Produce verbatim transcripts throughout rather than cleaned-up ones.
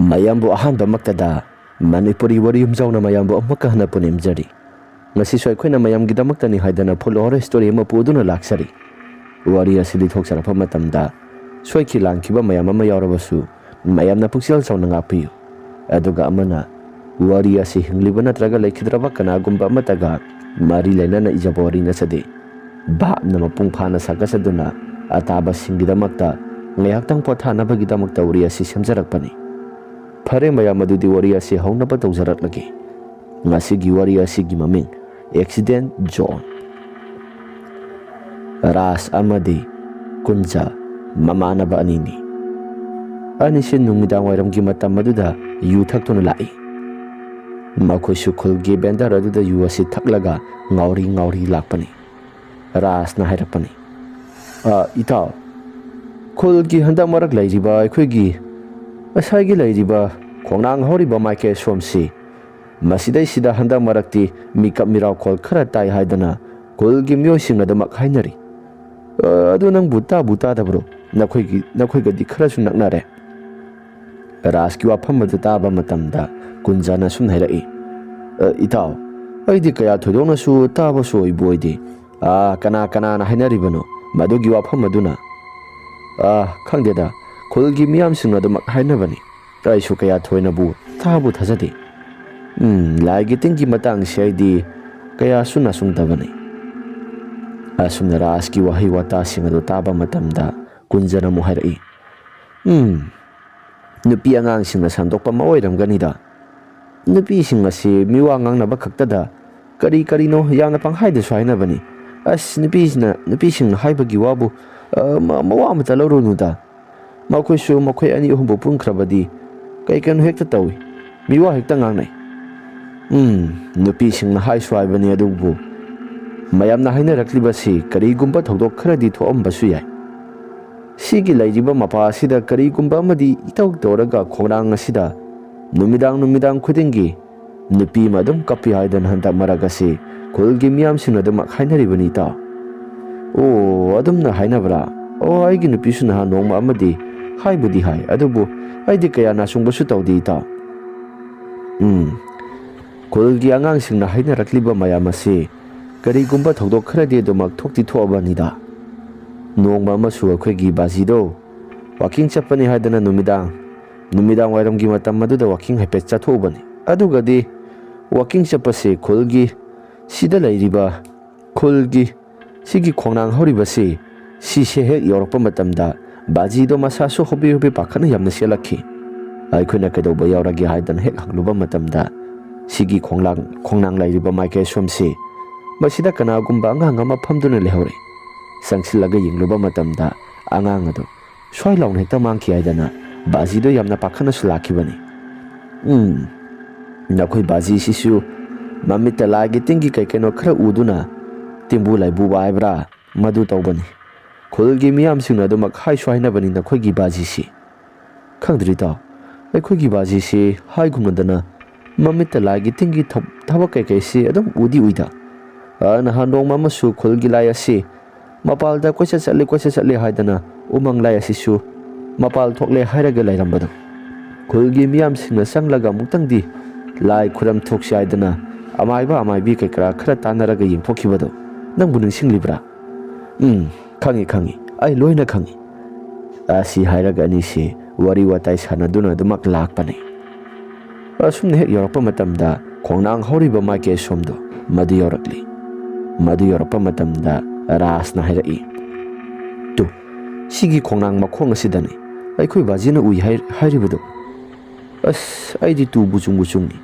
ꯃꯌꯥꯝꯕꯨ ꯑꯍꯥꯟꯕꯃꯛꯇꯗ ꯃꯅꯤꯄꯨꯔꯤ ꯋꯥꯔꯤ ꯌꯨꯝꯖꯥꯎꯅ ꯃꯌꯥꯝꯕꯨ ꯑꯃꯨꯛꯀ ꯍꯟꯅ ꯄꯨꯅꯦꯝꯖꯔꯤ꯫ ꯉꯁꯤꯁꯨ ꯑꯩꯈꯣꯏꯅ ꯃꯌꯥꯝꯒꯤꯗꯃꯛꯇꯅꯤ ꯍꯥꯏꯗꯅ full horror story ꯑꯃ ꯄꯨꯗꯨꯅ ꯂꯥꯛꯆꯔꯤ꯫ ꯋꯥꯔꯤ ꯑꯁꯤ ꯂꯤꯊꯣꯛꯆꯔꯛꯄ ꯃꯇꯝꯗ ꯁꯣꯏꯈꯤ ꯂꯥꯟꯈꯤꯕ ꯃꯌꯥꯝ ꯑꯃ ꯌꯥꯎꯔꯕꯁꯨ ꯃꯌꯥꯝꯅ ꯄꯨꯛꯆꯦꯜ ꯆꯥꯎꯅ ꯉꯥꯛꯄꯤꯌꯨ꯫ ꯑꯗꯨꯒ ꯑꯃꯅ, ꯋꯥꯔꯤ ꯑꯁꯤ ꯍꯤꯡꯂꯤꯕ ꯅꯠꯇ꯭ꯔꯒ ꯂꯩꯈꯤꯗ꯭ꯔꯕ ꯀꯅꯥꯒꯨꯝꯕ ꯑꯃꯠꯇꯒ ꯃꯔꯤ ꯂꯩꯅꯅ ꯏꯖꯕ ꯋꯥꯔꯤ ꯅꯠꯆꯗꯦ꯫ ꯚꯥꯞꯅ ꯃꯄꯨꯡ ꯐꯥꯅ ꯁꯥꯒꯠꯆꯗꯨꯅ ꯑꯇꯥꯕꯁꯤꯡꯒꯤꯗꯃꯛꯇ ꯉꯥꯏꯍꯥꯛꯇꯪ ꯄꯣꯊꯥꯅꯕꯒꯤꯗꯃꯛꯇ ꯋꯥꯔꯤ ꯑꯁꯤ ꯁꯦꯝꯖꯔꯛꯄꯅꯤ꯫ ꯐꯔꯦ ꯃꯌꯥꯝ, ꯑꯗꯨꯗꯤ ꯋꯥꯔꯤ ꯑꯁꯤ ꯍꯧꯅꯕ ꯇꯧꯖꯔꯛꯂꯒꯦ꯫ ꯉꯁꯤꯒꯤ ꯋꯥꯔꯤ ꯑꯁꯤꯒꯤ ꯃꯃꯤꯡ Accident Zone꯫ ꯔꯥꯖ ꯑꯃꯗꯤ ꯀꯨꯟꯖ ꯃꯃꯥꯟꯅꯕ ꯑꯅꯤꯅꯤ꯫ ꯑꯅꯤꯁꯤ ꯅꯨꯃꯤꯗꯥꯡ ꯋꯥꯏꯔꯝꯒꯤ ꯃꯇꯝ ꯑꯗꯨꯗ ꯌꯨ ꯊꯛꯇꯨꯅ ꯂꯥꯛꯏ꯫ ꯃꯈꯣꯏꯁꯨ ꯈꯨꯜꯒꯤ vendor ꯑꯗꯨꯗ ꯌꯨ ꯑꯁꯤ ꯊꯛꯂꯒ ꯉꯥꯎꯔꯤ ꯉꯥꯎꯔꯤ ꯂꯥꯛꯄꯅꯤ꯫ ꯔꯥꯖꯅ ꯍꯥꯏꯔꯛꯄꯅꯤ, "ꯑ, ꯏꯇꯥꯎ, ꯈꯨꯜꯒꯤ ꯍꯟꯗꯛ ꯃꯔꯛ ꯂꯩꯔꯤꯕ ꯑꯩꯈꯣꯏꯒꯤ ꯉꯁꯥꯏꯒꯤ ꯂꯩꯔꯤꯕ ꯈꯣꯡꯅꯥꯡ ꯍꯧꯔꯤꯕ ꯃꯥꯏꯀꯩ ꯁꯣꯝꯁꯤ, ꯃꯁꯤꯗꯩꯁꯤꯗ ꯍꯟꯗꯛ ꯃꯔꯛꯇꯤ ꯃꯤꯀꯞ ꯃꯤꯔꯥꯎꯈꯣꯜ ꯈꯔ ꯇꯥꯏ ꯍꯥꯏꯗꯅ ꯈꯨꯜꯒꯤ ꯃꯤꯑꯣꯏꯁꯤꯡ ꯑꯗꯨꯃꯛ ꯍꯥꯏꯅꯔꯤ꯫ ꯑ, ꯑꯗꯨ ꯅꯪꯕꯨ ꯇꯥꯕꯨ ꯇꯥꯗꯕ꯭ꯔꯣ? ꯅꯈꯣꯏꯒꯤ, ꯅꯈꯣꯏꯒꯗꯤ ꯈꯔꯁꯨ ꯅꯛꯅꯔꯦ꯫" ꯔꯥꯖꯀꯤ ꯋꯥꯐꯝ ꯑꯗꯨ ꯇꯥꯕ ꯃꯇꯝꯗ ꯀꯨꯟꯖꯅ ꯁꯨꯝ ꯍꯥꯏꯔꯛꯏ, "ꯑ, ꯏꯇꯥꯎ, ꯑꯩꯗꯤ ꯀꯌꯥ ꯊꯣꯏꯗꯣꯛꯅꯁꯨ ꯇꯥꯕꯁꯨ ꯑꯣꯏꯕ ꯑꯣꯏꯗꯦ꯫ ꯑꯥ, ꯀꯅꯥ ꯀꯅꯥꯅ ꯍꯥꯏꯅꯔꯤꯕꯅꯣ ꯃꯗꯨꯒꯤ ꯋꯥꯐꯝ ꯑꯗꯨꯅ?" "ꯑꯥ, ꯈꯪꯗꯦꯗ, ꯈꯨꯜꯒꯤ ꯃꯤꯌꯥꯝꯁꯤꯡꯅ ꯑꯗꯨꯃꯛ ꯍꯥꯏꯅꯕꯅꯤ꯫ ꯑꯩꯁꯨ ꯀꯌꯥ ꯊꯣꯏꯅꯕꯨ ꯊꯥꯕꯨ ꯊꯥꯖꯗꯦ꯫ ꯎꯝ, ꯂꯥꯏꯒꯤ ꯇꯤꯟꯒꯤ ꯃꯇꯥꯡꯁꯤ ꯑꯩꯗꯤ ꯀꯌꯥꯁꯨ ꯅꯥꯆꯨꯡꯗꯕꯅꯤ꯫" ꯑꯁꯨꯝꯅ ꯔꯥꯖꯀꯤ ꯋꯥꯍꯩ ꯋꯥꯇꯥꯁꯤꯡ ꯑꯗꯨ ꯇꯥꯕ ꯃꯇꯝꯗ ꯀꯨꯟꯖꯅ ꯑꯃꯨꯛ ꯍꯥꯏꯔꯛꯏ, "ꯎꯝ, ꯅꯨꯄꯤ ꯑꯉꯥꯡꯁꯤꯡꯅ ꯁꯟꯗꯣꯛꯄ ꯑꯃ ꯑꯣꯏꯔꯝꯒꯅꯤꯗ꯫ ꯅꯨꯄꯤꯁꯤꯡ ꯑꯁꯤ ꯃꯤꯋꯥ ꯉꯥꯡꯅꯕ ꯈꯛꯇꯗ ꯀꯔꯤ ꯀꯔꯤꯅꯣ ꯌꯥꯝꯅ ꯄꯪꯍꯥꯏꯗꯁꯨ ꯍꯥꯏꯅꯕꯅꯤ꯫ ꯑꯁ, ꯅꯨꯄꯤꯁꯤꯅ, ꯅꯨꯄꯤꯁꯤꯡꯅ ꯍꯥꯏꯕꯒꯤ ꯋꯥꯕꯨ, ꯑ, ꯃ-, ꯃꯋꯥ ꯑꯃꯇ ꯂꯧꯔꯨꯅꯨꯗ꯫ ꯃꯈꯣꯏꯁꯨ ꯃꯈꯣꯏ ꯑꯅꯤ ꯑꯍꯨꯝꯕꯨ ꯄꯨꯟꯈ꯭ꯔꯕꯗꯤ ꯀꯩ ꯀꯩꯅꯣ ꯍꯦꯛꯇ ꯇꯧꯏ꯫ ꯃꯤꯋꯥ ꯍꯦꯛꯇ ꯉꯥꯡꯅꯩ꯫ ꯎꯝ, ꯅꯨꯄꯤꯁꯤꯡꯅ ꯍꯥꯏꯁꯨ ꯍꯥꯏꯕꯅꯤ, ꯑꯗꯨꯕꯨ ꯃꯌꯥꯝꯅ ꯍꯥꯏꯅꯔꯛꯂꯤꯕꯁꯤ ꯀꯔꯤꯒꯨꯝꯕ ꯊꯧꯗꯣꯛ ꯈꯔꯗꯤ ꯊꯣꯛꯑꯝꯕꯁꯨ ꯌꯥꯏ꯫ ꯁꯤꯒꯤ ꯂꯩꯔꯤꯕ ꯃꯄꯥ ꯑꯁꯤꯗ ꯀꯔꯤꯒꯨꯝꯕ ꯑꯃꯗꯤ ꯏꯇꯧ ꯇꯧꯔꯒ ꯈꯣꯡꯅꯥꯡ ꯑꯁꯤꯗ ꯅꯨꯃꯤꯗꯥꯡ, ꯅꯨꯃꯤꯗꯥꯡ ꯈꯨꯗꯤꯡꯒꯤ ꯅꯨꯄꯤ ꯑꯃ ꯑꯗꯨꯝ ꯀꯞꯄꯤ ꯍꯥꯏꯗꯅ ꯍꯟꯗꯛ ꯃꯔꯛ ꯑꯁꯤ ꯈꯨꯜꯒꯤ ꯃꯤꯌꯥꯝꯁꯤꯡꯅ ꯑꯗꯨꯃꯛ ꯍꯥꯏꯅꯔꯤꯕꯅꯤ, ꯏꯇꯥꯎ꯫" "ꯑꯣ, ꯑꯗꯨꯝꯅ ꯍꯥꯏꯅꯕ꯭ꯔꯥ? ꯑꯣ, ꯑꯩꯒꯤ ꯅꯨꯄꯤꯁꯨ ꯅꯍꯥꯟ ꯅꯣꯡꯃ ꯑꯃꯗꯤ ꯍꯥꯏꯕꯨꯗꯤ ꯍꯥꯏ, ꯑꯗꯨꯕꯨ ꯑꯩꯗꯤ ꯀꯌꯥ ꯅꯥꯆꯨꯡꯕꯁꯨ ꯇꯧꯗꯦ, ꯏꯇꯥꯎ꯫ ꯎꯝ, ꯈꯨꯜꯒꯤ ꯑꯉꯥꯡꯁꯤꯡꯅ ꯍꯥꯏꯅꯔꯛꯂꯤꯕ ꯃꯌꯥꯝ ꯑꯁꯤ ꯀꯔꯤꯒꯨꯝꯕ ꯊꯧꯗꯣꯛ ꯈꯔꯗꯤ ꯑꯗꯨꯃꯛ ꯊꯣꯛꯇꯤ ꯊꯣꯛꯑꯕꯅꯤꯗ꯫ ꯅꯣꯡꯃ ꯑꯃꯁꯨ ꯑꯩꯈꯣꯏꯒꯤ ꯕꯥꯖꯤꯗꯣ ꯋꯥꯀꯤꯡ ꯆꯠꯄꯅꯤ ꯍꯥꯏꯗꯅ ꯅꯨꯃꯤꯗꯥꯡ, ꯅꯨꯃꯤꯗꯥꯡ ꯋꯥꯏꯔꯝꯒꯤ ꯃꯇꯝ ꯑꯗꯨꯗ ꯋꯥꯀꯤꯡ ꯍꯥꯏꯐꯦꯠ ꯆꯠꯊꯣꯛꯎꯕꯅꯤ꯫ ꯑꯗꯨꯒꯗꯤ ꯋꯥꯀꯤꯡ ꯆꯠꯄꯁꯦ ꯈꯨꯜꯒꯤ, ꯁꯤꯗ ꯂꯩꯔꯤꯕ ꯈꯨꯜꯒꯤ ꯁꯤꯒꯤ ꯈꯣꯡꯅꯥꯡ ꯍꯧꯔꯤꯕꯁꯤ, ꯁꯤꯁꯦ ꯍꯦꯛ ꯌꯧꯔꯛꯄ ꯃꯇꯝꯗ ꯕꯥꯖꯤꯗꯣ ꯃꯁꯥꯁꯨ ꯍꯣꯕꯦ ꯍꯣꯕꯦ ꯄꯥꯈꯠꯅ ꯌꯥꯝꯅ ꯆꯦꯜꯂꯛꯈꯤ꯫ ꯑꯩꯈꯣꯏꯅ ꯀꯩꯗꯧꯕ ꯌꯥꯎꯔꯒꯦ ꯍꯥꯏꯗꯅ ꯍꯦꯛ ꯍꯪꯂꯨꯕ ꯃꯇꯝꯗ, ꯁꯤꯒꯤ ꯈꯣꯡꯂꯥꯡ, ꯈꯣꯡꯅꯥꯡ ꯂꯩꯔꯤꯕ ꯃꯥꯏꯀꯩ ꯑꯁꯣꯝꯁꯤ, ꯃꯁꯤꯗ ꯀꯅꯥꯒꯨꯝꯕ ꯑꯉꯥꯡ ꯑꯃ ꯐꯝꯗꯨꯅ ꯂꯩꯍꯧꯔꯦ꯫ ꯆꯪꯁꯤꯜꯂꯒ ꯌꯦꯡꯂꯨꯕ ꯃꯇꯝꯗ, ꯑꯉꯥꯡ ꯑꯗꯨ ꯁ꯭ꯋꯥꯏ ꯂꯥꯎꯅ ꯍꯦꯛꯇ ꯃꯥꯡꯈꯤ ꯍꯥꯏꯗꯅ ꯕꯥꯖꯤꯗꯣ ꯌꯥꯝꯅ ꯄꯥꯈꯠꯅꯁꯨ ꯂꯥꯛꯈꯤꯕꯅꯤ꯫ "ꯎꯝ, ꯅꯈꯣꯏ ꯕꯥꯖꯤꯁꯤꯁꯨ ꯃꯃꯤꯠꯇ ꯂꯥꯏꯒꯤ ꯇꯤꯟꯒꯤ ꯀꯩ ꯀꯩꯅꯣ ꯈꯔ ꯎꯗꯨꯅ ꯇꯤꯝꯕꯨ ꯂꯥꯏꯕꯨ ꯍꯥꯏꯕ꯭ꯔꯥ, ꯃꯗꯨ ꯇꯧꯕꯅꯤ꯫ ꯈꯨꯜꯒꯤ ꯃꯤꯌꯥꯝꯁꯤꯡꯅ ꯑꯗꯨꯃꯛ ꯍꯥꯏꯁꯨ ꯍꯥꯏꯅꯕꯅꯤ ꯅꯈꯣꯏꯒꯤ ꯕꯥꯖꯤꯁꯤ꯫ ꯈꯪꯗ꯭ꯔꯤ ꯏꯇꯥꯎ, ꯑꯩꯈꯣꯏꯒꯤ ꯕꯥꯖꯤꯁꯤ ꯍꯥꯏꯒꯨꯝꯅꯗꯅ ꯃꯃꯤꯠꯇ ꯂꯥꯏꯒꯤ ꯇꯤꯟꯒꯤ ꯊ-, ꯊꯕꯛ ꯀꯩꯀꯩꯁꯤ ꯑꯗꯨꯝ ꯎꯗꯤ ꯎꯏꯗ꯫ ꯑ, ꯅꯍꯥꯟ ꯅꯣꯡꯃ ꯑꯃꯁꯨ ꯈꯨꯜꯒꯤ ꯂꯥꯏ ꯑꯁꯤ ꯃꯄꯥꯜꯗ ꯀꯣꯏꯆꯠ ꯆꯠꯂꯤ, ꯀꯣꯏꯆꯠ ꯆꯠꯂꯤ ꯍꯥꯏꯗꯅ ꯎꯃꯪ ꯂꯥꯏ ꯑꯁꯤꯁꯨ ꯃꯄꯥꯜ ꯊꯣꯛꯂꯦ ꯍꯥꯏꯔꯒ ꯂꯩꯔꯝꯕꯗꯣ꯫ ꯈꯨꯜꯒꯤ ꯃꯤꯌꯥꯝꯁꯤꯡꯅ ꯆꯪꯂꯒ ꯑꯃꯨꯛꯇꯪꯗꯤ ꯂꯥꯏ ꯈꯨꯔꯝ ꯊꯣꯛꯁꯤ ꯍꯥꯏꯗꯅ ꯑꯃꯥꯏꯕ ꯑꯃꯥꯏꯕꯤ ꯀꯩꯀꯔꯥ ꯈꯔ ꯇꯥꯟꯅꯔꯒ ꯌꯦꯡꯊꯣꯛꯈꯤꯕꯗꯣ ꯅꯪꯕꯨ ꯅꯤꯡꯁꯤꯡꯂꯤꯕ꯭ꯔꯥ?" "ꯎꯝ, ꯈꯪꯉꯤ, ꯈꯪꯉꯤ, ꯑꯩ ꯂꯣꯏꯅ ꯈꯪꯉꯤ"꯫ ꯑꯁꯤ ꯍꯥꯏꯔꯒ ꯑꯅꯤꯁꯤ ꯋꯥꯔꯤ ꯋꯥꯇꯥꯏ ꯁꯥꯟꯅꯗꯨꯅ ꯑꯗꯨꯃꯛ ꯂꯥꯛꯄꯅꯤ꯫ ꯑꯁꯨꯝꯅ ꯍꯦꯛ ꯌꯧꯔꯛꯄ ꯃꯇꯝꯗ ꯈꯣꯡꯅꯥꯡ ꯍꯧꯔꯤꯕ ꯃꯥꯏꯀꯩ ꯑꯁꯣꯝꯗꯣ ꯃꯗꯨ ꯌꯧꯔꯛꯂꯤ꯫ ꯃꯗꯨ ꯌꯧꯔꯛꯄ ꯃꯇꯝꯗ ꯔꯥꯖꯅ ꯍꯥꯏꯔꯛꯏ, "ꯇꯨ, ꯁꯤꯒꯤ ꯈꯣꯡꯅꯥꯡ ꯃꯈꯣꯡ ꯑꯁꯤꯗꯅꯤ ꯑꯩꯈꯣꯏ ꯕꯥꯖꯤꯅ ꯎꯏ ꯍꯥꯏ-, ꯍꯥꯏꯔꯤꯕꯗꯨ꯫ ꯑꯁ, ꯑꯩꯗꯤ ꯇꯨꯕꯨ ꯆꯨꯡꯕꯨ ꯆꯨꯡꯉꯤ"꯫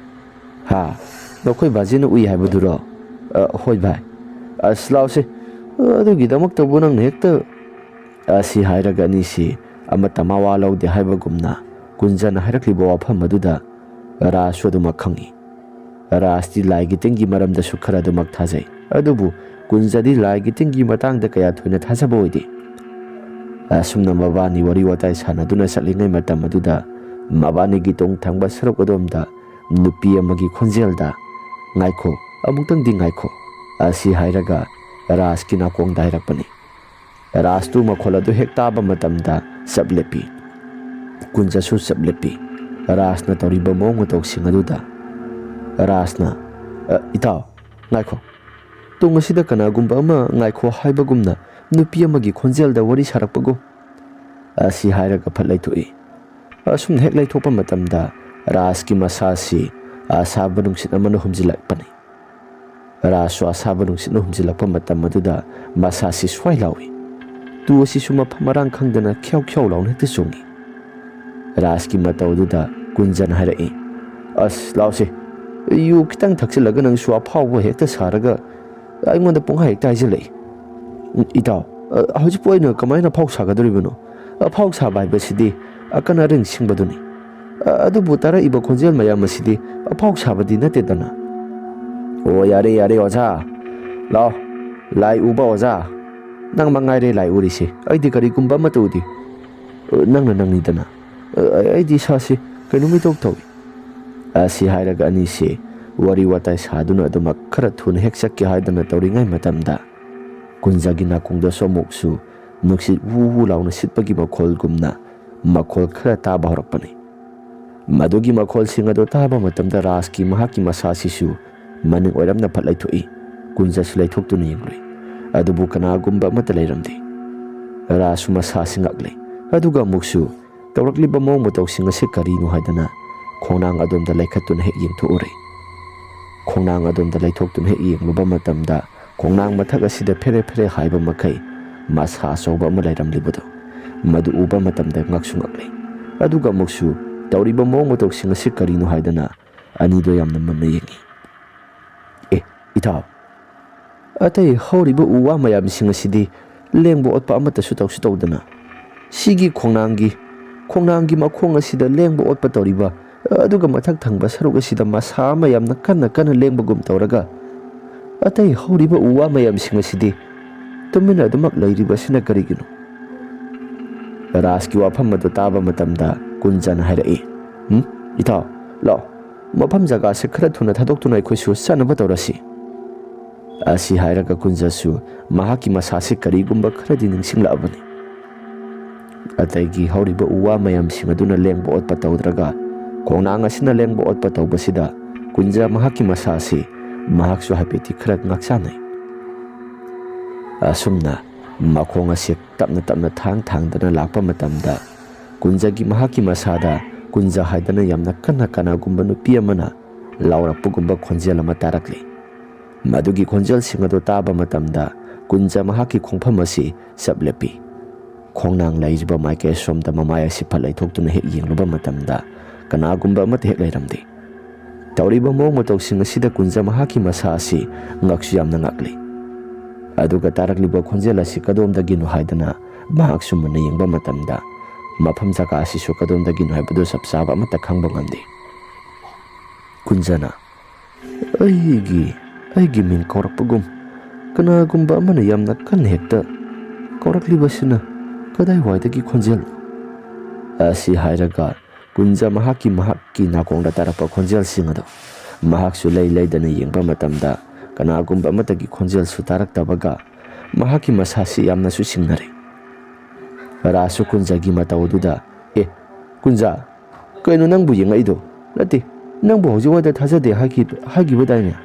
"ꯍꯥ? ꯅꯈꯣꯏ ꯕꯥꯖꯤꯅ ꯎꯏ ꯍꯥꯏꯕꯗꯨꯔꯣ?" "ꯑ, ꯍꯣꯏ ꯚꯥꯏ"꯫ "ꯑꯁ, ꯂꯥꯎꯁꯦ, ꯑꯗꯨꯒꯤꯗꯃꯛꯇꯕꯨ ꯅꯪꯅ ꯍꯦꯛꯇ"꯫ ꯑꯁꯤ ꯍꯥꯏꯔꯒ ꯑꯅꯤꯁꯤ ꯑꯃꯠꯇ ꯃꯋꯥ ꯂꯧꯗꯦ ꯍꯥꯏꯕꯒꯨꯝꯅ ꯀꯨꯟꯖꯅ ꯍꯥꯏꯔꯛꯂꯤꯕ ꯋꯥꯐꯝ ꯑꯗꯨꯗ ꯔꯥꯖꯁꯨ ꯑꯗꯨꯃꯛ ꯈꯪꯏ꯫ ꯔꯥꯖꯇꯤ ꯂꯥꯏꯒꯤ ꯇꯤꯟꯒꯤ ꯃꯔꯝꯗꯁꯨ ꯈꯔ ꯑꯗꯨꯃꯛ ꯊꯥꯖꯩ, ꯑꯗꯨꯕꯨ ꯀꯨꯟꯖꯗꯤ ꯂꯥꯏꯒꯤ ꯇꯤꯟꯒꯤ ꯃꯇꯥꯡꯗ ꯀꯌꯥ ꯊꯣꯏꯅ ꯊꯥꯖꯕ ꯑꯣꯏꯗꯦ꯫ ꯑꯁꯨꯝꯅ ꯃꯕꯥꯅꯤ ꯋꯥꯔꯤ ꯋꯥꯇꯥꯏ ꯁꯥꯟꯅꯗꯨꯅ ꯆꯠꯂꯤꯉꯩ ꯃꯇꯝ ꯑꯗꯨꯗ ꯃꯕꯥꯅꯤꯒꯤ ꯇꯨꯡ ꯊꯪꯕ ꯁꯔꯨꯛ ꯑꯗꯣꯝꯗ ꯅꯨꯄꯤ ꯑꯃꯒꯤ ꯈꯣꯟꯖꯦꯜꯗ, "ꯉꯥꯏꯈꯣ, ꯑꯃꯨꯛꯇꯪꯗꯤ ꯉꯥꯏꯈꯣ" ꯑꯁꯤ ꯍꯥꯏꯔꯒ ꯔꯥꯖꯀꯤ ꯅꯥꯀꯣꯡꯗ ꯍꯥꯏꯔꯛꯄꯅꯤ꯫ ꯔꯥꯖꯇꯨ ꯃꯈꯣꯜ ꯑꯗꯨ ꯍꯦꯛ ꯇꯥꯕ ꯃꯇꯝꯗ ꯆꯞ ꯂꯦꯞꯄꯤ꯫ ꯀꯨꯟꯖꯁꯨ ꯆꯞ ꯂꯦꯞꯄꯤ꯫ ꯔꯥꯖꯅ ꯇꯧꯔꯤꯕ ꯃꯑꯣꯡ ꯃꯇꯧꯁꯤꯡ ꯑꯗꯨꯗ ꯔꯥꯖꯅ, "ꯑ, ꯏꯇꯥꯎ, ꯉꯥꯏꯈꯣ꯫ ꯇꯨꯡ ꯑꯁꯤꯗ ꯀꯅꯥꯒꯨꯝꯕ ꯑꯃ ꯉꯥꯏꯈꯣ ꯍꯥꯏꯕꯒꯨꯝꯅ ꯅꯨꯄꯤ ꯑꯃꯒꯤ ꯈꯣꯟꯖꯦꯜꯗ ꯋꯥꯔꯤ ꯁꯥꯔꯛꯄꯒꯨꯝ", ꯑꯁꯤ ꯍꯥꯏꯔꯒ ꯐꯠ ꯂꯩꯊꯣꯛꯏ꯫ ꯑꯁꯨꯝꯅ ꯍꯦꯛ ꯂꯩꯊꯣꯛꯄ ꯃꯇꯝꯗ ꯔꯥꯖꯀꯤ ꯃꯁꯥꯁꯤ ꯑꯁꯥꯕ ꯅꯨꯡꯁꯤꯠ ꯑꯃꯅ ꯍꯨꯝꯖꯤꯜꯂꯛꯄꯅꯤ꯫ ꯔꯥꯖꯁꯨ ꯑꯁꯥꯕ ꯅꯨꯡꯁꯤꯠꯅ ꯍꯨꯝꯖꯤꯜꯂꯛꯄ ꯃꯇꯝ ꯑꯗꯨꯗ ꯃꯁꯥꯁꯤ ꯁ꯭ꯋꯥꯏ ꯂꯥꯎꯏ꯫ ꯇꯨ ꯑꯁꯤꯁꯨ ꯃꯐꯝ ꯃꯔꯥꯡ ꯈꯪꯗꯅ ꯈ꯭ꯌꯥꯎ ꯈ꯭ꯌꯥꯎ ꯂꯥꯎꯅ ꯍꯦꯛꯇ ꯆꯣꯡꯏ꯫ ꯔꯥꯖꯀꯤ ꯃꯇꯧ ꯑꯗꯨꯗ ꯀꯨꯟꯖꯟ ꯍꯥꯏꯔꯛꯏ, "ꯑꯁ, ꯂꯥꯎꯁꯦ, ꯌꯨ ꯈꯤꯇꯪ ꯊꯛꯆꯤꯜꯂꯒ ꯅꯪꯁꯨ ꯑꯐꯥꯎꯕ ꯍꯦꯛꯇ ꯁꯥꯔꯒ ꯑꯩꯉꯣꯟꯗ ꯄꯨꯡꯍꯥꯏ ꯍꯦꯛꯇ ꯍꯥꯏꯖꯤꯜꯂꯛꯏ꯫ ꯏꯇꯥꯎ, ꯑ, ꯍꯧꯖꯤꯛꯄꯨ ꯑꯩꯅ ꯀꯃꯥꯏꯅ ꯑꯐꯥꯎ ꯁꯥꯒꯗꯧꯔꯤꯕꯅꯣ? ꯑꯐꯥꯎ ꯁꯥꯕ ꯍꯥꯏꯕꯁꯤꯗꯤ ꯑꯀꯟ ꯑꯔꯤꯡ ꯁꯤꯡꯕꯗꯨꯅꯤ꯫ ꯑ, ꯑꯗꯨꯕꯨ ꯇꯥꯔꯛꯏꯕ ꯈꯣꯟꯖꯦꯜ ꯃꯌꯥꯝ ꯑꯁꯤꯗꯤ ꯑꯐꯥꯎ ꯁꯥꯕꯗꯤ ꯅꯠꯇꯦꯗꯅ꯫" "ꯑꯣ, ꯌꯥꯔꯦ, ꯌꯥꯔꯦ, ꯑꯣꯖꯥ꯫ ꯂꯥꯎ, ꯂꯥꯏ ꯎꯕ ꯑꯣꯖꯥ꯫ ꯅꯪ ꯃꯉꯥꯏꯔꯦ ꯂꯥꯏ ꯎꯔꯤꯁꯦ꯫ ꯑꯩꯗꯤ ꯀꯔꯤꯒꯨꯝꯕ ꯑꯃꯠꯇ ꯎꯗꯦ꯫ ꯑ, ꯅꯪꯅ ꯅꯪꯅꯤꯗꯅ꯫ ꯑ, ꯑꯩꯗꯤ ꯏꯁꯥꯁꯤ ꯀꯩꯅꯣꯝ ꯏꯇꯧ ꯇꯧꯏ꯫" ꯑꯁꯤ ꯍꯥꯏꯔꯒ ꯑꯅꯤꯁꯤ ꯋꯥꯔꯤ ꯋꯥꯇꯥꯏ ꯁꯥꯗꯨꯅ ꯑꯗꯨꯃꯛ ꯈꯔ ꯊꯨꯅ ꯍꯦꯛ ꯆꯠꯀꯦ ꯍꯥꯏꯗꯅ ꯇꯧꯔꯤꯉꯩ ꯃꯇꯝꯗ, ꯀꯨꯟꯖꯒꯤ ꯅꯥꯀꯣꯡꯗꯁꯨ ꯑꯃꯨꯛꯁꯨ ꯅꯨꯡꯁꯤꯠ ꯋꯨ ꯋꯨ ꯂꯥꯎꯅ ꯁꯤꯠꯄꯒꯤ ꯃꯈꯣꯜꯒꯨꯝꯅ ꯃꯈꯣꯜ ꯈꯔ ꯇꯥꯕ ꯍꯧꯔꯛꯄꯅꯤ꯫ ꯃꯗꯨꯒꯤ ꯃꯈꯣꯜꯁꯤꯡ ꯑꯗꯨ ꯇꯥꯕ ꯃꯇꯝꯗ ꯔꯥꯖꯀꯤ ꯃꯍꯥꯛꯀꯤ ꯃꯁꯥꯁꯤꯁꯨ ꯃꯅꯤꯡ ꯑꯣꯏꯔꯞꯅ ꯐꯠ ꯂꯩꯊꯣꯛꯏ꯫ ꯀꯨꯟꯖꯁꯨ ꯂꯩꯊꯣꯛꯇꯨꯅ ꯌꯦꯡꯂꯨꯏ꯫ ꯑꯗꯨꯕꯨ ꯀꯅꯥꯒꯨꯝꯕ ꯑꯃꯠꯇ ꯂꯩꯔꯝꯗꯦ꯫ ꯔꯥꯖꯁꯨ ꯃꯁꯥꯁꯤ ꯉꯛꯂꯦ꯫ ꯑꯗꯨꯒ ꯑꯃꯨꯛꯁꯨ ꯇꯧꯔꯛꯂꯤꯕ ꯃꯑꯣꯡ ꯃꯇꯧꯁꯤꯡ ꯑꯁꯤ ꯀꯔꯤꯅꯣ ꯍꯥꯏꯗꯅ ꯈꯣꯡꯅꯥꯡ ꯑꯗꯣꯝꯗ ꯂꯩꯈꯠꯇꯨꯅ ꯍꯦꯛ ꯌꯦꯡꯊꯣꯛꯎꯔꯦ꯫ ꯈꯣꯡꯅꯥꯡ ꯑꯗꯣꯝꯗ ꯂꯩꯊꯣꯛꯇꯨꯅ ꯍꯦꯛ ꯌꯦꯡꯂꯨꯕ ꯃꯇꯝꯗ, ꯈꯣꯡꯅꯥꯡ ꯃꯊꯛ ꯑꯁꯤꯗ ꯐꯦꯔꯦ ꯐꯦꯔꯦ ꯍꯥꯏꯕ ꯃꯈꯩ ꯃꯁꯥ ꯑꯆꯧꯕ ꯑꯃ ꯂꯩꯔꯝꯂꯤꯕꯗꯨ, ꯃꯗꯨ ꯎꯕ ꯃꯇꯝꯗ ꯉꯛꯁꯨ ꯉꯛꯂꯦ꯫ ꯑꯗꯨꯒ ꯑꯃꯨꯛꯁꯨ ꯇꯧꯔꯤꯕ ꯃꯑꯣꯡ ꯃꯇꯧꯁꯤꯡ ꯑꯁꯤ ꯀꯔꯤꯅꯣ ꯍꯥꯏꯗꯅ ꯑꯅꯤꯗꯣ ꯌꯥꯝꯅ ꯃꯨꯟꯅ ꯌꯦꯡꯉꯤ꯫ "ꯑꯦ, ꯏꯇꯥꯎ, ꯑꯇꯩ ꯍꯧꯔꯤꯕ ꯎ ꯋꯥ ꯃꯌꯥꯝꯁꯤꯡ ꯑꯁꯤꯗꯤ ꯂꯦꯡꯕ ꯑꯣꯠꯄ ꯑꯃꯠꯇꯁꯨ ꯇꯧꯁꯨ ꯇꯧꯗꯅ, ꯁꯤꯒꯤ ꯈꯣꯡꯅꯥꯡꯒꯤ, ꯈꯣꯡꯅꯥꯡꯒꯤ ꯃꯈꯣꯡ ꯑꯁꯤꯗ ꯂꯦꯡꯕ ꯑꯣꯠꯄ ꯇꯧꯔꯤꯕ, ꯑꯗꯨꯒ ꯃꯊꯛ ꯊꯪꯕ ꯁꯔꯨꯛ ꯑꯁꯤꯗ ꯃꯁꯥ ꯑꯃ ꯌꯥꯝꯅ ꯀꯟꯅ ꯀꯟꯅ ꯂꯦꯡꯕꯒꯨꯝ ꯇꯧꯔꯒ, ꯑꯇꯩ ꯍꯧꯔꯤꯕ ꯎ ꯋꯥ ꯃꯌꯥꯝꯁꯤꯡ ꯑꯁꯤꯗꯤ ꯇꯨꯃꯤꯟꯅ ꯑꯗꯨꯃꯛ ꯂꯩꯔꯤꯕ ꯑꯁꯤꯅ ꯀꯔꯤꯒꯤꯅꯣ?" ꯔꯥꯖꯀꯤ ꯋꯥꯐꯝ ꯑꯗꯨ ꯇꯥꯕ ꯃꯇꯝꯗ ꯀꯨꯟꯖꯟ ꯍꯥꯏꯔꯛꯏ, "ꯎꯝ, ꯏꯇꯥꯎ, ꯂꯥꯛꯑꯣ, ꯃꯐꯝ ꯖꯒꯥꯁꯦ ꯈꯔ ꯊꯨꯅ ꯊꯥꯗꯣꯛꯇꯨꯅ ꯑꯩꯈꯣꯏꯁꯨ ꯆꯠꯅꯕ ꯇꯧꯔꯁꯤ꯫" ꯑꯁꯤ ꯍꯥꯏꯔꯒ ꯀꯨꯟꯖꯁꯨ ꯃꯍꯥꯛꯀꯤ ꯃꯁꯥꯁꯤ ꯀꯔꯤꯒꯨꯝꯕ ꯈꯔꯗꯤ ꯅꯤꯡꯁꯤꯡꯂꯛꯑꯕꯅꯤ꯫ ꯑꯗꯒꯤ ꯍꯧꯔꯤꯕ ꯎ ꯋꯥ ꯃꯌꯥꯝꯁꯤꯡ ꯑꯗꯨꯅ ꯂꯦꯡꯕ ꯑꯣꯠꯄ ꯇꯧꯗ꯭ꯔꯒ, ꯈꯣꯡꯅꯥꯡ ꯑꯁꯤꯅ ꯂꯦꯡꯕ ꯑꯣꯠꯄ ꯇꯧꯕꯁꯤꯗ ꯀꯨꯟꯖ ꯃꯍꯥꯛꯀꯤ ꯃꯁꯥ ꯑꯁꯤ ꯃꯍꯥꯛꯁꯨ ꯍꯥꯏꯐꯦꯠꯇꯤ ꯈꯔ ꯉꯥꯛꯆꯥꯟꯅꯩ꯫ ꯑꯁꯨꯝꯅ ꯃꯈꯣꯡ ꯑꯁꯤ ꯇꯞꯅ ꯇꯞꯅ ꯊꯥꯡ ꯊꯥꯡꯗꯅ ꯂꯥꯛꯄ ꯃꯇꯝꯗ, ꯀꯨꯟꯖꯒꯤ ꯃꯍꯥꯛꯀꯤ ꯃꯁꯥꯗ ꯀꯨꯟꯖ ꯍꯥꯏꯗꯅ ꯌꯥꯝꯅ ꯀꯟꯅ ꯀꯅꯥꯒꯨꯝꯕ ꯅꯨꯄꯤ ꯑꯃꯅ ꯂꯥꯎꯔꯛꯄꯒꯨꯝꯕ ꯈꯣꯟꯖꯦꯜ ꯑꯃ ꯇꯥꯔꯛꯂꯤ꯫ ꯃꯗꯨꯒꯤ ꯈꯣꯟꯖꯦꯜꯁꯤꯡ ꯑꯗꯨ ꯇꯥꯕ ꯃꯇꯝꯗ ꯀꯨꯟꯖ ꯃꯍꯥꯛꯀꯤ ꯈꯣꯡꯐꯝ ꯑꯁꯤ ꯆꯞ ꯂꯦꯞꯄꯤ꯫ ꯈꯣꯡꯅꯥꯡ ꯂꯩꯔꯤꯕ ꯃꯥꯏꯀꯩ ꯑꯁꯣꯝꯗ ꯃꯃꯥꯏ ꯑꯁꯤ ꯐꯠ ꯂꯩꯊꯣꯛꯇꯨꯅ ꯍꯦꯛ ꯌꯦꯡꯂꯨꯕ ꯃꯇꯝꯗ, ꯀꯅꯥꯒꯨꯝꯕ ꯑꯃꯠꯇ ꯍꯦꯛ ꯂꯩꯔꯝꯗꯦ꯫ ꯇꯧꯔꯤꯕ ꯃꯑꯣꯡ ꯃꯇꯧꯁꯤꯡ ꯑꯁꯤꯗ ꯀꯨꯟꯖ ꯃꯍꯥꯛꯀꯤ ꯃꯁꯥ ꯑꯁꯤ ꯉꯛꯁꯨ ꯌꯥꯝꯅ ꯉꯛꯂꯤ꯫ ꯑꯗꯨꯒ ꯇꯥꯔꯛꯂꯤꯕ ꯈꯣꯟꯖꯦꯜ ꯑꯁꯤ ꯀꯗꯣꯝꯗꯒꯤꯅꯣ ꯍꯥꯏꯗꯅ ꯃꯍꯥꯛꯁꯨ ꯃꯨꯟꯅ ꯌꯦꯡꯕ ꯃꯇꯝꯗ, ꯃꯐꯝ ꯖꯒꯥ ꯑꯁꯤꯁꯨ ꯀꯗꯣꯝꯗꯒꯤꯅꯣ ꯍꯥꯏꯕꯗꯨ ꯆꯞ ꯆꯥꯕ ꯑꯃꯠꯇ ꯈꯪꯕ ꯉꯝꯗꯦ꯫ ꯀꯨꯟꯖꯅ, "ꯑꯩꯒꯤ, ꯑꯩꯒꯤ ꯃꯤꯡ ꯀꯧꯔꯛꯄꯒꯨꯝ ꯀꯅꯥꯒꯨꯝꯕ ꯑꯃꯅ ꯌꯥꯝꯅ ꯀꯟꯅ ꯍꯦꯛꯇ ꯀꯧꯔꯛꯂꯤꯕꯁꯤꯅ ꯀꯗꯥꯏꯋꯥꯏꯗꯒꯤ ꯈꯣꯟꯖꯦꯜ?" ꯑꯁꯤ ꯍꯥꯏꯔꯒ ꯀꯨꯟꯖ ꯃꯍꯥꯛꯀꯤ, ꯃꯍꯥꯛꯀꯤ ꯅꯥꯀꯣꯡꯗ ꯇꯥꯔꯛꯄ ꯈꯣꯟꯖꯦꯜꯁꯤꯡ ꯑꯗꯨ ꯃꯍꯥꯛꯁꯨ ꯂꯩ ꯂꯩꯗꯅ ꯌꯦꯡꯕ ꯃꯇꯝꯗ, ꯀꯅꯥꯒꯨꯝꯕ ꯑꯃꯠꯇꯒꯤ ꯈꯣꯟꯖꯦꯜꯁꯨ ꯇꯥꯔꯛꯇꯕꯒ, ꯃꯍꯥꯛꯀꯤ ꯃꯁꯥꯁꯤ ꯌꯥꯝꯅꯁꯨ ꯁꯤꯡꯅꯔꯦ꯫ ꯔꯥꯁꯁꯨ ꯀꯨꯟꯖꯒꯤ ꯃꯇꯧ ꯑꯗꯨꯗ, "ꯑꯦ, ꯀꯨꯟꯖ, ꯀꯩꯅꯣ ꯅꯪꯕꯨ ꯌꯦꯡꯉꯛꯏꯗꯣ? ꯅꯠꯇꯦ, ꯅꯪꯕꯨ ꯍꯧꯖꯤꯛꯋꯥꯏꯗ ꯊꯥꯖꯗꯦ ꯍꯥꯏꯈꯤ-, ꯍꯥꯏꯈꯤꯕꯗꯥꯏꯅꯦ?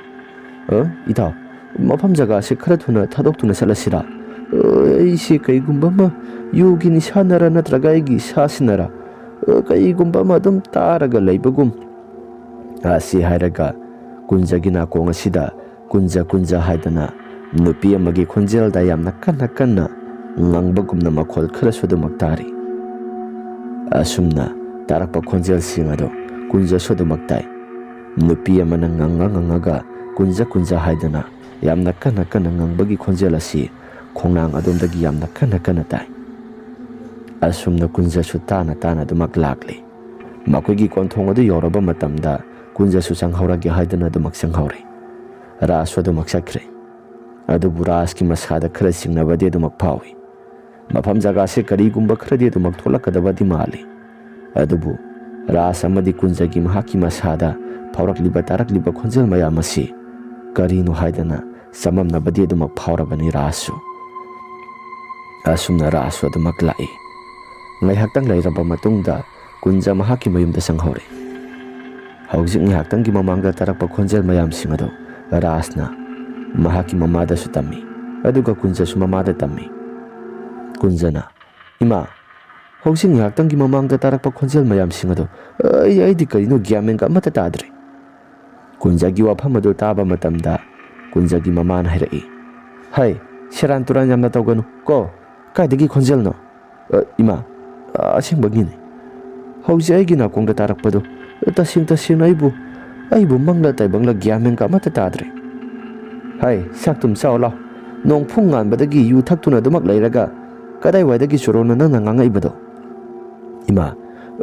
ꯑ, ꯏꯇꯥꯎ, ꯃꯐꯝ ꯖꯒꯥꯁꯦ ꯈꯔ ꯊꯨꯅ ꯊꯥꯗꯣꯛꯇꯨꯅ ꯆꯠꯂꯁꯤꯔꯥ? ꯑ, ꯑꯩꯁꯦ ꯀꯩꯒꯨꯝꯕ ꯑꯃ ꯌꯨꯒꯤ ꯅꯤꯁꯥꯅꯔ ꯅꯠꯇ꯭ꯔꯒ ꯑꯩꯒꯤ ꯏꯁꯥꯁꯤꯅꯔ, ꯑ, ꯀꯩꯒꯨꯝꯕ ꯑꯃ ꯑꯗꯨꯝ ꯇꯥꯔꯒ ꯂꯩꯕꯒꯨꯝ"꯫ ꯑꯁꯤ ꯍꯥꯏꯔꯒ ꯀꯨꯟꯖꯒꯤ ꯅꯥꯀꯣꯡ ꯑꯁꯤꯗ ꯀꯨꯟꯖ ꯀꯨꯟꯖ ꯍꯥꯏꯗꯅ ꯅꯨꯄꯤ ꯑꯃꯒꯤ ꯈꯣꯟꯖꯦꯜꯗ ꯌꯥꯝꯅ ꯀꯟꯅ ꯀꯟꯅ ꯉꯪꯕꯒꯨꯝꯅ ꯃꯈꯣꯜ ꯈꯔꯁꯨ ꯑꯗꯨꯃꯛ ꯇꯥꯔꯤ꯫ ꯑꯁꯨꯝꯅ ꯇꯥꯔꯛꯄ ꯈꯣꯟꯖꯦꯜꯁꯤꯡ ꯑꯗꯨ ꯀꯨꯟꯖꯁꯨ ꯑꯗꯨꯃꯛ ꯇꯥꯏ꯫ ꯅꯨꯄꯤ ꯑꯃꯅ ꯉꯪꯉ ꯉꯪꯉꯒ ꯀꯨꯟꯖ ꯀꯨꯟꯖ ꯍꯥꯏꯗꯅ ꯌꯥꯝꯅ ꯀꯟꯅ ꯀꯟꯅ ꯉꯪꯕꯒꯤ ꯈꯣꯟꯖꯦꯜ ꯑꯁꯤ ꯈꯣꯡꯅꯥꯡ ꯑꯗꯣꯝꯗꯒꯤ ꯌꯥꯝꯅ ꯀꯟꯅ ꯀꯟꯅ ꯇꯥꯏ꯫ ꯑꯁꯨꯝꯅ ꯀꯨꯟꯖꯁꯨ ꯇꯥꯅ ꯇꯥꯅ ꯑꯗꯨꯃꯛ ꯂꯥꯛꯂꯤ꯫ ꯃꯈꯣꯏꯒꯤ ꯀꯣꯟꯊꯣꯡ ꯑꯗꯨ ꯌꯧꯔꯕ ꯃꯇꯝꯗ ꯀꯨꯟꯖꯁꯨ ꯆꯪꯍꯧꯔꯒꯦ ꯍꯥꯏꯗꯨꯅ ꯑꯗꯨꯃꯛ ꯆꯪꯍꯧꯔꯦ꯫ ꯔꯥꯁꯁꯨ ꯑꯗꯨꯃꯛ ꯆꯠꯈ꯭ꯔꯦ꯫ ꯑꯗꯨꯕꯨ ꯔꯥꯁꯀꯤ ꯃꯁꯥꯗ ꯈꯔ ꯆꯤꯡꯅꯕꯗꯤ ꯑꯗꯨꯃꯛ ꯐꯥꯎꯏ꯫ ꯃꯐꯝ ꯖꯒꯥꯁꯤ ꯀꯔꯤꯒꯨꯝꯕ ꯈꯔꯗꯤ ꯑꯗꯨꯃꯛ ꯊꯣꯛꯂꯛꯀꯗꯕꯗꯤ ꯃꯥꯜꯂꯤ꯫ ꯑꯗꯨꯕꯨ ꯔꯥꯁ ꯑꯃꯗꯤ ꯀꯨꯟꯖꯒꯤ ꯃꯍꯥꯛꯀꯤ ꯃꯁꯥꯗ ꯐꯥꯎꯔꯛꯂꯤꯕ ꯇꯥꯔꯛꯂꯤꯕ ꯈꯣꯟꯖꯦꯜ ꯃꯌꯥꯝ ꯑꯁꯤ ꯀꯔꯤꯅꯣ ꯍꯥꯏꯗꯅ ꯆꯃꯝꯅꯕꯗꯤ ꯑꯗꯨꯃꯛ ꯐꯥꯎꯔꯕꯅꯤ ꯔꯥꯁꯁꯨ꯫ ꯑꯁꯨꯝꯅ ꯔꯥꯁꯁꯨ ꯑꯗꯨꯃꯛ ꯂꯥꯛꯏ꯫ ꯉꯥꯏꯍꯥꯛꯇꯪ ꯂꯩꯔꯕ ꯃꯇꯨꯡꯗ ꯀꯨꯟꯖ ꯃꯍꯥꯛꯀꯤ ꯃꯌꯨꯝꯗ ꯆꯪꯍꯧꯔꯦ꯫ ꯍꯧꯖꯤꯛ ꯉꯥꯏꯍꯥꯛꯇꯪꯒꯤ ꯃꯃꯥꯡꯗ ꯇꯥꯔꯛꯄ ꯈꯣꯟꯖꯦꯜ ꯃꯌꯥꯝꯁꯤꯡ ꯑꯗꯨ ꯔꯥꯖꯅ ꯃꯍꯥꯛꯀꯤ ꯃꯃꯥꯗꯁꯨ ꯇꯝꯃꯤ, ꯑꯗꯨꯒ ꯀꯨꯟꯖꯁꯨ ꯃꯃꯥꯗ ꯇꯝꯃꯤ꯫ ꯀꯨꯟꯖꯅ, "ꯏꯃꯥ, ꯍꯧꯖꯤꯛ ꯉꯥꯏꯍꯥꯛꯇꯪꯒꯤ ꯃꯃꯥꯡꯗ ꯇꯥꯔꯛꯄ ꯈꯣꯟꯖꯦꯜ ꯃꯌꯥꯝꯁꯤꯡ ꯑꯗꯨ ꯑꯩ, ꯑꯩꯗꯤ ꯀꯔꯤꯅꯣ ꯒ꯭ꯌꯥꯟ ꯃꯦꯟꯒ ꯑꯃꯠꯇ ꯇꯥꯗ꯭ꯔꯦ꯫" ꯀꯨꯟꯖꯒꯤ ꯋꯥꯐꯝ ꯑꯗꯨ ꯇꯥꯕ ꯃꯇꯝꯗ ꯀꯨꯟꯖꯒꯤ ꯃꯃꯥꯅ ꯍꯥꯏꯔꯛꯏ, "ꯍꯩ, ꯁꯦꯔꯥꯟ ꯇꯨꯔꯥꯟ ꯌꯥꯝꯅ ꯇꯧꯒꯅꯨ ꯀꯣ꯫ ꯀꯥꯏꯗꯒꯤ ꯈꯣꯟꯖꯦꯜꯅꯣ? ꯑ, ꯏꯃꯥ, ꯑ, ꯑꯁꯦꯡꯕꯒꯤꯅꯤ꯫ ꯍꯧꯖꯤꯛ ꯑꯩꯒꯤ ꯅꯥꯀꯣꯡꯗ ꯇꯥꯔꯛꯄꯗꯨ ꯇꯁꯦꯡ ꯇꯁꯦꯡꯅ ꯑꯩꯕꯨ, ꯑꯩꯕꯨ ꯃꯪꯂ ꯇꯥꯏꯕꯪꯂ ꯒ꯭ꯌꯥꯟ ꯃꯦꯟꯒ ꯑꯃꯠꯇ ꯇꯥꯗ꯭ꯔꯦ꯫ ꯍꯩ, ꯆꯥꯛꯇꯨꯝ ꯆꯥꯎ ꯂꯥꯎ꯫ ꯅꯣꯡ ꯐꯨꯡ ꯉꯥꯟꯕꯗꯒꯤ ꯌꯨ ꯊꯛꯇꯨꯅ ꯑꯗꯨꯃꯛ ꯂꯩꯔꯒ ꯀꯗꯥꯏꯋꯥꯏꯗꯒꯤ ꯆꯨꯔꯣꯅ ꯅꯪꯅ ꯉꯥꯡꯉꯛꯏꯕꯗꯣ?" "ꯏꯃꯥ,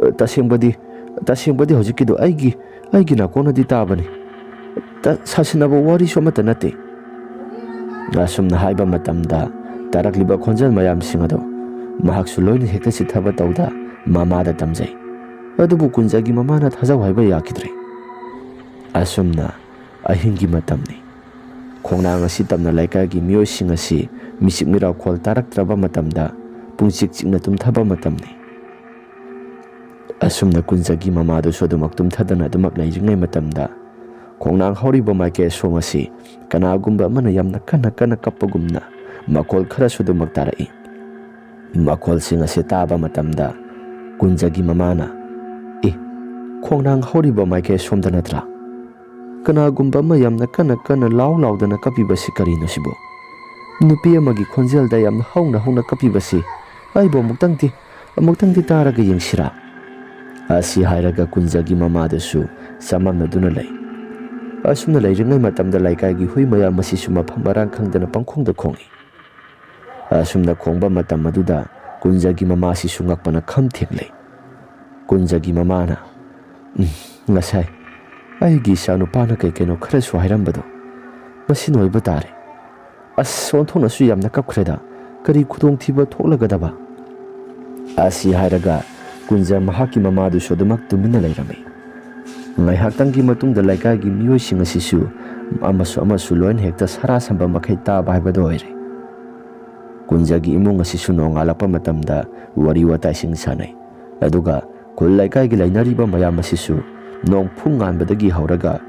ꯑ, ꯇꯁꯦꯡꯕꯗꯤ, ꯇꯁꯦꯡꯕꯗꯤ ꯍꯧꯖꯤꯛꯀꯤꯗꯣ ꯑꯩꯒꯤ, ꯑꯩꯒꯤ ꯅꯥꯀꯣꯡꯅꯗꯤ ꯇꯥꯕꯅꯤ꯫ ꯇ-, ꯁꯥꯁꯤꯟꯅꯕ ꯋꯥꯔꯤꯁꯨ ꯑꯃꯠꯇ ꯅꯠꯇꯦ꯫" ꯑꯁꯨꯝꯅ ꯍꯥꯏꯕ ꯃꯇꯝꯗ ꯇꯥꯔꯛꯂꯤꯕ ꯈꯣꯟꯖꯦꯜ ꯃꯌꯥꯝꯁꯤꯡ ꯑꯗꯨ ꯃꯍꯥꯛꯁꯨ ꯂꯣꯏꯅ ꯍꯦꯛꯇ ꯆꯤꯠꯊꯕ ꯇꯧꯗ ꯃꯃꯥꯗ ꯇꯝꯖꯩ꯫ ꯑꯗꯨꯕꯨ ꯀꯨꯟꯖꯒꯤ ꯃꯃꯥꯅ ꯊꯥꯖꯧ ꯍꯥꯏꯕ ꯌꯥꯈꯤꯗ꯭ꯔꯦ꯫ ꯑꯁꯨꯝꯅ ꯑꯍꯤꯡꯒꯤ ꯃꯇꯝꯅꯤ꯫ ꯈꯣꯡꯅꯥꯡ ꯑꯁꯤ ꯇꯝꯅ ꯂꯩꯀꯥꯏꯒꯤ ꯃꯤꯑꯣꯏꯁꯤꯡ ꯑꯁꯤ ꯃꯤꯆꯤꯛ ꯃꯤꯔꯥꯎꯈꯣꯜ ꯇꯥꯔꯛꯇ꯭ꯔꯕ ꯃꯇꯝꯗ ꯄꯨꯡꯆꯤꯛ ꯆꯤꯛꯅ ꯇꯨꯝꯊꯕ ꯃꯇꯝꯅꯤ꯫ ꯑꯁꯨꯝꯅ ꯀꯨꯟꯖꯒꯤ ꯃꯃꯥꯗꯨꯁꯨ ꯑꯗꯨꯃꯛ ꯇꯨꯝꯊꯗꯅ ꯑꯗꯨꯃꯛ ꯂꯩꯔꯤꯉꯩ ꯃꯇꯝꯗ ꯈꯣꯡꯅꯥꯡ ꯍꯧꯔꯤꯕ ꯃꯥꯏꯀꯩ ꯑꯁꯣꯝ ꯑꯁꯤ ꯀꯅꯥꯒꯨꯝꯕ ꯑꯃꯅ ꯌꯥꯝꯅ ꯀꯟꯅ ꯀꯟꯅ ꯀꯞꯄꯒꯨꯝꯅ ꯃꯈꯣꯜ ꯈꯔꯁꯨ ꯑꯗꯨꯃꯛ ꯇꯥꯔꯛꯏ꯫ ꯃꯈꯣꯜꯁꯤꯡ ꯑꯁꯤ ꯇꯥꯕ ꯃꯇꯝꯗ ꯀꯨꯟꯖꯒꯤ ꯃꯃꯥꯅ, "ꯑꯦ, ꯈꯣꯡꯅꯥꯡ ꯍꯧꯔꯤꯕ ꯃꯥꯏꯀꯩ ꯑꯁꯣꯝꯗ ꯅꯠꯇ꯭ꯔꯥ? ꯀꯅꯥꯒꯨꯝꯕ ꯑꯃ ꯌꯥꯝꯅ ꯀꯟꯅ ꯀꯟꯅ ꯂꯥꯎ ꯂꯥꯎꯗꯅ ꯀꯞꯄꯤꯕꯁꯤ ꯀꯔꯤꯅꯣ ꯁꯤꯕꯨ? ꯅꯨꯄꯤ ꯑꯃꯒꯤ ꯈꯣꯟꯖꯦꯜꯗ ꯌꯥꯝꯅ ꯍꯧꯅ ꯍꯧꯅ ꯀꯞꯄꯤꯕꯁꯤ ꯑꯩꯕꯨ ꯑꯃꯨꯛꯇꯪꯗꯤ, ꯑꯃꯨꯛꯇꯪꯗꯤ ꯇꯥꯔꯒ ꯌꯦꯡꯁꯤꯔꯥ?" ꯑꯁꯤ ꯍꯥꯏꯔꯒ ꯀꯨꯟꯖꯒꯤ ꯃꯃꯥꯗꯨꯁꯨ ꯆꯃꯝꯅꯗꯨꯅ ꯂꯩ꯫ ꯑꯁꯨꯝꯅ ꯂꯩꯔꯤꯉꯩ ꯃꯇꯝꯗ ꯂꯩꯀꯥꯏꯒꯤ ꯍꯨꯏ ꯃꯌꯥꯝ ꯑꯁꯤꯁꯨ ꯃꯐꯝ ꯃꯔꯥꯡ ꯈꯪꯗꯅ ꯄꯪꯈꯣꯡꯗ ꯈꯣꯡꯏ꯫ ꯑꯁꯨꯝꯅ ꯈꯣꯡꯕ ꯃꯇꯝ ꯑꯗꯨꯗ ꯀꯨꯟꯖꯒꯤ ꯃꯃꯥꯁꯤꯁꯨ ꯉꯛꯄꯅ ꯈꯝ ꯊꯦꯡꯂꯦ꯫ ꯀꯨꯟꯖꯒꯤ ꯃꯃꯥꯅ, "ꯎꯝ, ꯉꯁꯥꯏ ꯑꯩꯒꯤ ꯏꯆꯥꯅꯨꯄꯥꯅ ꯀꯩ ꯀꯩꯅꯣ ꯈꯔꯁꯨ ꯍꯥꯏꯔꯝꯕꯗꯣ ꯃꯁꯤꯅ ꯑꯣꯏꯕ ꯇꯥꯔꯦ꯫ ꯑꯁ, ꯑꯣꯟꯊꯣꯛꯅꯁꯨ ꯌꯥꯝꯅ ꯀꯞꯈ꯭ꯔꯦꯗ꯫ ꯀꯔꯤ ꯈꯨꯗꯣꯡꯊꯤꯕ ꯊꯣꯛꯂꯒꯗꯕ?" ꯑꯁꯤ ꯍꯥꯏꯔꯒ ꯀꯨꯟꯖ ꯃꯍꯥꯛꯀꯤ ꯃꯃꯥꯗꯨꯁꯨ ꯑꯗꯨꯃꯛ ꯇꯨꯃꯤꯟꯅ ꯂꯩꯔꯝꯃꯤ꯫ ꯉꯥꯏꯍꯥꯛꯇꯪꯒꯤ ꯃꯇꯨꯡꯗ ꯂꯩꯀꯥꯏꯒꯤ ꯃꯤꯑꯣꯏꯁꯤꯡ ꯑꯁꯤꯁꯨ ꯑꯃꯁꯨ ꯑꯃꯁꯨ ꯂꯣꯏꯅ ꯍꯦꯛꯇ ꯁꯔꯥ ꯁꯝꯕ ꯃꯈꯩ ꯇꯥꯕ ꯍꯥꯏꯕꯗꯨ ꯑꯣꯏꯔꯦ꯫ ꯀꯨꯟꯖꯒꯤ ꯏꯃꯨꯡ ꯑꯁꯤꯁꯨ ꯅꯣꯡꯉꯥꯜꯂꯛꯄ ꯃꯇꯝꯗ ꯋꯥꯔꯤ ꯋꯥꯇꯥꯏꯁꯤꯡ ꯁꯥꯟꯅꯩ꯫ ꯑꯗꯨꯒ ꯈꯨꯜ ꯂꯩꯀꯥꯏꯒꯤ ꯂꯩꯅꯔꯤꯕ ꯃꯌꯥꯝ ꯑꯁꯤꯁꯨ ꯅꯣꯡ ꯐꯨꯡ ꯉꯥꯟꯕꯗꯒꯤ ꯍꯧꯔꯒ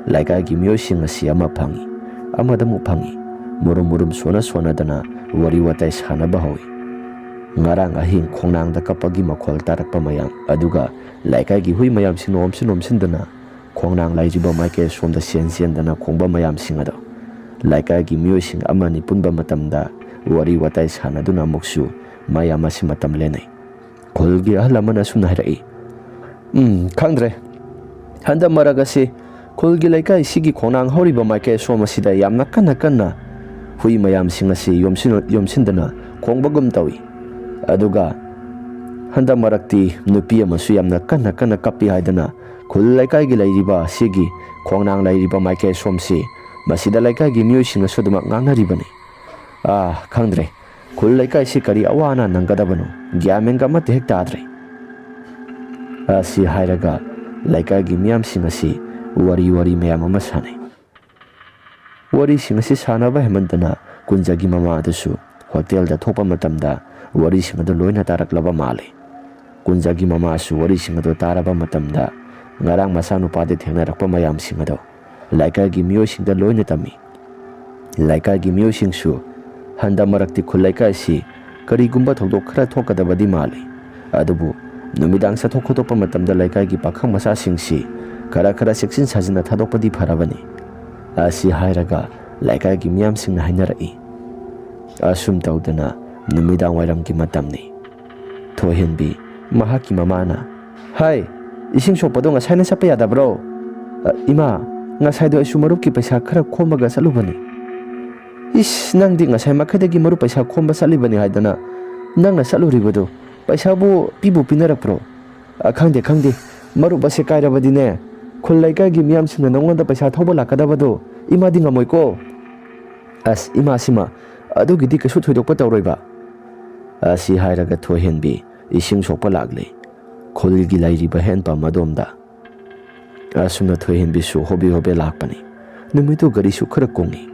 ꯂꯩꯀꯥꯏꯒꯤ ꯃꯤꯑꯣꯏꯁꯤꯡ ꯑꯁꯤ ꯑꯃ ꯐꯪꯏ, ꯑꯃꯗ ꯑꯃꯨꯛ ꯐꯪꯏ, ꯃꯨꯔꯨꯝ ꯃꯨꯔꯨꯝ ꯁꯣꯟꯅ ꯁꯣꯟꯅꯗꯅ ꯋꯥꯔꯤ ꯋꯥꯇꯥꯏ ꯁꯥꯟꯅꯕ ꯍꯧꯏ꯫ ꯉꯔꯥꯡ ꯑꯍꯤꯡ ꯈꯣꯡꯅꯥꯡꯗ ꯀꯞꯄꯒꯤ ꯃꯈꯣꯜ ꯇꯥꯔꯛꯄ ꯃꯌꯥꯝ, ꯑꯗꯨꯒ ꯂꯩꯀꯥꯏꯒꯤ ꯍꯨꯏ ꯃꯌꯥꯝꯁꯤꯡꯅ ꯑꯣꯝꯁꯤꯟ ꯑꯣꯝꯁꯤꯟꯗꯅ ꯈꯣꯡꯅꯥꯡ ꯂꯩꯔꯤꯕ ꯃꯥꯏꯀꯩ ꯁꯣꯝꯗ ꯆꯦꯟ ꯆꯦꯟꯗꯅ ꯈꯣꯡꯕ ꯃꯌꯥꯝꯁꯤꯡ ꯑꯗꯣ ꯂꯩꯀꯥꯏꯒꯤ ꯃꯤꯑꯣꯏꯁꯤꯡ ꯑꯃꯅꯤ ꯄꯨꯟꯕ ꯃꯇꯝꯗ ꯋꯥꯔꯤ ꯋꯥꯇꯥꯏ ꯁꯥꯟꯅꯗꯨꯅ ꯑꯃꯨꯛꯁꯨ ꯃꯌꯥꯝ ꯑꯁꯤ ꯃꯇꯝ ꯂꯦꯟꯅꯩ꯫ ꯈꯨꯜꯒꯤ ꯑꯍꯜ ꯑꯃꯅ ꯑꯁꯨꯝꯅ ꯍꯥꯏꯔꯛꯏ, "ꯎꯝ, ꯈꯪꯗ꯭ꯔꯦ꯫ ꯍꯟꯗꯛ ꯃꯔꯛ ꯑꯁꯤ ꯈꯨꯜꯒꯤ ꯂꯩꯀꯥꯏꯁꯤꯒꯤ ꯈꯣꯡꯅꯥꯡ ꯍꯧꯔꯤꯕ ꯃꯥꯏꯀꯩ ꯑꯁꯣꯝ ꯑꯁꯤꯗ ꯌꯥꯝꯅ ꯀꯟꯅ ꯀꯟꯅ ꯍꯨꯏ ꯃꯌꯥꯝꯁꯤꯡ ꯑꯁꯤ ꯌꯣꯝꯁꯤꯟ-, ꯌꯣꯝꯁꯤꯟꯗꯅ ꯈꯣꯡꯕꯒꯨꯝ ꯇꯧꯏ꯫ ꯑꯗꯨꯒ ꯍꯟꯗꯛ ꯃꯔꯛꯇꯤ ꯅꯨꯄꯤ ꯑꯃꯁꯨ ꯌꯥꯝꯅ ꯀꯟꯅ ꯀꯟꯅ ꯀꯞꯄꯤ" ꯍꯥꯏꯗꯅ ꯈꯨꯜ ꯂꯩꯀꯥꯏꯒꯤ ꯂꯩꯔꯤꯕ ꯑꯁꯤꯒꯤ ꯈꯣꯡꯅꯥꯡ ꯂꯩꯔꯤꯕ ꯃꯥꯏꯀꯩ ꯑꯁꯣꯝꯁꯤ, ꯃꯁꯤꯗ ꯂꯩꯀꯥꯏꯒꯤ ꯃꯤꯑꯣꯏꯁꯤꯡꯅꯁꯨ ꯑꯗꯨꯃꯛ ꯉꯥꯡꯅꯔꯤꯕꯅꯤ꯫ ꯑꯥ, ꯈꯪꯗ꯭ꯔꯦ꯫ ꯈꯨꯜ ꯂꯩꯀꯥꯏꯁꯤ ꯀꯔꯤ ꯑꯋꯥ ꯑꯅꯥ ꯅꯪꯒꯗꯕꯅꯣ? ꯒ꯭ꯌꯥꯟ ꯃꯦꯟꯒ ꯑꯃꯠꯇ ꯍꯦꯛ ꯇꯥꯗ꯭ꯔꯦ꯫ ꯑꯁꯤ ꯍꯥꯏꯔꯒ ꯂꯩꯀꯥꯏꯒꯤ ꯃꯤꯌꯥꯝꯁꯤꯡ ꯑꯁꯤ ꯋꯥꯔꯤ ꯋꯥꯔꯤ ꯃꯌꯥꯝ ꯑꯃ ꯁꯥꯟꯅꯩ꯫ ꯋꯥꯔꯤꯁꯤꯡ ꯑꯁꯤ ꯁꯥꯟꯅꯕ ꯍꯦꯟꯃꯟꯗꯅ ꯀꯨꯟꯖꯒꯤ ꯃꯃꯥ ꯑꯗꯨꯁꯨ ꯍꯣꯇꯦꯜꯗ ꯊꯣꯛꯄ ꯃꯇꯝꯗ ꯋꯥꯔꯤꯁꯤꯡ ꯑꯗꯨ ꯂꯣꯏꯅ ꯇꯥꯔꯛꯂꯕ ꯃꯥꯜꯂꯤ꯫ ꯀꯨꯟꯖꯒꯤ ꯃꯃꯥꯁꯨ ꯋꯥꯔꯤꯁꯤꯡ ꯑꯗꯨ ꯇꯥꯔꯕ ꯃꯇꯝꯗ ꯉꯔꯥꯡ ꯃꯆꯥꯅꯨꯄꯥꯗ ꯊꯦꯡꯅꯔꯛꯄ ꯃꯌꯥꯝꯁꯤꯡ ꯑꯗꯨ ꯂꯩꯀꯥꯏꯒꯤ ꯃꯤꯑꯣꯏꯁꯤꯡꯗ ꯂꯣꯏꯅ ꯇꯝꯃꯤ꯫ ꯂꯩꯀꯥꯏꯒꯤ ꯃꯤꯑꯣꯏꯁꯤꯡꯁꯨ ꯍꯟꯗꯛ ꯃꯔꯛꯇꯤ ꯈꯨꯜ ꯂꯩꯀꯥꯏꯁꯤ ꯀꯔꯤꯒꯨꯝꯕ ꯊꯧꯗꯣꯛ ꯈꯔ ꯊꯣꯛꯀꯗꯕꯗꯤ ꯃꯥꯜꯂꯤ꯫ ꯑꯗꯨꯕꯨ ꯅꯨꯃꯤꯗꯥꯡ ꯆꯠꯊꯣꯛ ꯈꯣꯠꯇꯣꯛꯄ ꯃꯇꯝꯗ ꯂꯩꯀꯥꯏꯒꯤ ꯄꯥꯈꯪ ꯃꯆꯥꯁꯤꯡꯁꯤ ꯈꯔ ꯈꯔ ꯆꯦꯛꯁꯤꯟ ꯁꯥꯖꯤꯟꯅ ꯊꯥꯗꯣꯛꯄꯗꯤ ꯐꯔꯕꯅꯤ꯫ ꯑꯁꯤ ꯍꯥꯏꯔꯒ ꯂꯩꯀꯥꯏꯒꯤ ꯃꯤꯌꯥꯝꯁꯤꯡꯅ ꯍꯥꯏꯅꯔꯛꯏ꯫ ꯑꯁꯨꯝ ꯇꯧꯗꯅ ꯅꯨꯃꯤꯗꯥꯡ ꯋꯥꯏꯔꯝꯒꯤ ꯃꯇꯝꯅꯤ꯫ ꯊꯣꯏꯍꯦꯟꯕꯤ ꯃꯍꯥꯛꯀꯤ ꯃꯃꯥꯅ, "ꯍꯥꯏ, ꯏꯁꯤꯡ ꯁꯣꯛꯄꯗꯣ ꯉꯁꯥꯏꯅ ꯆꯠꯄ ꯌꯥꯗꯕ꯭ꯔꯣ?" "ꯑ, ꯏꯃꯥ, ꯉꯁꯥꯏꯗꯣ ꯑꯩꯁꯨ ꯃꯔꯨꯞꯀꯤ ꯄꯩꯁꯥ ꯈꯔ ꯈꯣꯝꯃꯒ ꯆꯠꯂꯨꯕꯅꯤ꯫" "ꯏꯁ, ꯅꯪꯗꯤ ꯉꯁꯥꯏ ꯃꯈꯩꯗꯒꯤ ꯃꯔꯨꯞ ꯄꯩꯁꯥ ꯈꯣꯝꯕ ꯆꯠꯂꯤꯕꯅꯤ ꯍꯥꯏꯗꯅ ꯅꯪꯅ ꯆꯠꯂꯨꯔꯤꯕꯗꯨ ꯄꯩꯁꯥꯕꯨ ꯄꯤꯕꯨ ꯄꯤꯅꯔꯛꯄ꯭ꯔꯣ?" "ꯑ, ꯈꯪꯗꯦ, ꯈꯪꯗꯦ꯫ ꯃꯔꯨꯞ ꯑꯁꯦ ꯀꯥꯏꯔꯕꯗꯤꯅꯦ, ꯈꯨꯜ ꯂꯩꯀꯥꯏꯒꯤ ꯃꯤꯌꯥꯝꯁꯤꯡꯅ ꯅꯉꯣꯟꯗ ꯄꯩꯁꯥ ꯊꯧꯕ ꯂꯥꯛꯀꯗꯕꯗꯣ ꯏꯃꯥꯗꯤ ꯉꯝꯃꯣꯏꯀꯣ꯫" "ꯑꯁ, ꯏꯃꯥꯁꯤꯃ, ꯑꯗꯨꯒꯤꯗꯤ ꯀꯩꯁꯨ ꯊꯣꯏꯗꯣꯛꯄ ꯇꯧꯔꯣꯏꯕ꯫" ꯑꯁꯤ ꯍꯥꯏꯔꯒ ꯊꯣꯏꯍꯦꯟꯕꯤ ꯏꯁꯤꯡ ꯁꯣꯛꯄ ꯂꯥꯛꯂꯦ꯫ ꯈꯨꯜꯒꯤ ꯂꯩꯔꯤꯕ ꯍꯦꯟ ꯄꯝ ꯑꯗꯣꯝꯗ꯫ ꯑꯁꯨꯝꯅ ꯊꯣꯏꯍꯦꯟꯕꯤꯁꯨ ꯍꯣꯕꯦ ꯍꯣꯕꯦ ꯂꯥꯛꯄꯅꯤ꯫ ꯅꯨꯃꯤꯠꯇꯨ ꯒꯥꯔꯤꯁꯨ ꯈꯔ ꯀꯨꯡꯏ꯫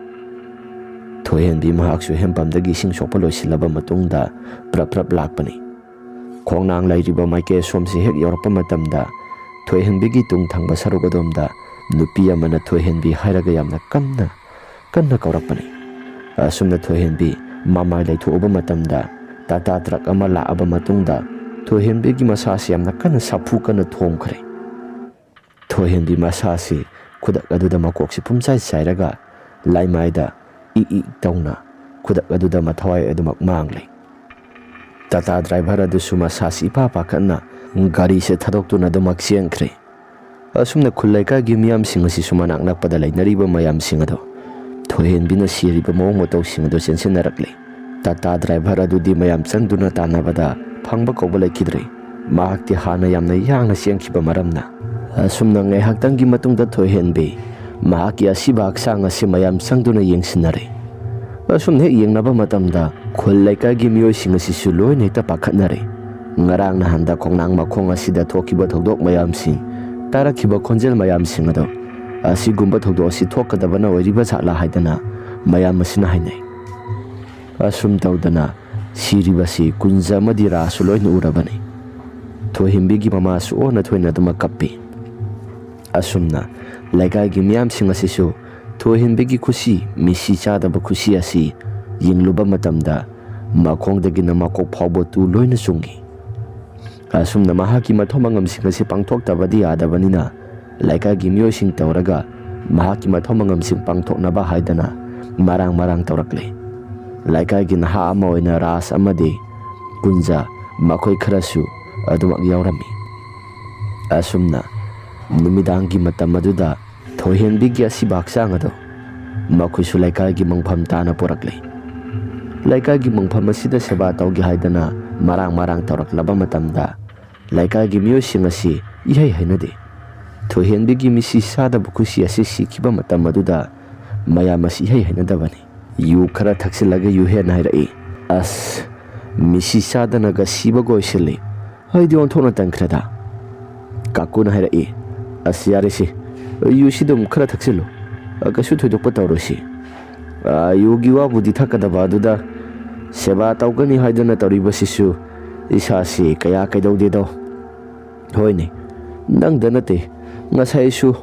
ꯊꯣꯏꯍꯦꯟꯕꯤ ꯃꯍꯥꯛꯁꯨ ꯍꯦꯟꯄꯝꯗꯒꯤ ꯏꯁꯤꯡ ꯁꯣꯛꯄ ꯂꯣꯏꯁꯤꯜꯂꯕ ꯃꯇꯨꯡꯗ ꯄ꯭ꯔꯞ ꯄ꯭ꯔꯞ ꯂꯥꯛꯄꯅꯤ꯫ ꯈꯣꯡꯅꯥꯡ ꯂꯩꯔꯤꯕ ꯃꯥꯏꯀꯩ ꯑꯁꯣꯝꯁꯤ ꯍꯦꯛ ꯌꯧꯔꯛꯄ ꯃꯇꯝꯗ ꯊꯣꯏꯍꯦꯟꯕꯤꯒꯤ ꯇꯨꯡ ꯊꯪꯕ ꯁꯔꯨꯛ ꯑꯗꯣꯝꯗ ꯅꯨꯄꯤ ꯑꯃꯅ ꯊꯣꯏꯍꯦꯟꯕꯤ ꯍꯥꯏꯔꯒ ꯌꯥꯝꯅ ꯀꯟꯅ, ꯀꯟꯅ ꯀꯧꯔꯛꯄꯅꯤ꯫ ꯑꯁꯨꯝꯅ ꯊꯣꯏꯍꯦꯟꯕꯤ ꯃꯃꯥꯏ ꯂꯩꯊꯣꯛꯎꯕ ꯃꯇꯝꯗ ꯇꯥꯇꯥ ꯇ꯭ꯔꯛ ꯑꯃ ꯂꯥꯛꯑꯕ ꯃꯇꯨꯡꯗ ꯊꯣꯏꯍꯦꯟꯕꯤꯒꯤ ꯃꯁꯥꯁꯤ ꯌꯥꯝꯅ ꯀꯟꯅ ꯁꯥꯐꯨ ꯀꯟꯅ ꯊꯣꯝꯈ꯭ꯔꯦ꯫ ꯊꯣꯏꯍꯦꯟꯕꯤ ꯃꯁꯥꯁꯤ ꯈꯨꯗꯛ ꯑꯗꯨꯗ ꯃꯀꯣꯛꯁꯤ ꯄꯨꯝꯆꯥꯏ ꯆꯥꯏꯔꯒ ꯂꯥꯏꯃꯥꯏꯗ ꯏꯛ ꯏꯛ ꯇꯧꯅ ꯈꯨꯗꯛ ꯑꯗꯨꯗ ꯃꯊꯋꯥꯏ ꯑꯗꯨꯃꯛ ꯃꯥꯡꯂꯦ꯫ ꯇꯥꯇꯥ ꯗ꯭ꯔꯥꯏꯚꯔ ꯑꯗꯨꯁꯨ ꯃꯁꯥꯁꯤ ꯏꯄꯥ ꯄꯥꯈꯠꯅ ꯒꯥꯔꯤꯁꯦ ꯊꯥꯗꯣꯛꯇꯨꯅ ꯑꯗꯨꯃꯛ ꯆꯦꯟꯈ꯭ꯔꯦ꯫ ꯑꯁꯨꯝꯅ ꯈꯨꯜ ꯂꯩꯀꯥꯏꯒꯤ ꯃꯤꯌꯥꯝꯁꯤꯡ ꯑꯁꯤꯁꯨ ꯃꯅꯥꯛ ꯅꯛꯄꯗ ꯂꯩꯅꯔꯤꯕ ꯃꯌꯥꯝꯁꯤꯡ ꯑꯗꯣ ꯊꯣꯏꯍꯦꯟꯕꯤꯅ ꯁꯤꯔꯤꯕ ꯃꯑꯣꯡ ꯃꯇꯧꯁꯤꯡ ꯑꯗꯨ ꯆꯦꯟꯁꯤꯟꯅꯔꯛꯂꯦ꯫ ꯇꯥꯇꯥ ꯗ꯭ꯔꯥꯏꯚꯔ ꯑꯗꯨꯗꯤ ꯃꯌꯥꯝ ꯆꯪꯗꯨꯅ ꯇꯥꯟꯅꯕꯗ ꯐꯪꯕ ꯀꯧꯕ ꯂꯩꯈꯤꯗ꯭ꯔꯦ꯫ ꯃꯍꯥꯛꯇꯤ ꯍꯥꯟꯅ ꯌꯥꯝꯅ ꯌꯥꯡꯅ ꯆꯦꯟꯈꯤꯕ ꯃꯔꯝꯅ꯫ ꯑꯁꯨꯝꯅ ꯉꯥꯏꯍꯥꯛꯇꯪꯒꯤ ꯃꯇꯨꯡꯗ ꯊꯣꯏꯍꯦꯟꯕꯤ ꯃꯍꯥꯛꯀꯤ ꯑꯁꯤꯕ ꯍꯛꯆꯥꯡ ꯑꯁꯤ ꯃꯌꯥꯝ ꯆꯪꯗꯨꯅ ꯌꯦꯡꯁꯤꯟꯅꯔꯦ꯫ ꯑꯁꯨꯝꯅ ꯍꯦꯛ ꯌꯦꯡꯅꯕ ꯃꯇꯝꯗ ꯈꯨꯜ ꯂꯩꯀꯥꯏꯒꯤ ꯃꯤꯑꯣꯏꯁꯤꯡ ꯑꯁꯤꯁꯨ ꯂꯣꯏꯅ ꯍꯦꯛꯇ ꯄꯥꯈꯠꯅꯔꯦ꯫ ꯉꯔꯥꯡ ꯅꯍꯥꯟꯗ ꯈꯣꯡꯅꯥꯡ ꯃꯈꯣꯡ ꯑꯁꯤꯗ ꯊꯣꯛꯈꯤꯕ ꯊꯧꯗꯣꯛ ꯃꯌꯥꯝꯁꯤꯡ, ꯇꯥꯔꯛꯈꯤꯕ ꯈꯣꯟꯖꯦꯜ ꯃꯌꯥꯝꯁꯤꯡ ꯑꯗꯣ ꯑꯁꯤꯒꯨꯝꯕ ꯊꯧꯗꯣꯛ ꯑꯁꯤ ꯊꯣꯛꯀꯗꯕꯅ ꯑꯣꯏꯔꯤꯕ ꯖꯥꯠꯂꯥ ꯍꯥꯏꯗꯅ ꯃꯌꯥꯝ ꯑꯁꯤꯅ ꯍꯥꯏꯅꯩ꯫ ꯑꯁꯨꯝ ꯇꯧꯗꯅ ꯁꯤꯔꯤꯕꯁꯤ ꯀꯨꯟꯖ ꯑꯃꯗꯤ ꯔꯥꯁꯁꯨ ꯂꯣꯏꯅ ꯎꯔꯕꯅꯤ꯫ ꯊꯣꯏꯍꯦꯟꯕꯤꯒꯤ ꯃꯃꯥꯁꯨ ꯑꯣꯟꯅ ꯊꯣꯏꯅ ꯑꯗꯨꯃꯛ ꯀꯞꯄꯤ꯫ ꯑꯁꯨꯝꯅ ꯂꯩꯀꯥꯏꯒꯤ ꯃꯤꯌꯥꯝꯁꯤꯡ ꯑꯁꯤꯁꯨ ꯊꯣꯏꯍꯦꯟꯕꯤꯒꯤ ꯈꯨꯁꯤ, ꯃꯤꯁꯤ ꯆꯥꯗꯕ ꯈꯨꯁꯤ ꯑꯁꯤ ꯌꯦꯡꯂꯨꯕ ꯃꯇꯝꯗ ꯃꯈꯣꯡꯗꯒꯤꯅ ꯃꯀꯣꯛ ꯐꯥꯎꯕ ꯇꯨ ꯂꯣꯏꯅ ꯆꯨꯡꯏ꯫ ꯑꯁꯨꯝꯅ ꯃꯍꯥꯛꯀꯤ ꯃꯊꯧ ꯃꯉꯝꯁꯤꯡ ꯑꯁꯤ ꯄꯥꯡꯊꯣꯛꯇꯕꯗꯤ ꯌꯥꯗꯕꯅꯤꯅ ꯂꯩꯀꯥꯏꯒꯤ ꯃꯤꯑꯣꯏꯁꯤꯡ ꯇꯧꯔꯒ ꯃꯍꯥꯛꯀꯤ ꯃꯊꯧ ꯃꯉꯝꯁꯤꯡ ꯄꯥꯡꯊꯣꯛꯅꯕ ꯍꯥꯏꯗꯅ ꯃꯔꯥꯡ ꯃꯔꯥꯡ ꯇꯧꯔꯛꯂꯦ꯫ ꯂꯩꯀꯥꯏꯒꯤ ꯅꯍꯥ ꯑꯃ ꯑꯣꯏꯅ ꯔꯥꯖ ꯑꯃꯗꯤ ꯀꯨꯟꯖ ꯃꯈꯣꯏ ꯈꯔꯁꯨ ꯑꯗꯨꯃꯛ ꯌꯥꯎꯔꯝꯃꯤ꯫ ꯑꯁꯨꯝꯅ ꯅꯨꯃꯤꯗꯥꯡꯒꯤ ꯃꯇꯝ ꯑꯗꯨꯗ ꯊꯣꯏꯍꯦꯟꯕꯤꯒꯤ ꯑꯁꯤꯕ ꯍꯛꯆꯥꯡ ꯑꯗꯨ ꯃꯈꯣꯏꯁꯨ ꯂꯩꯀꯥꯏꯒꯤ ꯃꯪꯐꯝ ꯇꯥꯅ ꯄꯨꯔꯛꯂꯦ꯫ ꯂꯩꯀꯥꯏꯒꯤ ꯃꯪꯐꯝ ꯑꯁꯤꯗ ꯁꯦꯕꯥ ꯇꯧꯒꯦ ꯍꯥꯏꯗꯅ ꯃꯔꯥꯡ ꯃꯔꯥꯡ ꯇꯧꯔꯛꯂꯕ ꯃꯇꯝꯗ ꯂꯩꯀꯥꯏꯒꯤ ꯃꯤꯑꯣꯏꯁꯤꯡ ꯑꯁꯤ ꯏꯍꯩ ꯍꯩꯅꯗꯦ꯫ ꯊꯣꯏꯍꯦꯟꯕꯤꯒꯤ ꯃꯤꯁꯤ ꯆꯥꯗꯕ ꯈꯨꯁꯤ ꯑꯁꯤ ꯁꯤꯈꯤꯕ ꯃꯇꯝ ꯑꯗꯨꯗ ꯃꯌꯥꯝ ꯑꯁꯤ ꯏꯍꯩ ꯍꯩꯅꯗꯕꯅꯤ꯫ ꯌꯨ ꯈꯔ ꯊꯛꯆꯤꯜꯂꯒ ꯌꯨꯍꯦꯟ ꯍꯥꯏꯔꯛꯏ, "ꯑꯁ, ꯃꯤꯁꯤ ꯆꯥꯗꯅꯒ ꯁꯤꯕꯒ ꯑꯣꯏꯁꯤꯜꯂꯤ꯫ ꯑꯩꯗꯤ ꯑꯣꯟꯊꯣꯛꯅ ꯇꯟꯈ꯭ꯔꯦꯗ꯫" ꯀꯥꯀꯨꯅ ꯍꯥꯏꯔꯛꯏ, "ꯑꯁ, ꯌꯥꯔꯦꯁꯦ, ꯌꯨꯁꯤ ꯑꯗꯨꯝ ꯈꯔ ꯊꯛꯆꯤꯜꯂꯨ꯫ ꯀꯩꯁꯨ ꯊꯣꯏꯗꯣꯛꯄ ꯇꯧꯔꯣꯏꯁꯤ꯫ ꯑ, ꯌꯨꯒꯤ ꯋꯥꯕꯨꯗꯤ ꯊꯛꯀꯗꯕ ꯑꯗꯨꯗ ꯁꯦꯕꯥ ꯇꯧꯒꯅꯤ ꯍꯥꯏꯗꯨꯅ ꯇꯧꯔꯤꯕꯁꯤꯁꯨ ꯏꯁꯥꯁꯤ ꯀꯌꯥ ꯀꯩꯗꯧꯗꯦꯗꯣ꯫ ꯍꯣꯏꯅꯦ, ꯅꯪꯗ ꯅꯠꯇꯦ, ꯉꯁꯥꯏꯁꯨ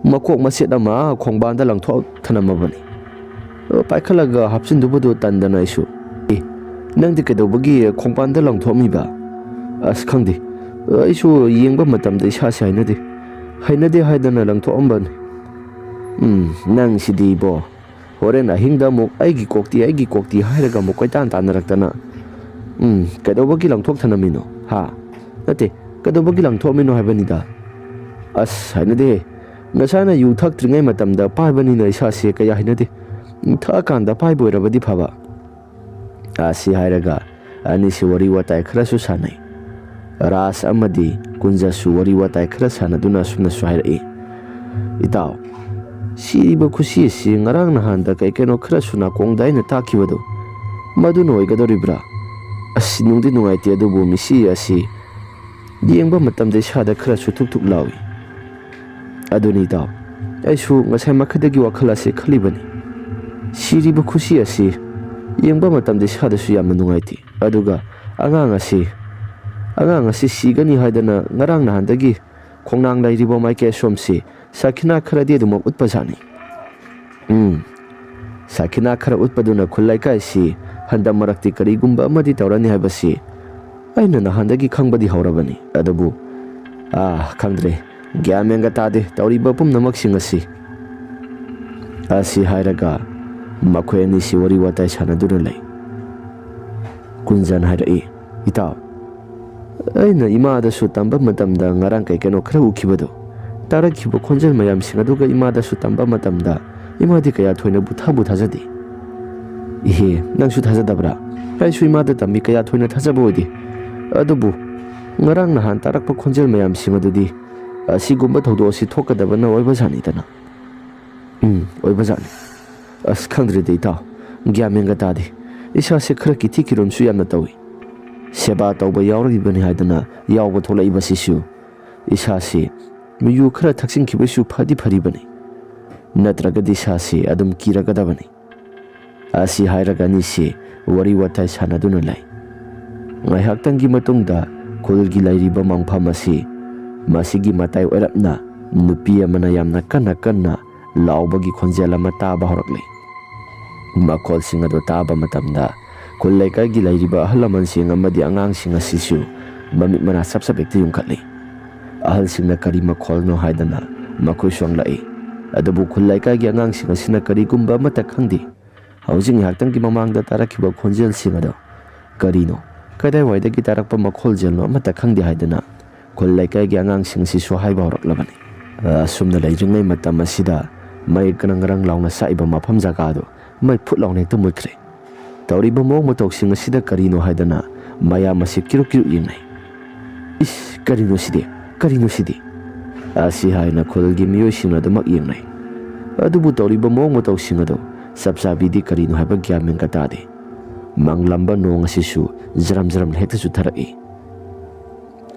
ꯃꯀꯣꯛ ꯃꯆꯦꯠ ꯑꯃ ꯈꯣꯡꯕꯥꯟꯗ ꯂꯪꯊꯣꯛ ꯊꯅꯝꯃꯕꯅꯤ꯫ ꯑ, ꯄꯥꯏꯈꯠꯂꯒ ꯍꯥꯞꯆꯤꯟꯗꯨꯕꯗꯨ ꯇꯟꯗꯅ ꯑꯩꯁꯨ, "ꯑꯦ, ꯅꯪꯗꯤ ꯀꯩꯗꯧꯕꯒꯤ ꯈꯣꯡꯕꯥꯟꯗ ꯂꯪꯊꯣꯛꯑꯝꯃꯤꯕ?" "ꯑꯁ, ꯈꯪꯗꯦ, ꯑꯩꯁꯨ ꯌꯦꯡꯕ ꯃꯇꯝꯗ ꯏꯁꯥꯁꯦ ꯍꯩꯅꯗꯦ, ꯍꯩꯅꯗꯦ ꯍꯥꯏꯗꯅ ꯂꯪꯊꯣꯛꯑꯝꯕꯅꯤ꯫" "ꯎꯝ, ꯅꯪꯁꯤꯗꯤ ꯏꯕꯣ, ꯍꯣꯔꯦꯟ ꯑꯍꯤꯡꯗ ꯑꯃꯨꯛ ꯑꯩꯒꯤ ꯀꯣꯛꯇꯤ, ꯑꯩꯒꯤ ꯀꯣꯛꯇꯤ ꯍꯥꯏꯔꯒ ꯑꯃꯨꯛ ꯀꯣꯏꯇꯥꯟ ꯇꯥꯟꯅꯔꯛꯇꯅ꯫ ꯎꯝ, ꯀꯩꯗꯧꯕꯒꯤ ꯂꯪꯊꯣꯛ ꯊꯅꯝꯃꯤꯅꯣ? ꯍꯥ? ꯅꯠꯇꯦ, ꯀꯩꯗꯧꯕꯒꯤ ꯂꯪꯊꯣꯛꯑꯝꯃꯤꯅꯣ ꯍꯥꯏꯕꯅꯤꯗ?" "ꯑꯁ, ꯍꯩꯅꯗꯦꯍꯦ꯫ ꯉꯁꯥꯏꯅ ꯌꯨ ꯊꯛꯇ꯭ꯔꯤꯉꯩ ꯃꯇꯝꯗ ꯄꯥꯏꯕꯅꯤꯅ ꯏꯁꯥꯁꯦ ꯀꯌꯥ ꯍꯩꯅꯗꯦ꯫ ꯊꯛꯑꯀꯥꯟꯗ ꯄꯥꯏꯕ ꯑꯣꯏꯔꯕꯗꯤ ꯐꯕ꯫" ꯑꯁꯤ ꯍꯥꯏꯔꯒ ꯑꯅꯤꯁꯤ ꯋꯥꯔꯤ ꯋꯥꯇꯥꯏ ꯈꯔꯁꯨ ꯁꯥꯟꯅꯩ꯫ ꯔꯥꯖ ꯑꯃꯗꯤ ꯀꯨꯟꯖꯁꯨ ꯋꯥꯔꯤ ꯋꯥꯇꯥꯏ ꯈꯔ ꯁꯥꯟꯅꯗꯨꯅ ꯑꯁꯨꯝꯅꯁꯨ ꯍꯥꯏꯔꯛꯏ, "ꯏꯇꯥꯎ, ꯁꯤꯔꯤꯕ ꯈꯨꯁꯤ ꯑꯁꯤ ꯉꯔꯥꯡ ꯅꯍꯥꯟꯗ ꯀꯩ ꯀꯩꯅꯣ ꯈꯔꯁꯨ ꯅꯥꯀꯣꯡꯗ ꯑꯩꯅ ꯇꯥꯈꯤꯕꯗꯣ, ꯃꯗꯨꯅ ꯑꯣꯏꯒꯗꯧꯔꯤꯕ꯭ꯔꯥ? ꯑꯁ, ꯅꯨꯡꯗꯤ ꯅꯨꯡꯉꯥꯏꯇꯦ, ꯑꯗꯨꯕꯨ ꯃꯤꯁꯤ ꯑꯁꯤ ꯌꯦꯡꯕ ꯃꯇꯝꯗ ꯏꯁꯥꯗ ꯈꯔꯁꯨ ꯊꯨꯛ ꯊꯨꯛ ꯂꯥꯎꯏ꯫ ꯑꯗꯨꯅꯤ ꯏꯇꯥꯎ, ꯑꯩꯁꯨ ꯉꯁꯥꯏ ꯃꯈꯩꯗꯒꯤ ꯋꯥꯈꯜ ꯑꯁꯤ ꯈꯜꯂꯤꯕꯅꯤ꯫ ꯁꯤꯔꯤꯕ ꯈꯨꯁꯤ ꯑꯁꯤ ꯌꯦꯡꯕ ꯃꯇꯝꯗ ꯏꯁꯥꯗꯁꯨ ꯌꯥꯝꯅ ꯅꯨꯡꯉꯥꯏꯇꯦ꯫ ꯑꯗꯨꯒ ꯑꯉꯥꯡ ꯑꯁꯤ, ꯑꯉꯥꯡ ꯑꯁꯤ ꯁꯤꯒꯅꯤ ꯍꯥꯏꯗꯅ ꯉꯔꯥꯡ ꯅꯍꯥꯟꯗꯒꯤ ꯈꯣꯡꯅꯥꯡ ꯂꯩꯔꯤꯕ ꯃꯥꯏꯀꯩ ꯑꯁꯣꯝꯁꯤ ꯁꯥꯈꯤꯅꯥ ꯈꯔꯗꯤ ꯑꯗꯨꯃꯛ ꯎꯠꯄꯖꯥꯠꯅꯤ꯫ ꯎꯝ, ꯁꯥꯈꯤꯅꯥ ꯈꯔ ꯎꯠꯄꯗꯨꯅ ꯈꯨꯜ ꯂꯩꯀꯥꯏꯁꯤ ꯍꯟꯗꯛ ꯃꯔꯛꯇꯤ ꯀꯔꯤꯒꯨꯝꯕ ꯑꯃꯗꯤ ꯇꯧꯔꯅꯤ ꯍꯥꯏꯕꯁꯤ ꯑꯩꯅ ꯅꯍꯥꯟꯗꯒꯤ ꯈꯪꯕꯗꯤ ꯍꯧꯔꯕꯅꯤ꯫ ꯑꯗꯨꯕꯨ, ꯑꯥ, ꯈꯪꯗ꯭ꯔꯦ, ꯒ꯭ꯌꯥꯟ ꯃꯦꯟꯒ ꯇꯥꯗꯦ ꯇꯧꯔꯤꯕ ꯄꯨꯝꯅꯃꯛꯁꯤꯡ ꯑꯁꯤ꯫" ꯑꯁꯤ ꯍꯥꯏꯔꯒ ꯃꯈꯣꯏ ꯑꯅꯤꯁꯤ ꯋꯥꯔꯤ ꯋꯥꯇꯥꯏ ꯁꯥꯟꯅꯗꯨꯅ ꯂꯩ꯫ ꯀꯨꯟꯖꯟ ꯍꯥꯏꯔꯛꯏ, "ꯏꯇꯥꯎ, ꯑꯩꯅ ꯏꯃꯥꯗꯁꯨ ꯇꯝꯕ ꯃꯇꯝꯗ ꯉꯔꯥꯡ ꯀꯩ ꯀꯩꯅꯣ ꯈꯔ ꯎꯈꯤꯕꯗꯣ, ꯇꯥꯔꯛꯈꯤꯕ ꯈꯣꯟꯖꯦꯜ ꯃꯌꯥꯝꯁꯤꯡ ꯑꯗꯨꯒ ꯏꯃꯥꯗꯁꯨ ꯇꯝꯕ ꯃꯇꯝꯗ ꯏꯃꯥꯗꯤ ꯀꯌꯥ ꯊꯣꯏꯅꯕꯨ ꯊꯥꯕꯨ ꯊꯥꯖꯗꯦ꯫" "ꯏꯍꯦ, ꯅꯪꯁꯨ ꯊꯥꯖꯗꯕ꯭ꯔꯥ? ꯑꯩꯁꯨ ꯏꯃꯥꯗ ꯇꯝꯃꯤ, ꯀꯌꯥ ꯊꯣꯏꯅ ꯊꯥꯖꯕ ꯑꯣꯏꯗꯦ꯫ ꯑꯗꯨꯕꯨ ꯉꯔꯥꯡ ꯅꯍꯥꯟ ꯇꯥꯔꯛꯄ ꯈꯣꯟꯖꯦꯜ ꯃꯌꯥꯝꯁꯤꯡ ꯑꯗꯨꯗꯤ ꯑꯁꯤꯒꯨꯝꯕ ꯊꯧꯗꯣꯛ ꯑꯁꯤ ꯊꯣꯛꯀꯗꯕꯅ ꯑꯣꯏꯕꯖꯥꯠꯅꯤꯗꯅ꯫" "ꯎꯝ, ꯑꯣꯏꯕꯖꯥꯠꯅꯤ꯫ ꯑꯁ, ꯈꯪꯗ꯭ꯔꯦꯗ ꯏꯇꯥꯎ, ꯒ꯭ꯌꯥꯟ ꯃꯦꯟꯒ ꯇꯥꯗꯦ꯫ ꯏꯁꯥꯁꯦ ꯈꯔ ꯀꯤꯊꯤ ꯀꯤꯔꯨꯝꯁꯨ ꯌꯥꯝꯅ ꯇꯧꯏ꯫ ꯁꯦꯕꯥ ꯇꯧꯕ ꯌꯥꯎꯔꯛꯏꯕꯅꯤ ꯍꯥꯏꯗꯅ ꯌꯥꯎꯕ ꯊꯣꯛꯂꯛꯏꯕꯁꯤꯁꯨ ꯏꯁꯥꯁꯤ ꯌꯨ ꯈꯔ ꯊꯛꯆꯤꯟꯈꯤꯕꯩꯁꯨ ꯐꯗꯤ ꯐꯔꯤꯕꯅꯤ, ꯅꯠꯇ꯭ꯔꯒꯗꯤ ꯏꯁꯥꯁꯤ ꯑꯗꯨꯝ ꯀꯤꯔꯒꯗꯕꯅꯤ꯫" ꯑꯁꯤ ꯍꯥꯏꯔꯒ ꯑꯅꯤꯁꯤ ꯋꯥꯔꯤ ꯋꯥꯇꯥꯏ ꯁꯥꯟꯅꯗꯨꯅ ꯂꯩ꯫ ꯉꯥꯏꯍꯥꯛꯇꯪꯒꯤ ꯃꯇꯨꯡꯗ ꯈꯨꯜꯒꯤ ꯂꯩꯔꯤꯕ ꯃꯪꯐꯝ ꯑꯁꯤ ꯃꯁꯤꯒꯤ ꯃꯇꯥꯏ ꯑꯣꯏꯔꯞꯅ ꯅꯨꯄꯤ ꯑꯃꯅ ꯌꯥꯝꯅ ꯀꯟꯅ ꯀꯟꯅ ꯂꯥꯎꯕꯒꯤ ꯈꯣꯟꯖꯦꯜ ꯑꯃ ꯇꯥꯕ ꯍꯧꯔꯛꯂꯤ꯫ ꯃꯈꯣꯜꯁꯤꯡ ꯑꯗꯨ ꯇꯥꯕ ꯃꯇꯝꯗ ꯈꯨꯜ ꯂꯩꯀꯥꯏꯒꯤ ꯂꯩꯔꯤꯕ ꯑꯍꯜ ꯂꯃꯟꯁꯤꯡ ꯑꯃꯗꯤ ꯑꯉꯥꯡꯁꯤꯡ ꯑꯁꯤꯁꯨ ꯃꯃꯤꯠ ꯃꯅꯥ ꯁꯞ ꯁꯞ ꯍꯦꯛꯇ ꯌꯨꯡꯈꯠꯂꯤ꯫ ꯑꯍꯜꯁꯤꯡꯅ ꯀꯔꯤ ꯃꯈꯣꯜꯅꯣ ꯍꯥꯏꯗꯅ ꯃꯈꯣꯏꯁꯨ ꯍꯪꯂꯛꯏ꯫ ꯑꯗꯨꯕꯨ ꯈꯨꯜ ꯂꯩꯀꯥꯏꯒꯤ ꯑꯉꯥꯡꯁꯤꯡ ꯑꯁꯤꯅ ꯀꯔꯤꯒꯨꯝꯕ ꯑꯃꯠꯇ ꯈꯪꯗꯦ꯫ ꯍꯧꯖꯤꯛ ꯉꯥꯏꯍꯥꯛꯇꯪꯒꯤ ꯃꯃꯥꯡꯗ ꯇꯥꯔꯛꯈꯤꯕ ꯈꯣꯟꯖꯦꯜꯁꯤꯡ ꯑꯗꯣ ꯀꯔꯤꯅꯣ, ꯀꯗꯥꯏꯋꯥꯏꯗꯒꯤ ꯇꯥꯔꯛꯄ ꯃꯈꯣꯜꯖꯦꯜꯅꯣ ꯑꯃꯠꯇ ꯈꯪꯗꯦ ꯍꯥꯏꯗꯨꯅ ꯈꯨꯜ ꯂꯩꯀꯥꯏꯒꯤ ꯑꯉꯥꯡꯁꯤꯡꯁꯤꯁꯨ ꯍꯥꯏꯕ ꯍꯧꯔꯛꯂꯕꯅꯤ꯫ ꯑꯁꯨꯝꯅ ꯂꯩꯔꯤꯉꯩ ꯃꯇꯝ ꯑꯁꯤꯗ ꯃꯩ ꯒ꯭ꯔꯪ ꯒ꯭ꯔꯪ ꯂꯥꯎꯅ ꯁꯥꯛꯏꯕ ꯃꯐꯝ ꯖꯒꯥꯗꯨ ꯃꯩ ꯐꯨꯠ ꯂꯥꯎꯅ ꯍꯦꯛꯇ ꯃꯨꯠꯈ꯭ꯔꯦ꯫ ꯇꯧꯔꯤꯕ ꯃꯑꯣꯡ ꯃꯇꯧꯁꯤꯡ ꯑꯁꯤꯗ ꯀꯔꯤꯅꯣ ꯍꯥꯏꯗꯅ ꯃꯌꯥꯝ ꯑꯁꯤ ꯀꯤꯔꯨꯛ ꯀꯤꯔꯨꯛ ꯌꯦꯡꯅꯩ꯫ "ꯏꯁ, ꯀꯔꯤꯅꯣ ꯁꯤꯗꯤ? ꯀꯔꯤꯅꯣ ꯁꯤꯗꯤ?" ꯑꯁꯤ ꯍꯥꯏꯅ ꯈꯨꯜꯒꯤ ꯃꯤꯑꯣꯏꯁꯤꯡꯅ ꯑꯗꯨꯃꯛ ꯌꯦꯡꯅꯩ꯫ ꯑꯗꯨꯕꯨ ꯇꯧꯔꯤꯕ ꯃꯑꯣꯡ ꯃꯇꯧꯁꯤꯡ ꯑꯗꯨ ꯆꯞ ꯆꯥꯕꯤꯗꯤ ꯀꯔꯤꯅꯣ ꯍꯥꯏꯕ ꯒ꯭ꯌꯥꯟ ꯃꯦꯟꯒ ꯇꯥꯗꯦ꯫ ꯃꯪꯂꯝꯕ ꯅꯣꯡ ꯑꯁꯤꯁꯨ ꯖꯔꯝ ꯖꯔꯝ ꯍꯦꯛꯇ ꯆꯨꯊꯔꯛꯏ꯫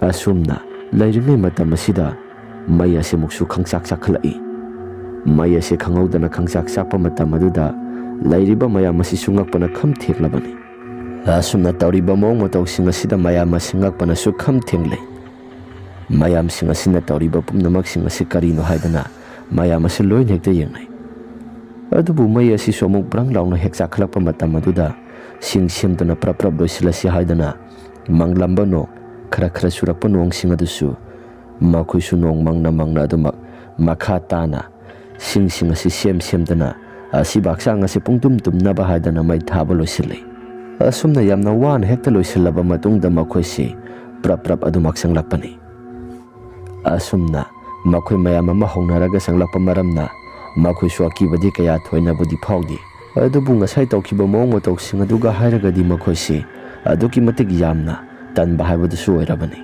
ꯑꯁꯨꯝꯅ ꯂꯩꯔꯤꯉꯩ ꯃꯇꯝ ꯑꯁꯤꯗ ꯃꯩ ꯑꯁꯤꯃꯨꯛꯁꯨ ꯈꯪꯆꯥꯛ ꯆꯥꯛꯈꯠꯂꯛꯏ꯫ ꯃꯩ ꯑꯁꯤ ꯈꯪꯍꯧꯗꯅ ꯈꯪꯆꯥꯛ ꯆꯥꯛꯄ ꯃꯇꯝ ꯑꯗꯨꯗ ꯂꯩꯔꯤꯕ ꯃꯌꯥꯝ ꯑꯁꯤꯁꯨ ꯉꯛꯄꯅ ꯈꯝ ꯊꯦꯛꯂꯕꯅꯤ꯫ ꯑꯁꯨꯝꯅ ꯇꯧꯔꯤꯕ ꯃꯑꯣꯡ ꯃꯇꯧꯁꯤꯡ ꯑꯁꯤꯗ ꯃꯌꯥꯝ ꯑꯁꯤ ꯉꯛꯄꯅꯁꯨ ꯈꯝ ꯊꯦꯡꯂꯦ꯫ ꯃꯌꯥꯝꯁꯤꯡ ꯑꯁꯤꯅ ꯇꯧꯔꯤꯕ ꯄꯨꯝꯅꯃꯛꯁꯤꯡ ꯑꯁꯤ ꯀꯔꯤꯅꯣ ꯍꯥꯏꯗꯅ ꯃꯌꯥꯝ ꯑꯁꯤ ꯂꯣꯏꯅ ꯍꯦꯛꯇ ꯌꯦꯡꯅꯩ꯫ ꯑꯗꯨꯕꯨ ꯃꯩ ꯑꯁꯤꯁꯨ ꯑꯃꯨꯛ ꯕ꯭ꯔꯪ ꯂꯥꯎꯅ ꯍꯦꯛ ꯆꯥꯛꯈꯠꯂꯛꯄ ꯃꯇꯝ ꯑꯗꯨꯗ ꯁꯤꯡ ꯁꯦꯝꯗꯨꯅ ꯄ꯭ꯔꯞ ꯄ꯭ꯔꯞ ꯂꯣꯏꯁꯤꯜꯂꯁꯤ ꯍꯥꯏꯗꯅ ꯃꯪꯂꯝꯕ ꯅꯣꯡ, ꯈꯔ ꯈꯔ ꯆꯨꯔꯛꯄ ꯅꯣꯡꯁꯤꯡ ꯑꯗꯨꯁꯨ ꯃꯈꯣꯏꯁꯨ ꯅꯣꯡ ꯃꯪꯅ ꯃꯪꯅ ꯑꯗꯨꯃꯛ ꯃꯈꯥ ꯇꯥꯅ ꯁꯤꯡꯁꯤꯡ ꯑꯁꯤ ꯁꯦꯝ ꯁꯦꯝꯗꯅ ꯑꯁꯤꯕ ꯍꯛꯆꯥꯡ ꯑꯁꯤ ꯄꯨꯡꯇꯨꯝ ꯇꯨꯝꯅꯕ ꯍꯥꯏꯗꯅ ꯃꯩ ꯊꯥꯕ ꯂꯣꯏꯁꯤꯜꯂꯤ꯫ ꯑꯁꯨꯝꯅ ꯌꯥꯝꯅ ꯋꯥꯅ ꯍꯦꯛꯇ ꯂꯣꯏꯁꯤꯜꯂꯕ ꯃꯇꯨꯡꯗ ꯃꯈꯣꯏꯁꯤ ꯄ꯭ꯔꯞ ꯄ꯭ꯔꯞ ꯑꯗꯨꯃꯛ ꯆꯪꯂꯛꯄꯅꯤ꯫ ꯑꯁꯨꯝꯅ ꯃꯈꯣꯏ ꯃꯌꯥꯝ ꯑꯃ ꯍꯧꯅꯔꯒ ꯆꯪꯂꯛꯄ ꯃꯔꯝꯅ ꯃꯈꯣꯏꯁꯨ ꯑꯀꯤꯕꯗꯤ ꯀꯌꯥ ꯊꯣꯏꯅꯕꯨꯗꯤ ꯐꯥꯎꯗꯦ꯫ ꯑꯗꯨꯕꯨ ꯉꯁꯥꯏ ꯇꯧꯈꯤꯕ ꯃꯑꯣꯡ ꯃꯇꯧꯁꯤꯡ ꯑꯗꯨꯒ ꯍꯥꯏꯔꯒꯗꯤ ꯃꯈꯣꯏꯁꯤ ꯑꯗꯨꯛꯀꯤ ꯃꯇꯤꯛ ꯌꯥꯝꯅ ꯇꯟꯕ ꯍꯥꯏꯕꯗꯨꯁꯨ ꯑꯣꯏꯔꯕꯅꯤ꯫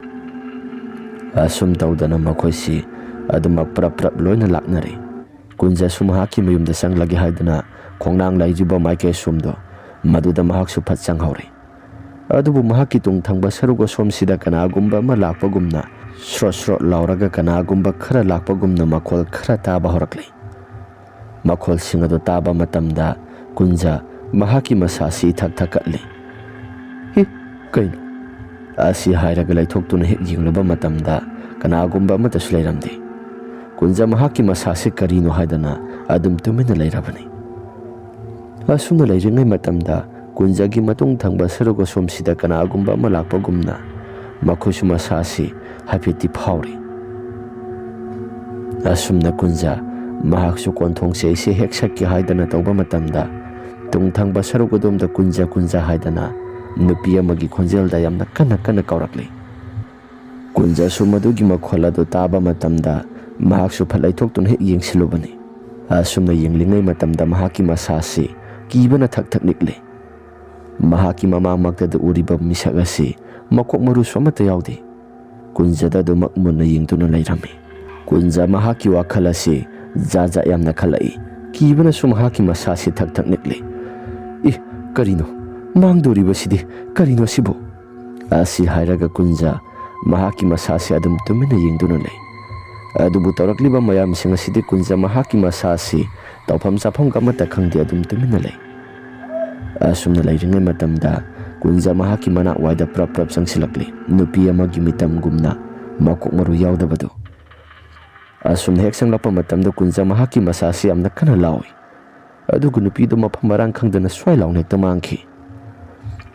ꯑꯁꯨꯝ ꯇꯧꯗꯅ ꯃꯈꯣꯏꯁꯤ ꯑꯗꯨꯃꯛ ꯄ꯭ꯔꯞ ꯄ꯭ꯔꯞ ꯂꯣꯏꯅ ꯂꯥꯛꯅꯔꯦ꯫ ꯀꯨꯟꯖꯁꯨ ꯃꯍꯥꯛꯀꯤ ꯃꯌꯨꯝꯗ ꯆꯪꯂꯒꯦ ꯍꯥꯏꯗꯨꯅ ꯈꯣꯡꯅꯥꯡ ꯂꯩꯔꯤꯕ ꯃꯥꯏꯀꯩ ꯑꯁꯣꯝꯗꯣ ꯃꯗꯨꯗ ꯃꯍꯥꯛꯁꯨ ꯐꯠ ꯆꯪꯍꯧꯔꯦ꯫ ꯑꯗꯨꯕꯨ ꯃꯍꯥꯛꯀꯤ ꯇꯨꯡ ꯊꯪꯕ ꯁꯔꯨꯛ ꯑꯁꯣꯝꯁꯤꯗ ꯀꯅꯥꯒꯨꯝꯕ ꯑꯃ ꯂꯥꯛꯄꯒꯨꯝꯅ ꯁ꯭ꯔꯣꯠ ꯁ꯭ꯔꯣꯠ ꯂꯥꯎꯔꯒ ꯀꯅꯥꯒꯨꯝꯕ ꯈꯔ ꯂꯥꯛꯄꯒꯨꯝꯅ ꯃꯈꯣꯜ ꯈꯔ ꯇꯥꯕ ꯍꯧꯔꯛꯂꯦ꯫ ꯃꯈꯣꯜꯁꯤꯡ ꯑꯗꯨ ꯇꯥꯕ ꯃꯇꯝꯗ ꯀꯨꯟꯖ ꯃꯍꯥꯛꯀꯤ ꯃꯁꯥꯁꯤ ꯊꯛ ꯊꯛꯀꯠꯂꯤ꯫ "ꯍꯤ, ꯀꯩꯅꯣ?" ꯑꯁꯤ ꯍꯥꯏꯔꯒ ꯂꯩꯊꯣꯛꯇꯨꯅ ꯍꯦꯛ ꯌꯦꯡꯂꯨꯕ ꯃꯇꯝꯗ ꯀꯅꯥꯒꯨꯝꯕ ꯑꯃꯠꯇꯁꯨ ꯂꯩꯔꯝꯗꯦ꯫ ꯀꯨꯟꯖ ꯃꯍꯥꯛꯀꯤ ꯃꯁꯥꯁꯤ ꯀꯔꯤꯅꯣ ꯍꯥꯏꯗꯅ ꯑꯗꯨꯝ ꯇꯨꯃꯤꯟꯅ ꯂꯩꯔꯕꯅꯤ꯫ ꯑꯁꯨꯝꯅ ꯂꯩꯔꯤꯉꯩ ꯃꯇꯝꯗ ꯀꯨꯟꯖꯒꯤ ꯃꯇꯨꯡ ꯊꯪꯕ ꯁꯔꯨꯛ ꯑꯁꯣꯝꯁꯤꯗ ꯀꯅꯥꯒꯨꯝꯕ ꯑꯃ ꯂꯥꯛꯄꯒꯨꯝꯅ ꯃꯈꯣꯏꯁꯨ ꯃꯁꯥꯁꯤ ꯍꯥꯏꯐꯦꯠꯇꯤ ꯐꯥꯎꯔꯤ꯫ ꯑꯁꯨꯝꯅ ꯀꯨꯟꯖ ꯃꯍꯥꯛꯁꯨ ꯀꯣꯟꯊꯣꯡꯁꯦ ꯑꯩꯁꯦ ꯍꯦꯛ ꯁꯠꯀꯦ ꯍꯥꯏꯗꯅ ꯇꯧꯕ ꯃꯇꯝꯗ, ꯇꯨꯡ ꯊꯪꯕ ꯁꯔꯨꯛ ꯑꯗꯣꯝꯗ ꯀꯨꯟꯖ, ꯀꯨꯟꯖ ꯍꯥꯏꯗꯅ ꯅꯨꯄꯤ ꯑꯃꯒꯤ ꯈꯣꯟꯖꯦꯜꯗ ꯌꯥꯝꯅ ꯀꯟꯅ ꯀꯟꯅ ꯀꯧꯔꯛꯂꯤ꯫ ꯀꯨꯟꯖꯁꯨ ꯃꯗꯨꯒꯤ ꯃꯈꯣꯜ ꯑꯗꯨ ꯇꯥꯕ ꯃꯇꯝꯗ ꯃꯍꯥꯛꯁꯨ ꯐꯠ ꯂꯩꯊꯣꯛꯇꯨꯅ ꯍꯦꯛ ꯌꯦꯡꯁꯤꯜꯂꯨꯕꯅꯤ꯫ ꯑꯁꯨꯝꯅ ꯌꯦꯡꯂꯤꯉꯩ ꯃꯇꯝꯗ ꯃꯍꯥꯛꯀꯤ ꯃꯁꯥꯁꯤ ꯀꯤꯕꯅ ꯊꯛ ꯊꯛ ꯅꯤꯛꯂꯤ꯫ ꯃꯍꯥꯛꯀꯤ ꯃꯃꯥꯡꯃꯛꯇꯗ ꯎꯔꯤꯕ ꯃꯤꯁꯛ ꯑꯁꯤ ꯃꯀꯣꯛ ꯃꯔꯨꯁꯨ ꯑꯃꯠꯇ ꯌꯥꯎꯗꯦ꯫ ꯀꯨꯟꯖꯗ ꯑꯗꯨꯃꯛ ꯃꯨꯟꯅ ꯌꯦꯡꯗꯨꯅ ꯂꯩꯔꯝꯃꯤ꯫ ꯀꯨꯟꯖ ꯃꯍꯥꯛꯀꯤ ꯋꯥꯈꯜ ꯑꯁꯤ ꯖꯥꯠ ꯖꯥꯠ ꯌꯥꯝꯅ ꯈꯜꯂꯛꯏ꯫ ꯀꯤꯕꯅꯁꯨ ꯃꯍꯥꯛꯀꯤ ꯃꯁꯥꯁꯤ ꯊꯛ ꯊꯛ ꯅꯤꯛꯂꯤ꯫ "ꯏ, ꯀꯔꯤꯅꯣ? ꯃꯥꯡꯗꯣꯔꯤꯕꯁꯤꯗꯤ ꯀꯔꯤꯅꯣ ꯁꯤꯕꯨ?" ꯑꯁꯤ ꯍꯥꯏꯔꯒ ꯀꯨꯟꯖ ꯃꯍꯥꯛꯀꯤ ꯃꯁꯥꯁꯤ ꯑꯗꯨꯝ ꯇꯨꯃꯤꯟꯅ ꯌꯦꯡꯗꯨꯅ ꯂꯩ꯫ ꯑꯗꯨꯕꯨ ꯇꯧꯔꯛꯂꯤꯕ ꯃꯌꯥꯝꯁꯤꯡ ꯑꯁꯤꯗꯤ ꯀꯨꯟꯖ ꯃꯍꯥꯛꯀꯤ ꯃꯁꯥꯁꯤ ꯇꯧꯐꯝ ꯆꯥꯐꯝꯒ ꯑꯃꯠꯇ ꯈꯪꯗꯦ, ꯑꯗꯨꯝ ꯇꯨꯃꯤꯟꯅ ꯂꯩ꯫ ꯑꯁꯨꯝꯅ ꯂꯩꯔꯤꯉꯩ ꯃꯇꯝꯗ ꯀꯨꯟꯖ ꯃꯍꯥꯛꯀꯤ ꯃꯅꯥꯛ ꯋꯥꯏꯗ ꯄ꯭ꯔꯞ ꯄ꯭ꯔꯞ ꯆꯪꯁꯤꯜꯂꯛꯂꯤ꯫ ꯅꯨꯄꯤ ꯑꯃꯒꯤ ꯃꯤꯇꯝꯒꯨꯝꯅ ꯃꯀꯣꯛ ꯃꯔꯨ ꯌꯥꯎꯗꯕꯗꯨ꯫ ꯑꯁꯨꯝꯅ ꯍꯦꯛ ꯆꯪꯂꯛꯄ ꯃꯇꯝꯗ ꯀꯨꯟꯖ ꯃꯍꯥꯛꯀꯤ ꯃꯁꯥꯁꯤ ꯌꯥꯝꯅ ꯀꯟꯅ ꯂꯥꯎꯏ꯫ ꯑꯗꯨꯒ ꯅꯨꯄꯤꯗꯨ ꯃꯐꯝ ꯃꯔꯥꯡ ꯈꯪꯗꯅ ꯁ꯭ꯋꯥꯏ ꯂꯥꯎꯅ ꯍꯦꯛꯇ ꯃꯥꯡꯈꯤ꯫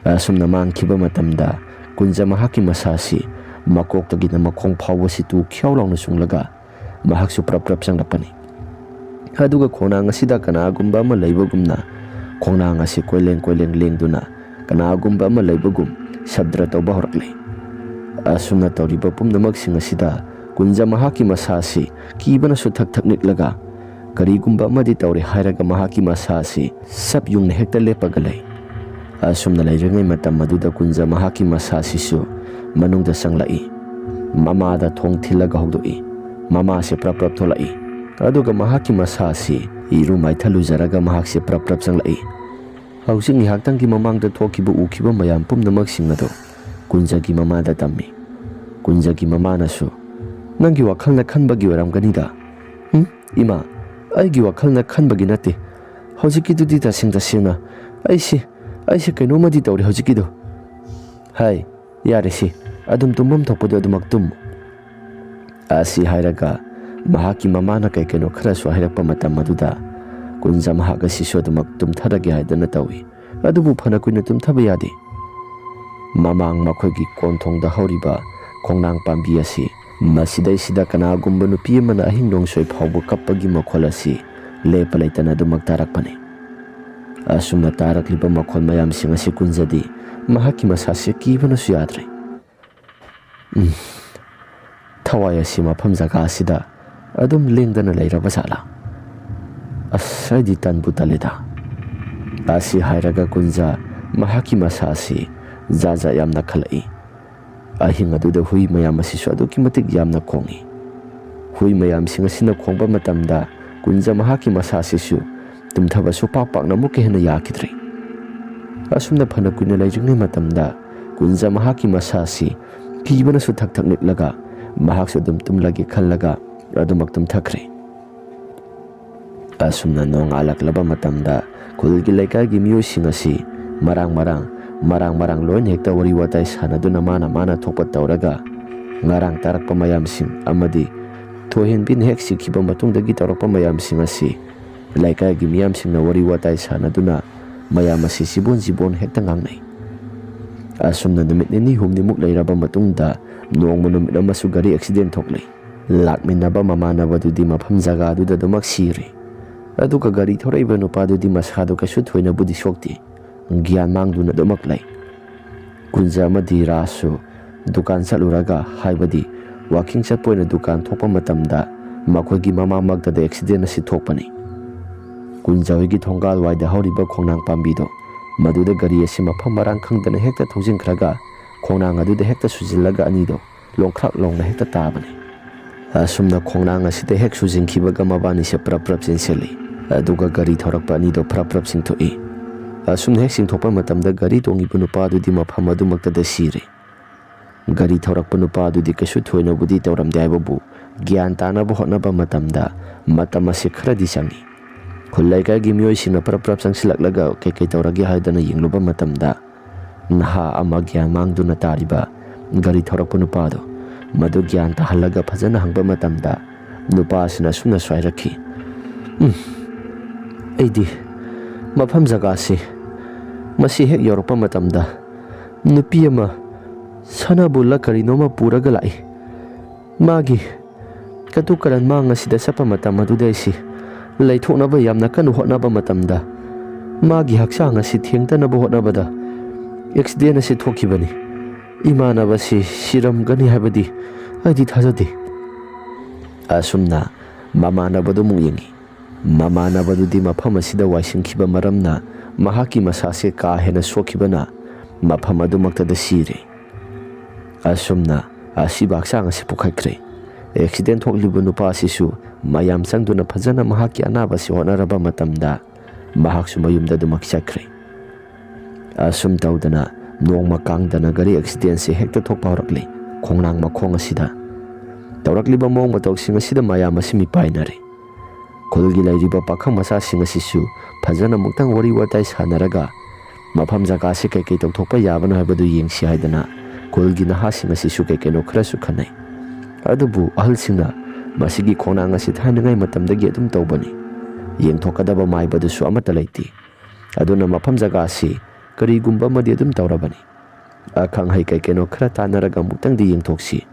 ꯑꯁꯨꯝꯅ ꯃꯥꯡꯈꯤꯕ ꯃꯇꯝꯗ ꯀꯨꯟꯖ ꯃꯍꯥꯛꯀꯤ ꯃꯁꯥꯁꯤ ꯃꯀꯣꯛꯇꯒꯤꯅ ꯃꯈꯣꯡ ꯐꯥꯎꯕꯁꯤ ꯇꯨ ꯈ꯭ꯌꯥꯎ ꯂꯥꯎꯅ ꯆꯨꯡꯂꯒ ꯃꯍꯥꯛꯁꯨ ꯄ꯭ꯔꯞ ꯄ꯭ꯔꯞ ꯆꯪꯂꯛꯄꯅꯤ꯫ ꯑꯗꯨꯒ ꯈꯣꯡꯅꯥꯡ ꯑꯁꯤꯗ ꯀꯅꯥꯒꯨꯝꯕ ꯑꯃ ꯂꯩꯕꯒꯨꯝꯅ ꯈꯣꯡꯅꯥꯡ ꯑꯁꯤ ꯀꯣꯏꯂꯦꯡ ꯀꯣꯏꯂꯦꯡ ꯂꯦꯡꯗꯨꯅ ꯀꯅꯥꯒꯨꯝꯕ ꯑꯃ ꯂꯩꯕꯒꯨꯝ ꯁꯕ꯭ꯗ ꯇꯧꯕ ꯍꯧꯔꯛꯂꯤ꯫ ꯑꯁꯨꯝꯅ ꯇꯧꯔꯤꯕ ꯄꯨꯝꯅꯃꯛꯁꯤꯡ ꯑꯁꯤꯗ ꯀꯨꯟꯖ ꯃꯍꯥꯛꯀꯤ ꯃꯁꯥ ꯑꯁꯤ ꯀꯤꯕꯅꯁꯨ ꯊꯛ ꯊꯛ ꯅꯤꯛꯂꯒ ꯀꯔꯤꯒꯨꯝꯕ ꯑꯃꯗꯤ ꯇꯧꯔꯦ ꯍꯥꯏꯔꯒ ꯃꯍꯥꯛꯀꯤ ꯃꯁꯥ ꯑꯁꯤ ꯁꯞ ꯌꯨꯡꯅ ꯍꯦꯛꯇ ꯂꯦꯞꯄꯒ ꯂꯩ꯫ ꯑꯁꯨꯝꯅ ꯂꯩꯔꯤꯉꯩ ꯃꯇꯝ ꯑꯗꯨꯗ ꯀꯨꯟꯖ ꯃꯍꯥꯛꯀꯤ ꯃꯁꯥ ꯑꯁꯤꯁꯨ ꯃꯅꯨꯡꯗ ꯆꯪꯂꯛꯏ꯫ ꯃꯃꯥꯗ ꯊꯣꯡ ꯊꯤꯜꯂꯒ ꯍꯧꯗꯣꯛꯏ꯫ ꯃꯃꯥꯁꯦ ꯄ꯭ꯔꯞ ꯄ꯭ꯔꯞ ꯊꯣꯛꯂꯛꯏ꯫ ꯑꯗꯨꯒ ꯃꯍꯥꯛꯀꯤ ꯃꯁꯥ ꯑꯁꯤ ꯏꯔꯨ ꯃꯥꯏꯊ ꯂꯨꯖꯔꯒ ꯃꯍꯥꯛꯁꯦ ꯄ꯭ꯔꯞ ꯄ꯭ꯔꯞ ꯆꯪꯂꯛꯏ꯫ ꯍꯧꯖꯤꯛ ꯉꯥꯏꯍꯥꯛꯇꯪꯒꯤ ꯃꯃꯥꯡꯗ ꯊꯣꯛꯈꯤꯕ ꯎꯈꯤꯕ ꯃꯌꯥꯝ ꯄꯨꯝꯅꯃꯛꯁꯤꯡ ꯑꯗꯨ ꯀꯨꯟꯖꯒꯤ ꯃꯃꯥꯗ ꯇꯝꯃꯤ꯫ ꯀꯨꯟꯖꯒꯤ ꯃꯃꯥꯅꯁꯨ, "ꯅꯪꯒꯤ ꯋꯥꯈꯜꯅ ꯈꯟꯕꯒꯤ ꯑꯣꯏꯔꯝꯒꯅꯤꯗ꯫" "ꯎꯝ, ꯏꯃꯥ, ꯑꯩꯒꯤ ꯋꯥꯈꯜꯅ ꯈꯟꯕꯒꯤ ꯅꯠꯇꯦ꯫ ꯍꯧꯖꯤꯛꯀꯤꯗꯨꯗꯤ ꯇꯁꯦꯡ ꯇꯁꯦꯡꯅ "ꯑꯩꯁꯤ, ꯑꯩꯁꯤ ꯀꯩꯅꯣꯝꯃꯗꯤ ꯇꯧꯔꯦ ꯍꯧꯖꯤꯛꯀꯤꯗꯣ꯫ ꯍꯥꯏ, ꯌꯥꯔꯦ ꯁꯤ, ꯑꯗꯨꯝ ꯇꯨꯝꯐꯝ ꯊꯣꯛꯄꯗꯣ ꯑꯗꯨꯃꯛ ꯇꯨꯝꯃꯨ"꯫ ꯑꯁꯤ ꯍꯥꯏꯔꯒ ꯃꯍꯥꯛꯀꯤ ꯃꯃꯥꯅ ꯀꯩ ꯀꯩꯅꯣ ꯈꯔꯁꯨ ꯍꯥꯏꯔꯛꯄ ꯃꯇꯝ ꯑꯗꯨꯗ ꯀꯨꯟꯖ ꯃꯍꯥꯛ ꯑꯁꯤꯁꯨ ꯑꯗꯨꯃꯛ ꯇꯨꯝꯊꯔꯒꯦ ꯍꯥꯏꯗꯅ ꯇꯧꯏ꯫ ꯑꯗꯨꯕꯨ ꯐꯅ ꯀꯨꯏꯅ ꯇꯨꯝꯊꯕ ꯌꯥꯗꯦ꯫ ꯃꯃꯥꯡ ꯃꯈꯣꯏꯒꯤ ꯀꯣꯟꯊꯣꯡꯗ ꯍꯧꯔꯤꯕ ꯈꯣꯡꯅꯥꯡ ꯄꯥꯝꯕꯤ ꯑꯁꯤ, ꯃꯁꯤꯗꯩꯁꯤꯗ ꯀꯅꯥꯒꯨꯝꯕ ꯅꯨꯄꯤ ꯑꯃꯅ ꯑꯍꯤꯡ ꯅꯣꯡꯁꯣꯏ ꯐꯥꯎꯕ ꯀꯞꯄꯒꯤ ꯃꯈꯣꯜ ꯑꯁꯤ ꯂꯦꯞꯄ ꯂꯩꯇꯅ ꯑꯗꯨꯃꯛ ꯇꯥꯔꯛꯄꯅꯤ꯫ ꯑꯁꯨꯝꯅ ꯇꯥꯔꯛꯂꯤꯕ ꯃꯈꯣꯜ ꯃꯌꯥꯝꯁꯤꯡ ꯑꯁꯤ ꯀꯨꯟꯖꯗꯤ ꯃꯍꯥꯛꯀꯤ ꯃꯁꯥꯁꯦ ꯀꯤꯕꯅꯁꯨ ꯌꯥꯗ꯭ꯔꯦ꯫ ꯎꯝ, ꯊꯋꯥꯏ ꯑꯁꯤ ꯃꯐꯝ ꯖꯒꯥ ꯑꯁꯤꯗ ꯑꯗꯨꯝ ꯂꯦꯡꯗꯅ ꯂꯩꯔꯕ ꯖꯥꯠꯂꯥ? ꯑꯁ, ꯑꯩꯗꯤ ꯇꯟꯕꯨ ꯇꯜꯂꯦꯗ꯫ ꯑꯁꯤ ꯍꯥꯏꯔꯒ ꯀꯨꯟꯖ ꯃꯍꯥꯛꯀꯤ ꯃꯁꯥ ꯑꯁꯤ ꯖꯥꯠ ꯖꯥꯠ ꯌꯥꯝꯅ ꯈꯜꯂꯛꯏ꯫ ꯑꯍꯤꯡ ꯑꯗꯨꯗ ꯍꯨꯏ ꯃꯌꯥꯝ ꯑꯁꯤꯁꯨ ꯑꯗꯨꯛꯀꯤ ꯃꯇꯤꯛ ꯌꯥꯝꯅ ꯈꯣꯡꯏ꯫ ꯍꯨꯏ ꯃꯌꯥꯝꯁꯤꯡ ꯑꯁꯤꯅ ꯈꯣꯡꯕ ꯃꯇꯝꯗ ꯀꯨꯟꯖ ꯃꯍꯥꯛꯀꯤ ꯃꯁꯥ ꯑꯁꯤꯁꯨ ꯇꯨꯝꯊꯕꯁꯨ ꯄꯥꯛ ꯄꯥꯛꯅ ꯑꯃꯨꯛꯀ ꯍꯦꯟꯅ ꯌꯥꯈꯤꯗ꯭ꯔꯦ꯫ ꯑꯁꯨꯝꯅ ꯐꯅ ꯀꯨꯏꯅ ꯂꯩꯔꯤꯉꯩ ꯃꯇꯝꯗ ꯀꯨꯟꯖ ꯃꯍꯥꯛꯀꯤ ꯃꯁꯥ ꯑꯁꯤ ꯀꯤꯕꯅꯁꯨ ꯊꯛ ꯊꯛ ꯅꯤꯛꯂꯒ ꯃꯍꯥꯛꯁꯨ ꯑꯗꯨꯝ ꯇꯨꯝꯂꯒꯦ ꯈꯜꯂꯒ ꯑꯗꯨꯃꯛ ꯇꯨꯝꯊꯈ꯭ꯔꯦ꯫ ꯑꯁꯨꯝꯅ ꯅꯣꯡꯉꯥꯜꯂꯛꯂꯕ ꯃꯇꯝꯗ ꯈꯨꯜꯒꯤ ꯂꯩꯀꯥꯏꯒꯤ ꯃꯤꯑꯣꯏꯁꯤꯡ ꯑꯁꯤ ꯃꯔꯥꯡ ꯃꯔꯥꯡ, ꯃꯔꯥꯡ ꯃꯔꯥꯡ ꯂꯣꯏꯅ ꯍꯦꯛꯇ ꯋꯥꯔꯤ ꯋꯥꯇꯥꯏ ꯁꯥꯟꯅꯗꯨꯅ ꯃꯥꯅ ꯃꯥꯅ ꯊꯣꯛꯄ ꯇꯧꯔꯒ ꯉꯔꯥꯡ ꯇꯥꯔꯛꯄ ꯃꯌꯥꯝꯁꯤꯡ ꯑꯃꯗꯤ ꯊꯣꯏꯍꯦꯟꯕꯤꯅ ꯍꯦꯛ ꯁꯤꯈꯤꯕ ꯃꯇꯨꯡꯗꯒꯤ ꯇꯧꯔꯛꯄ ꯃꯌꯥꯝꯁꯤꯡ ꯑꯁꯤ ꯂꯩꯀꯥꯏꯒꯤ ꯃꯤꯌꯥꯝꯁꯤꯡꯅ ꯋꯥꯔꯤ ꯋꯥꯇꯥꯏ ꯁꯥꯟꯅꯗꯨꯅ ꯃꯌꯥꯝ ꯑꯁꯤ ꯆꯤꯕꯣꯟ ꯆꯤꯕꯣꯟ ꯍꯦꯛꯇ ꯉꯥꯡꯅꯩ꯫ ꯑꯁꯨꯝꯅ ꯅꯨꯃꯤꯠ ꯅꯤꯅꯤ ꯍꯨꯝꯅꯤꯃꯨꯛ ꯂꯩꯔꯕ ꯃꯇꯨꯡꯗ ꯅꯣꯡꯃ ꯅꯨꯃꯤꯠ ꯑꯃꯁꯨ ꯒꯥꯔꯤ ꯑꯦꯛꯁꯤꯗꯦꯟ ꯊꯣꯛꯂꯦ꯫ ꯂꯥꯛꯃꯤꯟꯅꯕ ꯃꯃꯥꯟꯅꯕꯗꯨꯗꯤ ꯃꯐꯝ ꯖꯒꯥꯗꯨꯗ ꯑꯗꯨꯃꯛ ꯁꯤꯔꯦ꯫ ꯑꯗꯨꯒ ꯒꯥꯔꯤ ꯊꯧꯔꯛꯏꯕ ꯅꯨꯄꯥꯗꯨꯗꯤ ꯃꯁꯥꯗꯣ ꯀꯩꯁꯨ ꯊꯣꯏꯅꯕꯨꯗꯤ ꯁꯣꯛꯇꯦ, ꯒ꯭ꯌꯥꯟ ꯃꯥꯡꯗꯨꯅ ꯑꯗꯨꯃꯛ ꯂꯩ꯫ ꯀꯨꯟꯖ ꯑꯃꯗꯤ ꯔꯥꯖꯁꯨ ꯗꯨꯀꯥꯟ ꯆꯠꯂꯨꯔꯒ, ꯍꯥꯏꯕꯗꯤ ꯋꯥꯀꯤꯡ ꯆꯠꯄ ꯑꯣꯏꯅ ꯗꯨꯀꯥꯟ ꯊꯣꯛꯄ ꯃꯇꯝꯗ ꯃꯈꯣꯏꯒꯤ ꯃꯃꯥꯡꯃꯛꯇꯗ ꯑꯦꯛꯁꯤꯗꯦꯟ ꯑꯁꯤ ꯊꯣꯛꯄꯅꯤ꯫ ꯀꯨꯟꯖ ꯍꯣꯏꯒꯤ ꯊꯣꯡꯒꯥꯜ ꯋꯥꯏꯗ ꯍꯧꯔꯤꯕ ꯈꯣꯡꯅꯥꯡ ꯄꯥꯝꯕꯤꯗꯣ, ꯃꯗꯨꯗ ꯒꯥꯔꯤ ꯑꯁꯤ ꯃꯐꯝ ꯃꯔꯥꯡ ꯈꯪꯗꯅ ꯍꯦꯛꯇ ꯊꯧꯖꯤꯟꯈ꯭ꯔꯒ ꯈꯣꯡꯅꯥꯡ ꯑꯗꯨꯗ ꯍꯦꯛꯇ ꯁꯨꯖꯤꯜꯂꯒ ꯑꯅꯤꯗꯣ ꯂꯣꯡꯈ꯭ꯔꯥꯛ ꯂꯣꯡꯅ ꯍꯦꯛꯇ ꯇꯥꯕꯅꯤ꯫ ꯑꯁꯨꯝꯅ ꯈꯣꯡꯅꯥꯡ ꯑꯁꯤꯗ ꯍꯦꯛ ꯁꯨꯖꯤꯟꯈꯤꯕꯒ ꯃꯕꯥꯅꯤꯁꯦ ꯄ꯭ꯔꯞ ꯄ꯭ꯔꯞ ꯆꯦꯟꯁꯤꯜꯂꯤ꯫ ꯑꯗꯨꯒ ꯒꯥꯔꯤ ꯊꯧꯔꯛꯄ ꯑꯅꯤꯗꯣ ꯄ꯭ꯔꯞ ꯄ꯭ꯔꯞ ꯆꯤꯡꯊꯣꯛꯏ꯫ ꯑꯁꯨꯝꯅ ꯍꯦꯛ ꯆꯤꯡꯊꯣꯛꯄ ꯃꯇꯝꯗ ꯒꯥꯔꯤ ꯇꯣꯡꯉꯤꯕ ꯅꯨꯄꯥꯗꯨꯗꯤ ꯃꯐꯝ ꯑꯗꯨꯃꯛꯇꯗ ꯁꯤꯔꯦ꯫ ꯒꯥꯔꯤ ꯊꯧꯔꯛꯄ ꯅꯨꯄꯥꯗꯨꯗꯤ ꯀꯩꯁꯨ ꯊꯣꯏꯅꯕꯨꯗꯤ ꯇꯧꯔꯝꯗꯦ ꯍꯥꯏꯕꯕꯨ, ꯒ꯭ꯌꯥꯟ ꯇꯥꯅꯕ ꯍꯣꯠꯅꯕ ꯃꯇꯝꯗ ꯃꯇꯝ ꯑꯁꯤ ꯈꯔꯗꯤ ꯆꯪꯏ꯫ ꯈꯨꯜ ꯂꯩꯀꯥꯏꯒꯤ ꯃꯤꯑꯣꯏꯁꯤꯡꯅ ꯄꯔꯞ ꯄꯔꯞ ꯆꯪꯁꯤꯜꯂꯛꯂꯒ ꯀꯩꯀꯩ ꯇꯧꯔꯒꯦ ꯍꯥꯏꯗꯅ ꯌꯦꯡꯂꯨꯕ ꯃꯇꯝꯗ, ꯅꯍꯥ ꯑꯃ ꯒ꯭ꯌꯥꯟ ꯃꯥꯡꯗꯨꯅ ꯇꯥꯔꯤꯕ ꯒꯥꯔꯤ ꯊꯧꯔꯛꯄ ꯅꯨꯄꯥꯗꯣ, ꯃꯗꯨ ꯒ꯭ꯌꯥꯟ ꯇꯥꯍꯜꯂꯒ ꯐꯖꯅ ꯍꯪꯕ ꯃꯇꯝꯗ, ꯅꯨꯄꯥ ꯑꯁꯤꯅ ꯑꯁꯨꯝꯅꯁꯨ ꯍꯥꯏꯔꯛꯈꯤ, "ꯎꯝ, ꯑꯩꯗꯤ ꯃꯐꯝ ꯖꯒꯥꯁꯤ, ꯃꯁꯤ ꯍꯦꯛ ꯌꯧꯔꯛꯄ ꯃꯇꯝꯗ ꯅꯨꯄꯤ ꯑꯃ ꯁꯅꯥꯕꯨꯜꯂ ꯀꯔꯤꯅꯣꯃ ꯄꯨꯔꯒ ꯂꯥꯛꯏ꯫ ꯃꯥꯒꯤ ꯀꯇꯨ ꯀꯔꯟ ꯃꯥꯡ ꯑꯁꯤꯗ ꯆꯠꯄ ꯃꯇꯝ ꯑꯗꯨꯗ ꯑꯩꯁꯤ ꯂꯩꯊꯣꯛꯅꯕ ꯌꯥꯝꯅ ꯀꯟꯅ ꯍꯣꯠꯅꯕ ꯃꯇꯝꯗ, ꯃꯥꯒꯤ ꯍꯛꯆꯥꯡ ꯑꯁꯤ ꯊꯦꯡꯗꯅꯕ ꯍꯣꯠꯅꯕꯗ ꯑꯦꯛꯁꯤꯗꯦꯟ ꯑꯁꯤ ꯊꯣꯛꯈꯤꯕꯅꯤ꯫ ꯏꯃꯥꯟꯅꯕꯁꯤ ꯁꯤꯔꯝꯒꯅꯤ ꯍꯥꯏꯕꯗꯤ ꯑꯩꯗꯤ ꯊꯥꯖꯗꯦ"꯫ ꯑꯁꯨꯝꯅ ꯃꯃꯥꯟꯅꯕꯗꯨ ꯑꯃꯨꯛ ꯌꯦꯡꯉꯤ꯫ ꯃꯃꯥꯟꯅꯕꯗꯨꯗꯤ ꯃꯐꯝ ꯑꯁꯤꯗ ꯋꯥꯏꯁꯤꯟꯈꯤꯕ ꯃꯔꯝꯅ ꯃꯍꯥꯛꯀꯤ ꯃꯁꯥꯁꯦ ꯀꯥ ꯍꯦꯟꯅ ꯁꯣꯛꯈꯤꯕꯅ ꯃꯐꯝ ꯑꯗꯨꯃꯛꯇꯗ ꯁꯤꯔꯦ꯫ ꯑꯁꯨꯝꯅ ꯑꯁꯤꯕ ꯍꯛꯆꯥꯡ ꯑꯁꯤ ꯄꯨꯈꯠꯈ꯭ꯔꯦ꯫ ꯑꯦꯛꯁꯤꯗꯦꯟ ꯊꯣꯛꯂꯤꯕ ꯅꯨꯄꯥ ꯑꯁꯤꯁꯨ ꯃꯌꯥꯝ ꯆꯪꯗꯨꯅ ꯐꯖꯅ ꯃꯍꯥꯛꯀꯤ ꯑꯅꯥꯕ ꯑꯁꯤ ꯍꯣꯠꯅꯔꯕ ꯃꯇꯝꯗ ꯃꯍꯥꯛꯁꯨ ꯃꯌꯨꯝꯗ ꯑꯗꯨꯃꯛ ꯆꯠꯈ꯭ꯔꯦ꯫ ꯑꯁꯨꯝ ꯇꯧꯗꯅ ꯅꯣꯡꯃ ꯀꯥꯡꯗꯅ ꯒꯥꯔꯤ ꯑꯦꯛꯁꯤꯗꯦꯟꯁꯦ ꯍꯦꯛꯇ ꯊꯣꯛꯄ ꯍꯧꯔꯛꯂꯦ ꯈꯣꯡꯅꯥꯡ ꯃꯈꯣꯡ ꯑꯁꯤꯗ꯫ ꯇꯧꯔꯛꯂꯤꯕ ꯃꯑꯣꯡ ꯃꯇꯧꯁꯤꯡ ꯑꯁꯤꯗ ꯃꯌꯥꯝ ꯑꯁꯤ ꯃꯤꯄꯥꯏꯅꯔꯦ꯫ ꯈꯨꯜꯒꯤ ꯂꯩꯔꯤꯕ ꯄꯥꯈꯪ ꯃꯆꯥꯁꯤꯡ ꯑꯁꯤꯁꯨ ꯐꯖꯅ ꯑꯃꯨꯛꯇꯪ ꯋꯥꯔꯤ ꯋꯥꯇꯥꯏ ꯁꯥꯟꯅꯔꯒ ꯃꯐꯝ ꯖꯒꯥꯁꯤ ꯀꯩꯀꯩ ꯇꯧꯊꯣꯛꯄ ꯌꯥꯕꯅꯣ ꯍꯥꯏꯕꯗꯨ ꯌꯦꯡꯁꯤ ꯍꯥꯏꯗꯅ ꯈꯨꯜꯒꯤ ꯅꯍꯥꯁꯤꯡ ꯑꯁꯤꯁꯨ ꯀꯩ ꯀꯩꯅꯣ ꯈꯔꯁꯨ ꯈꯟꯅꯩ꯫ ꯑꯗꯨꯕꯨ ꯑꯍꯜꯁꯤꯡꯅ ꯃꯁꯤꯒꯤ ꯈꯣꯡꯅꯥꯡ ꯑꯁꯤ ꯊꯥꯏꯅꯉꯩ ꯃꯇꯝꯗꯒꯤ ꯑꯗꯨꯝ ꯇꯧꯕꯅꯤ, ꯌꯦꯡꯊꯣꯛꯀꯗꯕ ꯃꯥꯏꯕꯗꯨꯁꯨ ꯑꯃꯠꯇ ꯂꯩꯇꯦ꯫ ꯑꯗꯨꯅ ꯃꯐꯝ ꯖꯒꯥ ꯑꯁꯤ ꯀꯔꯤꯒꯨꯝꯕ ꯑꯃꯗꯤ ꯑꯗꯨꯝ ꯇꯧꯔꯕꯅꯤ꯫ ꯑꯈꯪ ꯑꯍꯩ ꯀꯩ ꯀꯩꯅꯣ ꯈꯔ ꯇꯥꯟꯅꯔꯒ ꯑꯃꯨꯛꯇꯪꯗꯤ ꯌꯦꯡꯊꯣꯛꯁꯤ꯫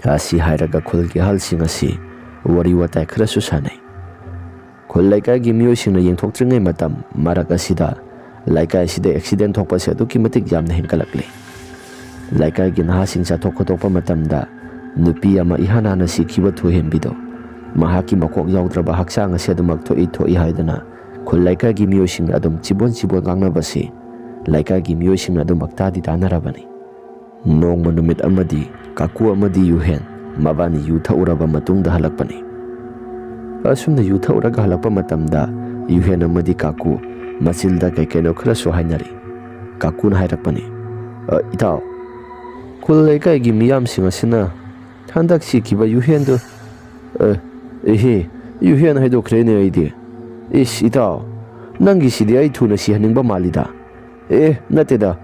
ꯑꯁꯤ ꯍꯥꯏꯔꯒ ꯈꯨꯜꯒꯤ ꯑꯍꯜꯁꯤꯡ ꯑꯁꯤ ꯋꯥꯔꯤ ꯋꯥꯇꯥꯏ ꯈꯔꯁꯨ ꯁꯥꯟꯅꯩ꯫ ꯈꯨꯜ ꯂꯩꯀꯥꯏꯒꯤ ꯃꯤꯑꯣꯏꯁꯤꯡꯅ ꯌꯦꯡꯊꯣꯛꯇ꯭ꯔꯤꯉꯩ ꯃꯇꯝ ꯃꯔꯛ ꯑꯁꯤꯗ ꯂꯩꯀꯥꯏ ꯑꯁꯤꯗ ꯑꯦꯛꯁꯤꯗꯦꯟ ꯊꯣꯛꯄꯁꯦ ꯑꯗꯨꯛꯀꯤ ꯃꯇꯤꯛ ꯌꯥꯝꯅ ꯍꯦꯟꯒꯠꯂꯛꯂꯦ꯫ ꯂꯩꯀꯥꯏꯒꯤ ꯅꯍꯥꯁꯤꯡ ꯆꯠꯊꯣꯛ ꯈꯣꯠꯇꯣꯛꯄ ꯃꯇꯝꯗ ꯅꯨꯄꯤ ꯑꯃ ꯏꯍꯥꯟ ꯍꯥꯟꯅ ꯁꯤꯈꯤꯕ ꯊꯣꯏꯍꯦꯟꯕꯤꯗꯣ, ꯃꯍꯥꯛꯀꯤ ꯃꯀꯣꯛ ꯌꯥꯎꯗ꯭ꯔꯕ ꯍꯛꯆꯥꯡ ꯑꯁꯤ ꯑꯗꯨꯃꯛ ꯊꯣꯛꯏ ꯊꯣꯛꯏ ꯍꯥꯏꯗꯅ ꯈꯨꯜ ꯂꯩꯀꯥꯏꯒꯤ ꯃꯤꯑꯣꯏꯁꯤꯡꯅ ꯑꯗꯨꯝ ꯆꯤꯕꯣꯟ ꯆꯤꯕꯣꯟ ꯉꯥꯡꯅꯕꯁꯤ ꯂꯩꯀꯥꯏꯒꯤ ꯃꯤꯑꯣꯏꯁꯤꯡꯅ ꯑꯗꯨꯃꯛ ꯇꯥꯗꯤ ꯇꯥꯅꯔꯕꯅꯤ꯫ ꯅꯣꯡꯃ ꯅꯨꯃꯤꯠ ꯑꯃꯗꯤ ꯀꯥꯀꯨ ꯑꯃꯗꯤ ꯌꯨꯍꯦꯟ ꯃꯕꯥꯅꯤ ꯌꯨ ꯊꯛꯎꯔꯕ ꯃꯇꯨꯡꯗ ꯍꯜꯂꯛꯄꯅꯤ꯫ ꯑꯁꯨꯝꯅ ꯌꯨ ꯊꯛꯎꯔꯒ ꯍꯜꯂꯛꯄ ꯃꯇꯝꯗ ꯌꯨꯍꯦꯟ ꯑꯃꯗꯤ ꯀꯥꯀꯨ ꯃꯆꯤꯜꯗ ꯀꯩ ꯀꯩꯅꯣ ꯈꯔꯁꯨ ꯍꯥꯏꯅꯔꯤ꯫ ꯀꯥꯀꯨꯅ ꯍꯥꯏꯔꯛꯄꯅꯤ, "ꯑ, ꯏꯇꯥꯎ, ꯈꯨꯜ ꯂꯩꯀꯥꯏꯒꯤ ꯃꯤꯌꯥꯝꯁꯤꯡ ꯑꯁꯤꯅ ꯍꯟꯗꯛ ꯁꯤꯈꯤꯕ ꯌꯨꯍꯦꯟꯗꯨ, ꯑ, ꯏꯍꯦ, ꯌꯨꯍꯦꯟ ꯍꯥꯏꯗꯣꯛꯈ꯭ꯔꯦꯅꯦ ꯑꯩꯗꯤ꯫ "ꯏꯁ, ꯏꯇꯥꯎ, ꯅꯪꯒꯤꯁꯤꯗꯤ ꯑꯩ ꯊꯨꯅ ꯁꯤꯍꯟꯅꯤꯡꯕ ꯃꯥꯜꯂꯤꯗ꯫ ꯑꯦ, ꯅꯠꯇꯦꯗ,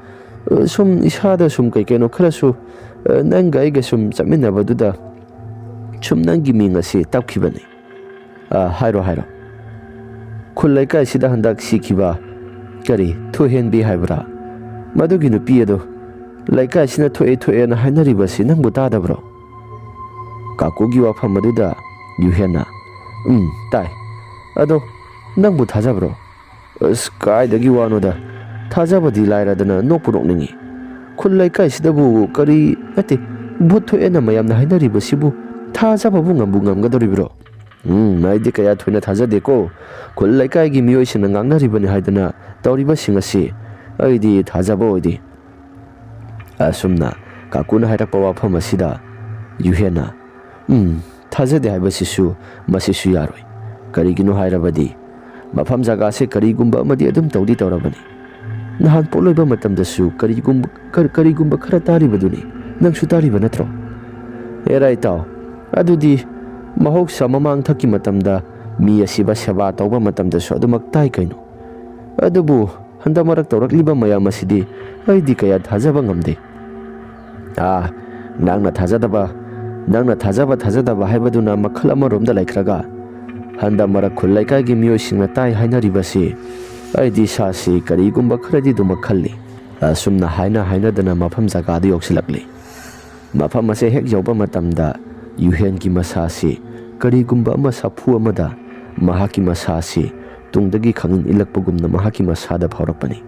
ꯑ, ꯁꯨꯝ ꯏꯁꯥꯗ ꯁꯨꯝ ꯀꯩ ꯀꯩꯅꯣ ꯈꯔꯁꯨ, ꯑ, ꯅꯪꯒ ꯑꯩꯒ ꯁꯨꯝ ꯆꯠꯃꯤꯟꯅꯕꯗꯨꯗ ꯁꯨꯝ ꯅꯪꯒꯤ ꯃꯤꯡ ꯑꯁꯤ ꯇꯞꯈꯤꯕꯅꯤ꯫ ꯑ, ꯍꯥꯏꯔꯣ, ꯍꯥꯏꯔꯣ꯫ ꯈꯨꯜ ꯂꯩꯀꯥꯏꯁꯤꯗ ꯍꯟꯗꯛ ꯁꯤꯈꯤꯕ ꯀꯔꯤ ꯊꯣꯏꯍꯦꯟꯕꯤ ꯍꯥꯏꯕ꯭ꯔꯥ? ꯃꯗꯨꯒꯤ ꯅꯨꯄꯤ ꯑꯗꯨ ꯂꯩꯀꯥꯏꯁꯤꯅ ꯊꯣꯛꯑꯦ ꯊꯣꯛꯑꯦꯅ ꯍꯥꯏꯅꯔꯤꯕꯁꯤ ꯅꯪꯕꯨ ꯇꯥꯗꯕ꯭ꯔꯣ?" ꯀꯥꯀꯨꯒꯤ ꯋꯥꯐꯝ ꯑꯗꯨꯗ ꯌꯨꯍꯦꯟꯅ, "ꯎꯝ, ꯇꯥꯏ꯫ ꯑꯗꯣ ꯅꯪꯕꯨ ꯊꯥꯖꯕ꯭ꯔꯣ?" "ꯑꯁ, ꯀꯥꯏꯗꯒꯤ ꯋꯥꯅꯣꯗ꯫ ꯊꯥꯖꯕꯗꯤ ꯂꯥꯏꯔꯗꯅ ꯅꯣꯛꯄꯨ ꯅꯣꯛꯅꯤꯡꯉꯤ꯫ ꯈꯨꯜ ꯂꯩꯀꯥꯏꯁꯤꯗꯕꯨ ꯀꯔꯤ, ꯅꯠꯇꯦ, ꯚꯨꯠ ꯊꯣꯛꯑꯦꯅ ꯃꯌꯥꯝꯅ ꯍꯥꯏꯅꯔꯤꯕꯁꯤꯕꯨ ꯊꯥꯖꯕꯕꯨ ꯉꯝꯕꯨ ꯉꯝꯒꯗꯧꯔꯤꯕ꯭ꯔꯣ? ꯎꯝ, ꯑꯩꯗꯤ ꯀꯌꯥ ꯊꯣꯏꯅ ꯊꯥꯖꯗꯦꯀꯣ꯫ ꯈꯨꯜ ꯂꯩꯀꯥꯏꯒꯤ ꯃꯤꯑꯣꯏꯁꯤꯡꯅ ꯉꯥꯡꯅꯔꯤꯕꯅꯤ ꯍꯥꯏꯗꯅ ꯇꯧꯔꯤꯕꯁꯤꯡ ꯑꯁꯤ ꯑꯩꯗꯤ ꯊꯥꯖꯕ ꯑꯣꯏꯗꯦ꯫" ꯑꯁꯨꯝꯅ ꯀꯥꯀꯨꯅ ꯍꯥꯏꯔꯛꯄ ꯋꯥꯐꯝ ꯑꯁꯤꯗ ꯌꯨꯍꯦꯟꯅ, "ꯎꯝ, ꯊꯥꯖꯗꯦ ꯍꯥꯏꯕꯁꯤꯁꯨ ꯃꯁꯤꯁꯨ ꯌꯥꯔꯣꯏ꯫ ꯀꯔꯤꯒꯤꯅꯣ ꯍꯥꯏꯔꯕꯗꯤ ꯃꯐꯝ ꯖꯒꯥꯁꯦ ꯀꯔꯤꯒꯨꯝꯕ ꯑꯃꯗꯤ ꯑꯗꯨꯝ ꯇꯧꯗꯤ ꯇꯧꯔꯕꯅꯤ꯫ ꯅꯍꯥꯟ ꯄꯣꯠꯂꯣꯏꯕ ꯃꯇꯝꯗꯁꯨ ꯀꯔꯤꯒꯨꯝꯕ, ꯀꯔ-, ꯀꯔꯤꯒꯨꯝꯕ ꯈꯔ ꯇꯥꯔꯤꯕꯗꯨꯅꯤ꯫ ꯅꯪꯁꯨ ꯇꯥꯔꯤꯕ ꯅꯠꯇ꯭ꯔꯣ?" "ꯑꯦꯔꯥ ꯏꯇꯥꯎ, ꯑꯗꯨꯗꯤ ꯃꯍꯧꯁꯥ ꯃꯃꯥꯡꯊꯛꯀꯤ ꯃꯇꯝꯗ ꯃꯤ ꯑꯁꯤꯕ ꯁꯦꯕꯥ ꯇꯧꯕ ꯃꯇꯝꯗꯁꯨ ꯑꯗꯨꯃꯛ ꯇꯥꯏ ꯀꯩꯅꯣ꯫ ꯑꯗꯨꯕꯨ ꯍꯟꯗꯛ ꯃꯔꯛ ꯇꯧꯔꯛꯂꯤꯕ ꯃꯌꯥꯝ ꯑꯁꯤꯗꯤ ꯑꯩꯗꯤ ꯀꯌꯥ ꯊꯥꯖꯕ ꯉꯝꯗꯦ꯫" "ꯑꯥ, ꯅꯪꯅ ꯊꯥꯖꯗꯕ, ꯅꯪꯅ ꯊꯥꯖꯕ ꯊꯥꯖꯗꯕ ꯍꯥꯏꯕꯗꯨꯅ ꯃꯈꯜ ꯑꯃꯔꯣꯝꯗ ꯂꯩꯈ꯭ꯔꯒ, ꯍꯟꯗꯛ ꯃꯔꯛ ꯈꯨꯜ ꯂꯩꯀꯥꯏꯒꯤ ꯃꯤꯑꯣꯏꯁꯤꯡꯅ ꯇꯥꯏ ꯍꯥꯏꯅꯔꯤꯕꯁꯤ ꯑꯩꯗꯤ ꯏꯁꯥꯁꯤ ꯀꯔꯤꯒꯨꯝꯕ ꯈꯔꯗꯤ ꯑꯗꯨꯃꯛ ꯈꯜꯂꯤ꯫" ꯑꯁꯨꯝꯅ ꯍꯥꯏꯅ ꯍꯥꯏꯅꯗꯅ ꯃꯐꯝ ꯖꯒꯥꯗꯨ ꯌꯧꯁꯤꯜꯂꯛꯂꯤ꯫ ꯃꯐꯝ ꯑꯁꯦ ꯍꯦꯛ ꯌꯧꯕ ꯃꯇꯝꯗ ꯌꯨꯍꯦꯟꯒꯤ ꯃꯁꯥꯁꯤ ꯀꯔꯤꯒꯨꯝꯕ ꯑꯃ ꯁꯥꯐꯨ ꯑꯃꯗ ꯃꯍꯥꯛꯀꯤ ꯃꯁꯥꯁꯤ ꯇꯨꯡꯗꯒꯤ ꯈꯪꯏꯟ ꯏꯜꯂꯛꯄꯒꯨꯝꯅ ꯃꯍꯥꯛꯀꯤ ꯃꯁꯥꯗ ꯐꯥꯎꯔꯛꯄꯅꯤ꯫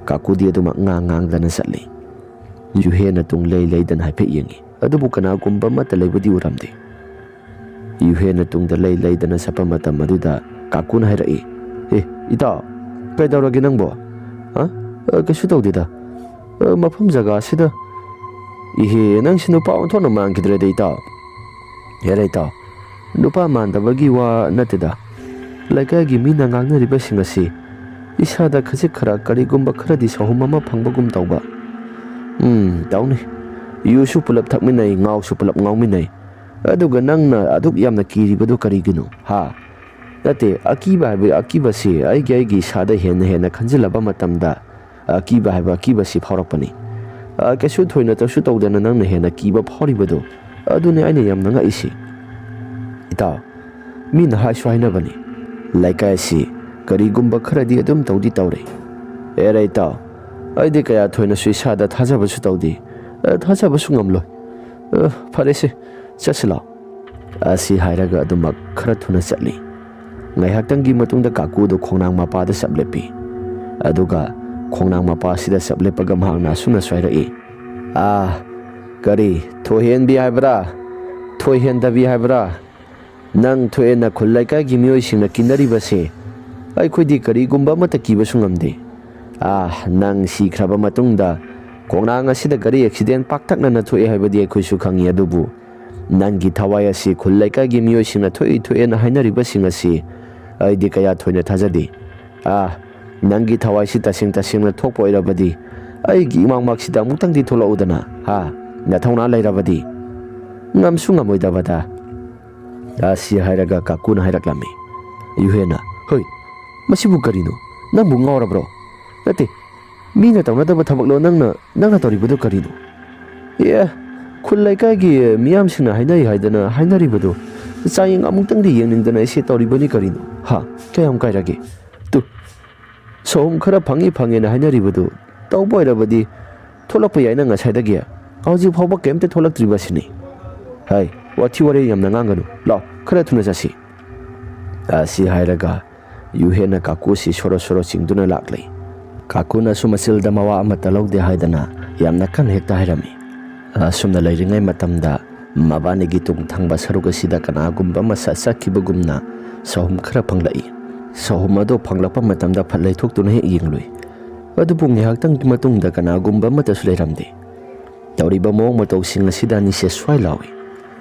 ꯀꯥꯀꯨꯗꯤ ꯑꯗꯨꯃꯛ ꯉꯥꯡ ꯉꯥꯡꯗꯅ ꯆꯠꯂꯤ꯫ ꯌꯨꯍꯦꯟꯅ ꯇꯨꯡ ꯂꯩ ꯂꯩꯗꯅ ꯍꯥꯏꯐꯦꯠ ꯌꯦꯡꯉꯤ, ꯑꯗꯨꯕꯨ ꯀꯅꯥꯒꯨꯝꯕ ꯑꯃꯠꯇ ꯂꯩꯕꯗꯤ ꯎꯔꯝꯗꯦ꯫ ꯌꯨꯍꯦꯟꯅ ꯇꯨꯡꯗ ꯂꯩ ꯂꯩꯗꯅ ꯆꯠꯄ ꯃꯇꯝ ꯑꯗꯨꯗ ꯀꯥꯀꯨꯅ ꯍꯥꯏꯔꯛꯏ, "ꯑꯦ, ꯏꯇꯥꯎ, ꯀꯩꯗꯧꯔꯒꯦ ꯅꯪꯕꯣ? ꯑ? ꯑ, ꯀꯩꯁꯨ ꯇꯧꯗꯦꯗ꯫ ꯑ, ꯃꯐꯝ ꯖꯒꯥ ꯑꯁꯤꯗ"꯫ "ꯏꯍꯦ, ꯅꯪꯁꯤ ꯅꯨꯄꯥ ꯑꯣꯟꯊꯣꯛꯅ ꯃꯥꯟꯈꯤꯗ꯭ꯔꯦꯗ, ꯏꯇꯥꯎ꯫ ꯍꯦꯔꯥ, ꯏꯇꯥꯎ, ꯅꯨꯄꯥ ꯃꯥꯟꯗꯕꯒꯤ ꯋꯥ ꯅꯠꯇꯦꯗ꯫ ꯂꯩꯀꯥꯏꯒꯤ ꯃꯤꯅ ꯉꯥꯡꯅꯔꯤꯕꯁꯤꯡ ꯑꯁꯤ ꯏꯁꯥꯗ ꯈꯖꯤꯛ ꯈꯔ ꯀꯔꯤꯒꯨꯝꯕ ꯈꯔꯗꯤ ꯁꯥꯍꯨꯝ ꯑꯃ ꯐꯪꯕꯒꯨꯝ ꯇꯧꯕ꯫ ꯎꯝ, ꯇꯧꯅꯤ꯫ ꯌꯨꯁꯨ ꯄꯨꯂꯞ ꯊꯛꯃꯤꯟꯅꯩ, ꯉꯥꯎꯁꯨ ꯄꯨꯂꯞ ꯉꯥꯎꯃꯤꯟꯅꯩ꯫ ꯑꯗꯨꯒ ꯅꯪꯅ ꯑꯗꯨꯛ ꯌꯥꯝꯅ ꯀꯤꯔꯤꯕꯗꯨ ꯀꯔꯤꯒꯤꯅꯣ? ꯍꯥ? ꯅꯠꯇꯦ, ꯑꯀꯤꯕ ꯍꯥꯏꯕ ꯑꯀꯤꯕꯁꯤ ꯑꯩꯒꯤ, ꯑꯩꯒꯤ ꯏꯁꯥꯗ ꯍꯦꯟꯅ ꯍꯦꯟꯅ ꯈꯟꯖꯤꯜꯂꯕ ꯃꯇꯝꯗ ꯑꯀꯤꯕ ꯍꯥꯏꯕ ꯑꯀꯤꯕꯁꯤ ꯐꯥꯎꯔꯛꯄꯅꯤ꯫ ꯑ, ꯀꯩꯁꯨ ꯊꯣꯏꯅ ꯇꯧꯁꯨ ꯇꯧꯗꯅ ꯅꯪꯅ ꯍꯦꯟꯅ ꯀꯤꯕ ꯐꯥꯎꯔꯤꯕꯗꯨ, ꯑꯗꯨꯅꯤ ꯑꯩꯅ ꯌꯥꯝꯅ ꯉꯛꯏꯁꯤ꯫ ꯏꯇꯥꯎ, ꯃꯤꯅ ꯍꯥꯏꯁꯨ ꯍꯥꯏꯅꯕꯅꯤ, ꯂꯩꯀꯥꯏ ꯑꯁꯤ ꯀꯔꯤꯒꯨꯝꯕ ꯈꯔꯗꯤ ꯑꯗꯨꯝ ꯇꯧꯗꯤ ꯇꯧꯔꯦ꯫ ꯑꯦꯔꯦ ꯏꯇꯥꯎ, ꯑꯩꯗꯤ ꯀꯌꯥ ꯊꯣꯏꯅꯁꯨ ꯏꯁꯥꯗ ꯊꯥꯖꯕꯁꯨ ꯇꯧꯗꯦ꯫ ꯑ, ꯊꯥꯖꯕꯁꯨ ꯉꯝꯂꯣꯏ꯫ ꯑ, ꯐꯔꯦꯁꯦ, ꯆꯠꯁꯤ ꯂꯥꯎ꯫ ꯑꯁꯤ ꯍꯥꯏꯔꯒ ꯑꯗꯨꯃꯛ ꯈꯔ ꯊꯨꯅ ꯆꯠꯂꯤ꯫ ꯉꯥꯏꯍꯥꯛꯇꯪꯒꯤ ꯃꯇꯨꯡꯗ ꯀꯥꯀꯨꯗꯨ ꯈꯣꯡꯅꯥꯡ ꯃꯄꯥꯗ ꯆꯞ ꯂꯦꯞꯄꯤ꯫ ꯑꯗꯨꯒ ꯈꯣꯡꯅꯥꯡ ꯃꯄꯥꯁꯤꯗ ꯆꯞ ꯂꯦꯞꯄꯒ ꯃꯍꯥꯛꯅ ꯑꯁꯨꯝꯅꯁꯨ ꯍꯥꯏꯔꯛꯏ, "ꯑꯥ, ꯀꯔꯤ, ꯊꯣꯏꯍꯦꯟꯕꯤ ꯍꯥꯏꯕ꯭ꯔꯥ? ꯊꯣꯏꯍꯦꯟꯗꯕꯤ ꯍꯥꯏꯕ꯭ꯔꯥ? ꯅꯪ ꯊꯣꯛꯑꯦꯅ ꯈꯨꯜ ꯂꯩꯀꯥꯏꯒꯤ ꯃꯤꯑꯣꯏꯁꯤꯡꯅ ꯀꯤꯅꯔꯤꯕꯁꯦ ꯑꯩꯈꯣꯏꯗꯤ ꯀꯔꯤꯒꯨꯝꯕ ꯑꯃꯠꯇ ꯀꯤꯕꯁꯨ ꯉꯝꯗꯦ꯫ ꯑꯥ, ꯅꯪ ꯁꯤꯈ꯭ꯔꯕ ꯃꯇꯨꯡꯗ ꯈꯣꯡꯅꯥꯡ ꯑꯁꯤꯗ ꯒꯥꯔꯤ ꯑꯦꯛꯁꯤꯗꯦꯟ ꯄꯥꯛꯇꯛꯅꯅ ꯊꯣꯛꯑꯦ ꯍꯥꯏꯕꯗꯤ ꯑꯩꯈꯣꯏꯁꯨ ꯈꯪꯉꯤ, ꯑꯗꯨꯕꯨ ꯅꯪꯒꯤ ꯊꯋꯥꯏ ꯑꯁꯤ ꯈꯨꯜ ꯂꯩꯀꯥꯏꯒꯤ ꯃꯤꯑꯣꯏꯁꯤꯡꯅ ꯊꯣꯛꯏ ꯊꯣꯛꯑꯦꯅ ꯍꯥꯏꯅꯔꯤꯕꯁꯤꯡ ꯑꯁꯤ ꯑꯩꯗꯤ ꯀꯌꯥ ꯊꯣꯏꯅ ꯊꯥꯖꯗꯦ꯫ ꯑꯥ, ꯅꯪꯒꯤ ꯊꯋꯥꯏꯁꯤ ꯇꯁꯦꯡ ꯇꯁꯦꯡꯅ ꯊꯣꯛꯄ ꯑꯣꯏꯔꯕꯗꯤ ꯑꯩꯒꯤ ꯏꯃꯥꯡꯃꯛꯁꯤꯗ ꯑꯃꯨꯛꯇꯪꯗꯤ ꯊꯣꯛꯂꯛꯎꯗꯅ, ꯍꯥ? ꯅꯊꯧꯅꯥ ꯂꯩꯔꯕꯗꯤ꯫ ꯉꯝꯁꯨ ꯉꯝꯃꯣꯏꯗꯕꯗ꯫ ꯑꯁꯤ ꯍꯥꯏꯔꯒ ꯀꯥꯀꯨꯅ ꯍꯥꯏꯔꯛꯂꯝꯃꯤ꯫ ꯌꯨꯍꯦꯟꯅ, "ꯍꯣꯏ, ꯃꯁꯤꯕꯨ ꯀꯔꯤꯅꯣ? ꯅꯪꯕꯨ ꯉꯥꯎꯔꯕ꯭ꯔꯣ? ꯅꯠꯇꯦ, ꯃꯤꯅ ꯇꯧꯅꯗꯕ ꯊꯕꯛꯂꯣ ꯅꯪꯅ, ꯅꯪꯅ ꯇꯧꯔꯤꯕꯗꯨ ꯀꯔꯤꯅꯣ?" "ꯑꯦ, ꯈꯨꯜ ꯂꯩꯀꯥꯏꯒꯤ ꯃꯤꯌꯥꯝꯁꯤꯡꯅ ꯍꯥꯏꯅꯩ ꯍꯥꯏꯗꯅ ꯍꯥꯏꯅꯔꯤꯕꯗꯨ ꯆꯥꯡꯌꯦꯡ ꯑꯃꯨꯛꯇꯪꯗꯤ ꯌꯦꯡꯅꯤꯡꯗꯅ ꯑꯩꯁꯦ ꯇꯧꯔꯤꯕꯅꯤ ꯀꯔꯤꯅꯣ? ꯍꯥ? ꯀꯌꯥꯝ ꯀꯥꯏꯔꯒꯦ? ꯇꯨ, ꯁꯣꯍꯨꯝ ꯈꯔ ꯐꯪꯉꯤ ꯐꯪꯉꯦꯅ ꯍꯥꯏꯅꯔꯤꯕꯗꯨ ꯇꯧꯕ ꯑꯣꯏꯔꯕꯗꯤ ꯊꯣꯛꯂꯛꯄ ꯌꯥꯏꯅ ꯉꯁꯥꯏꯗꯒꯤ ꯍꯧꯖꯤꯛ ꯐꯥꯎꯕ ꯀꯩꯝꯇ ꯊꯣꯛꯂꯛꯇ꯭ꯔꯤꯕꯁꯤꯅꯤ꯫ ꯍꯥꯏ, ꯋꯥꯊꯤ ꯋꯥꯔꯦ ꯌꯥꯝꯅ ꯉꯥꯡꯒꯅꯨ, ꯂꯥꯎ, ꯈꯔ ꯊꯨꯅ ꯆꯠꯁꯤ꯫" ꯑꯁꯤ ꯍꯥꯏꯔꯒ ꯌꯨꯍꯦꯟꯅ ꯀꯥꯀꯨꯁꯤ ꯁꯣꯔꯣ ꯁꯣꯔꯣ ꯆꯤꯡꯗꯨꯅ ꯂꯥꯛꯂꯤ꯫ ꯀꯥꯀꯨꯅꯁꯨ ꯃꯆꯤꯜꯗ ꯃꯋꯥ ꯑꯃꯠꯇ ꯂꯧꯗꯦ ꯍꯥꯏꯗꯅ ꯌꯥꯝꯅ ꯀꯟꯅ ꯍꯦꯛꯇ ꯍꯥꯏꯔꯝꯃꯤ꯫ ꯑꯁꯨꯝꯅ ꯂꯩꯔꯤꯉꯩ ꯃꯇꯝꯗ ꯃꯕꯥꯅꯤꯒꯤ ꯇꯨꯡ ꯊꯪꯕ ꯁꯔꯨꯛ ꯑꯁꯤꯗ ꯀꯅꯥꯒꯨꯝꯕ ꯑꯃ ꯁꯠ ꯆꯠꯈꯤꯕꯒꯨꯝꯅ ꯁꯍꯨꯝ ꯈꯔ ꯐꯪꯂꯛꯏ꯫ ꯁꯍꯨꯝ ꯑꯗꯨ ꯐꯪꯂꯛꯄ ꯃꯇꯝꯗ ꯐꯠ ꯂꯩꯊꯣꯛꯇꯨꯅ ꯍꯦꯛ ꯌꯦꯡꯂꯨꯏ꯫ ꯑꯗꯨꯕꯨ ꯉꯥꯏꯍꯥꯛꯇꯪꯒꯤ ꯃꯇꯨꯡꯗ ꯀꯅꯥꯒꯨꯝꯕ ꯑꯃꯠꯇꯁꯨ ꯂꯩꯔꯝꯗꯦ꯫ ꯇꯧꯔꯤꯕ ꯃꯑꯣꯡ ꯃꯇꯧꯁꯤꯡ ꯑꯁꯤꯗ ꯑꯅꯤꯁꯦ ꯁ꯭ꯋꯥꯏ ꯂꯥꯎꯏ꯫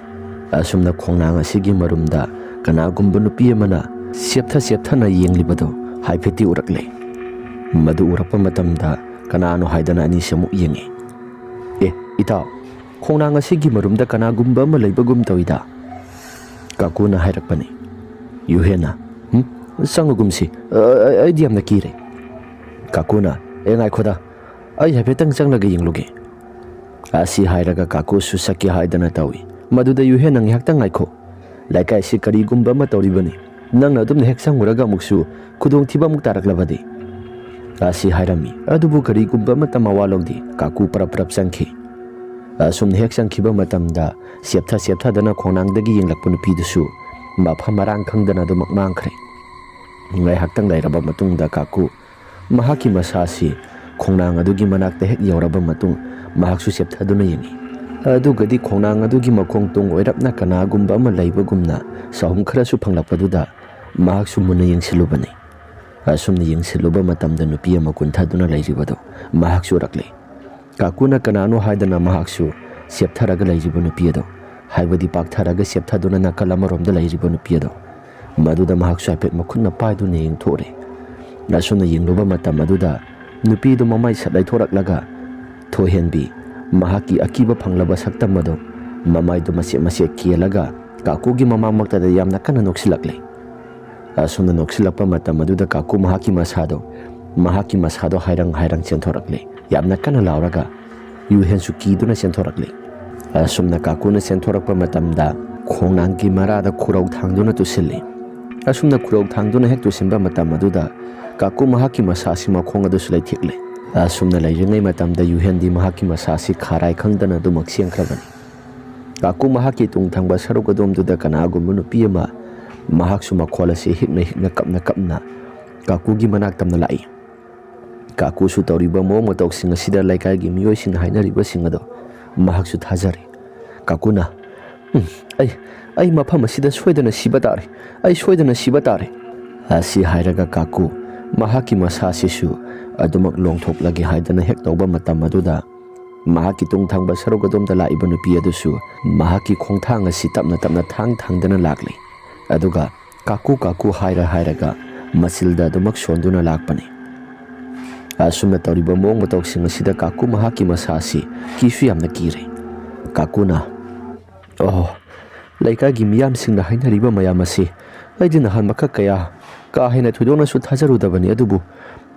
ꯑꯁꯨꯝꯅ ꯈꯣꯡꯅꯥꯡ ꯑꯁꯤꯒꯤ ꯃꯔꯨꯝꯗ ꯀꯅꯥꯒꯨꯝꯕ ꯅꯨꯄꯤ ꯑꯃꯅ ꯆꯦꯞꯊ ꯆꯦꯞꯊꯅ ꯌꯦꯡꯂꯤꯕꯗꯨ ꯍꯥꯏꯐꯦꯠꯇꯤ ꯎꯔꯛꯂꯦ꯫ ꯃꯗꯨ ꯎꯔꯛꯄ ꯃꯇꯝꯗ ꯀꯅꯥꯅꯣ ꯍꯥꯏꯗꯅ ꯑꯅꯤꯁꯦ ꯑꯃꯨꯛ ꯌꯦꯡꯉꯤ꯫ "ꯑꯦ, ꯏꯇꯥꯎ, "ꯈꯣꯡꯅꯥꯡ ꯑꯁꯤꯒꯤ ꯃꯔꯨꯝꯗ ꯀꯅꯥꯒꯨꯝꯕ ꯑꯃ ꯂꯩꯕꯒꯨꯝ ꯇꯧꯏꯗ"꯫ ꯀꯥꯀꯨꯅ ꯍꯥꯏꯔꯛꯄꯅꯤ꯫ ꯌꯨꯍꯦꯟꯅ, "ꯍꯨꯝ? ꯆꯪꯉꯨꯒꯨꯝꯁꯤ꯫ ꯑ, ꯑ, ꯑꯩꯗꯤ ꯌꯥꯝꯅ ꯀꯤꯔꯦ"꯫ ꯀꯥꯀꯨꯅ, "ꯑꯦ, ꯉꯥꯏꯈꯣꯗ, ꯑꯩ ꯍꯥꯏꯐꯦꯠꯇꯪ ꯆꯪꯂꯒ ꯌꯦꯡꯂꯨꯒꯦ"꯫ ꯑꯁꯤ ꯍꯥꯏꯔꯒ ꯀꯥꯀꯨꯁꯨ ꯆꯠꯀꯦ ꯍꯥꯏꯗꯅ ꯇꯧꯏ꯫ ꯃꯗꯨꯗ ꯌꯨꯍꯦꯟꯅ, "ꯉꯥꯏꯍꯥꯛꯇꯪ ꯉꯥꯏꯈꯣ꯫ ꯂꯩꯀꯥꯏꯁꯤ ꯀꯔꯤꯒꯨꯝꯕ ꯑꯃ ꯇꯧꯔꯤꯕꯅꯤ꯫ ꯅꯪꯅ ꯑꯗꯨꯝꯅ ꯍꯦꯛ ꯆꯪꯉꯨꯔꯒ ꯑꯃꯨꯛꯁꯨ ꯈꯨꯗꯣꯡꯊꯤꯕ ꯑꯃꯨꯛ ꯇꯥꯔꯛꯂꯕꯗꯤ"꯫ ꯑꯁꯤ ꯍꯥꯏꯔꯝꯃꯤ꯫ ꯑꯗꯨꯕꯨ ꯀꯔꯤꯒꯨꯝꯕ ꯑꯃꯠꯇ ꯃꯋꯥ ꯂꯧꯗꯦ꯫ ꯀꯥꯀꯨ ꯄꯔꯞ ꯄꯔꯞ ꯆꯪꯈꯤ꯫ ꯑꯁꯨꯝꯅ ꯍꯦꯛ ꯆꯪꯈꯤꯕ ꯃꯇꯝꯗ ꯆꯦꯞꯊ ꯆꯦꯞꯊꯗꯅ ꯈꯣꯡꯅꯥꯡꯗꯒꯤ ꯌꯦꯡꯂꯛꯄ ꯅꯨꯄꯤꯗꯨꯁꯨ ꯃꯐꯝ ꯃꯔꯥꯡ ꯈꯪꯗꯅ ꯑꯗꯨꯃꯛ ꯃꯥꯡꯈ꯭ꯔꯦ꯫ ꯉꯥꯏꯍꯥꯛꯇꯪ ꯂꯩꯔꯕ ꯃꯇꯨꯡꯗ ꯀꯥꯀꯨ ꯃꯍꯥꯛꯀꯤ ꯃꯁꯥꯁꯤ ꯈꯣꯡꯅꯥꯡ ꯑꯗꯨꯒꯤ ꯃꯅꯥꯛꯇ ꯍꯦꯛ ꯌꯧꯔꯕ ꯃꯇꯨꯡ ꯃꯍꯥꯛꯁꯨ ꯆꯦꯞꯊꯗꯨꯅ ꯌꯦꯡꯉꯤ꯫ ꯑꯗꯨꯒꯗꯤ ꯈꯣꯡꯅꯥꯡ ꯑꯗꯨꯒꯤ ꯃꯈꯣꯡ ꯇꯨꯡ ꯑꯣꯏꯔꯞꯅ ꯀꯅꯥꯒꯨꯝꯕ ꯑꯃ ꯂꯩꯕꯒꯨꯝꯅ ꯆꯍꯨꯝ ꯈꯔꯁꯨ ꯐꯪꯂꯛꯄꯗꯨꯗ ꯃꯍꯥꯛꯁꯨ ꯃꯨꯟꯅ ꯌꯦꯡꯁꯤꯜꯂꯨꯕꯅꯤ꯫ ꯑꯁꯨꯝꯅ ꯌꯦꯡꯁꯤꯜꯂꯨꯕ ꯃꯇꯝꯗ ꯅꯨꯄꯤ ꯑꯃ ꯀꯨꯟꯊꯗꯨꯅ ꯂꯩꯔꯤꯕꯗꯨ ꯃꯍꯥꯛꯁꯨ ꯎꯔꯛꯂꯦ꯫ ꯀꯥꯀꯨꯅ ꯀꯅꯥꯅꯣ ꯍꯥꯏꯗꯅ ꯃꯍꯥꯛꯁꯨ ꯆꯦꯞꯊꯔꯒ ꯂꯩꯔꯤꯕ ꯅꯨꯄꯤ ꯑꯗꯣ, ꯍꯥꯏꯕꯗꯤ ꯄꯥꯛꯊꯔꯒ ꯆꯦꯞꯊꯗꯨꯅ ꯅꯥꯀꯜ ꯑꯃꯔꯣꯝꯗ ꯂꯩꯔꯤꯕ ꯅꯨꯄꯤ ꯑꯗꯣ, ꯃꯗꯨꯗ ꯃꯍꯥꯛꯁꯨ ꯍꯥꯏꯐꯦꯠ ꯃꯈꯨꯠꯅ ꯄꯥꯏꯗꯨꯅ ꯌꯦꯡꯊꯣꯛꯎꯔꯦ꯫ ꯑꯁꯨꯝꯅ ꯌꯦꯡꯂꯨꯕ ꯃꯇꯝ ꯑꯗꯨꯗ ꯅꯨꯄꯤꯗꯨ ꯃꯃꯥꯏ ꯁꯠ ꯂꯩꯊꯣꯔꯛꯂꯒ ꯊꯣꯏꯍꯦꯟꯕꯤ, ꯃꯍꯥꯛꯀꯤ ꯑꯀꯤꯕ ꯐꯪꯂꯕ ꯁꯛꯇꯝ ꯑꯗꯨ ꯃꯃꯥꯏꯗꯨ ꯃꯆꯦꯠ ꯃꯆꯦꯠ ꯀꯦꯜꯂꯒ ꯀꯥꯀꯨꯒꯤ ꯃꯃꯥꯡꯃꯛꯇꯗ ꯌꯥꯝꯅ ꯀꯟꯅ ꯅꯣꯛꯁꯤꯜꯂꯛꯂꯦ꯫ ꯑꯁꯨꯝꯅ ꯅꯣꯛꯁꯤꯜꯂꯛꯄ ꯃꯇꯝ ꯑꯗꯨꯗ ꯀꯥꯀꯨ ꯃꯍꯥꯛꯀꯤ ꯃꯁꯥꯗꯣ, ꯃꯍꯥꯛꯀꯤ ꯃꯁꯥꯗꯣ ꯍꯥꯏꯔꯪ ꯍꯥꯏꯔꯪ ꯆꯦꯟꯊꯣꯔꯛꯂꯦ꯫ ꯌꯥꯝꯅ ꯀꯟꯅ ꯂꯥꯎꯔꯒ ꯌꯨꯍꯦꯟꯁꯨ ꯀꯤꯗꯨꯅ ꯆꯦꯟꯊꯣꯔꯛꯂꯦ꯫ ꯑꯁꯨꯝꯅ ꯀꯥꯀꯨꯅ ꯆꯦꯟꯊꯣꯔꯛꯄ ꯃꯇꯝꯗ ꯈꯣꯡꯅꯥꯡꯒꯤ ꯃꯔꯥꯗ ꯈꯨꯔꯧ ꯊꯥꯡꯗꯨꯅ ꯇꯨꯁꯤꯜꯂꯤ꯫ ꯑꯁꯨꯝꯅ ꯈꯨꯔꯧ ꯊꯥꯡꯗꯨꯅ ꯍꯦꯛ ꯇꯨꯁꯤꯟꯕ ꯃꯇꯝ ꯑꯗꯨꯗ ꯀꯥꯀꯨ ꯃꯍꯥꯛꯀꯤ ꯃꯁꯥꯁꯤ ꯃꯈꯣꯡ ꯑꯗꯨꯁꯨ ꯂꯩꯊꯦꯛꯂꯦ꯫ ꯑꯁꯨꯝꯅ ꯂꯩꯔꯤꯉꯩ ꯃꯇꯝꯗ ꯌꯨꯍꯦꯟꯗꯤ ꯃꯍꯥꯛꯀꯤ ꯃꯁꯥꯁꯤ ꯈꯥꯔꯥꯏ ꯈꯪꯗꯅ ꯑꯗꯨꯃꯛ ꯆꯦꯟꯈ꯭ꯔꯕꯅꯤ꯫ ꯀꯥꯀꯨ ꯃꯍꯥꯛꯀꯤ ꯇꯨꯡ ꯊꯪꯕ ꯁꯔꯨꯛ ꯑꯗꯣꯝꯗꯨꯗ ꯀꯅꯥꯒꯨꯝꯕ ꯅꯨꯄꯤ ꯑꯃ ꯃꯍꯥꯛꯁꯨ ꯃꯈꯣꯜ ꯑꯁꯤ ꯍꯤꯛꯅ ꯍꯤꯛꯅ ꯀꯞꯅ ꯀꯞꯅ ꯀꯥꯀꯨꯒꯤ ꯃꯅꯥꯛ ꯇꯝꯅ ꯂꯥꯛꯏ꯫ ꯀꯥꯀꯨꯁꯨ ꯇꯧꯔꯤꯕ ꯃꯑꯣꯡ ꯃꯇꯧꯁꯤꯡ ꯑꯁꯤꯗ ꯂꯩꯀꯥꯏꯒꯤ ꯃꯤꯑꯣꯏꯁꯤꯡꯅ ꯍꯥꯏꯅꯔꯤꯕꯁꯤꯡ ꯑꯗꯣ ꯃꯍꯥꯛꯁꯨ ꯊꯥꯖꯔꯦ꯫ ꯀꯥꯀꯨꯅ, "ꯎꯝ, ꯑꯩ, ꯑꯩ ꯃꯐꯝ ꯑꯁꯤꯗ ꯁꯣꯏꯗꯅ ꯁꯤꯕ ꯇꯥꯔꯦ꯫ ꯑꯩ ꯁꯣꯏꯗꯅ ꯁꯤꯕ ꯇꯥꯔꯦ"꯫ ꯑꯁꯤ ꯍꯥꯏꯔꯒ ꯀꯥꯀꯨ ꯃꯍꯥꯛꯀꯤ ꯃꯁꯥꯁꯤꯁꯨ ꯑꯗꯨꯃꯛ ꯂꯣꯡꯊꯣꯛꯂꯒꯦ ꯍꯥꯏꯗꯅ ꯍꯦꯛ ꯇꯧꯕ ꯃꯇꯝ ꯑꯗꯨꯗ ꯃꯍꯥꯛꯀꯤ ꯇꯨꯡ ꯊꯪꯕ ꯁꯔꯨꯛ ꯑꯗꯣꯝꯗ ꯂꯥꯛꯏꯕ ꯅꯨꯄꯤ ꯑꯗꯨꯁꯨ ꯃꯍꯥꯛꯀꯤ ꯈꯣꯡꯊꯥꯡ ꯑꯁꯤ ꯇꯞꯅ ꯇꯞꯅ ꯊꯥꯡ ꯊꯥꯡꯗꯅ ꯂꯥꯛꯂꯤ꯫ ꯑꯗꯨꯒ ꯀꯥꯀꯨ ꯀꯥꯀꯨ ꯍꯥꯏꯔ ꯍꯥꯏꯔꯒ ꯃꯆꯤꯜꯗ ꯑꯗꯨꯃꯛ ꯁꯣꯟꯗꯨꯅ ꯂꯥꯛꯄꯅꯤ꯫ ꯑꯁꯨꯝꯅ ꯇꯧꯔꯤꯕ ꯃꯑꯣꯡ ꯃꯇꯧꯁꯤꯡ ꯑꯁꯤꯗ ꯀꯥꯀꯨ ꯃꯍꯥꯛꯀꯤ ꯃꯁꯥ ꯑꯁꯤ ꯀꯤꯁꯨ ꯌꯥꯝꯅ ꯀꯤꯔꯦ꯫ ꯀꯥꯀꯨꯅ, "ꯑꯣ, ꯂꯩꯀꯥꯏꯒꯤ ꯃꯤꯌꯥꯝꯁꯤꯡꯅ ꯍꯥꯏꯅꯔꯤꯕ ꯃꯌꯥꯝ ꯑꯁꯤ ꯑꯩꯗꯤ ꯅꯍꯥꯟ ꯃꯈꯛ ꯀꯌꯥ ꯀꯥ ꯍꯦꯟꯅ ꯊꯣꯏꯗꯣꯛꯅꯁꯨ ꯊꯥꯖꯔꯨꯗꯕꯅꯤ, ꯑꯗꯨꯕꯨ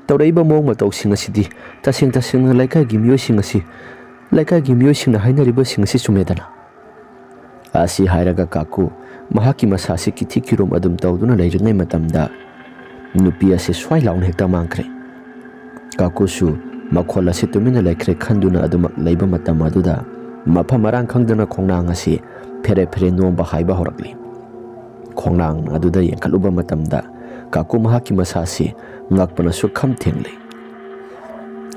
ꯇꯧꯔꯛꯏꯕ ꯃꯑꯣꯡ ꯃꯇꯧꯁꯤꯡ ꯑꯁꯤꯗꯤ ꯇꯁꯦꯡ ꯇꯁꯦꯡꯅ ꯂꯩꯀꯥꯏꯒꯤ ꯃꯤꯑꯣꯏꯁꯤꯡ ꯑꯁꯤ, ꯂꯩꯀꯥꯏꯒꯤ ꯃꯤꯑꯣꯏꯁꯤꯡꯅ ꯍꯥꯏꯅꯔꯤꯕꯁꯤꯡ ꯑꯁꯤ ꯆꯨꯝꯃꯦꯗꯅ?" ꯑꯁꯤ ꯍꯥꯏꯔꯒ ꯀꯥꯀꯨ ꯃꯍꯥꯛꯀꯤ ꯃꯁꯥꯁꯤ ꯀꯤꯊꯤ ꯀꯤꯔꯨꯝ ꯑꯗꯨꯝ ꯇꯧꯗꯨꯅ ꯂꯩꯔꯤꯉꯩ ꯃꯇꯝꯗ, ꯅꯨꯄꯤ ꯑꯁꯤ ꯁ꯭ꯋꯥꯏ ꯂꯥꯎꯅ ꯍꯦꯛꯇ ꯃꯥꯡꯈ꯭ꯔꯦ꯫ ꯀꯥꯀꯨꯁꯨ ꯃꯈꯣꯜ ꯑꯁꯤ ꯇꯨꯃꯤꯟꯅ ꯂꯩꯈ꯭ꯔꯦ ꯈꯟꯗꯨꯅ ꯑꯗꯨꯃꯛ ꯂꯩꯕ ꯃꯇꯝ ꯑꯗꯨꯗ, ꯃꯐꯝ ꯃꯔꯥꯡ ꯈꯪꯗꯅ ꯈꯣꯡꯅꯥꯡ ꯑꯁꯤ ꯐꯦꯔꯦ ꯐꯦꯔꯦ ꯅꯣꯝꯕ ꯍꯥꯏꯕ ꯍꯧꯔꯛꯂꯤ꯫ ꯈꯣꯡꯅꯥꯡ ꯑꯗꯨꯗ ꯌꯦꯡꯈꯠꯂꯨꯕ ꯃꯇꯝꯗ, ꯀꯥꯀꯨ ꯃꯍꯥꯛꯀꯤ ꯃꯁꯥꯁꯤ ꯉꯛꯄꯅ ꯁꯨꯛꯈꯝ ꯊꯦꯡꯂꯦ꯫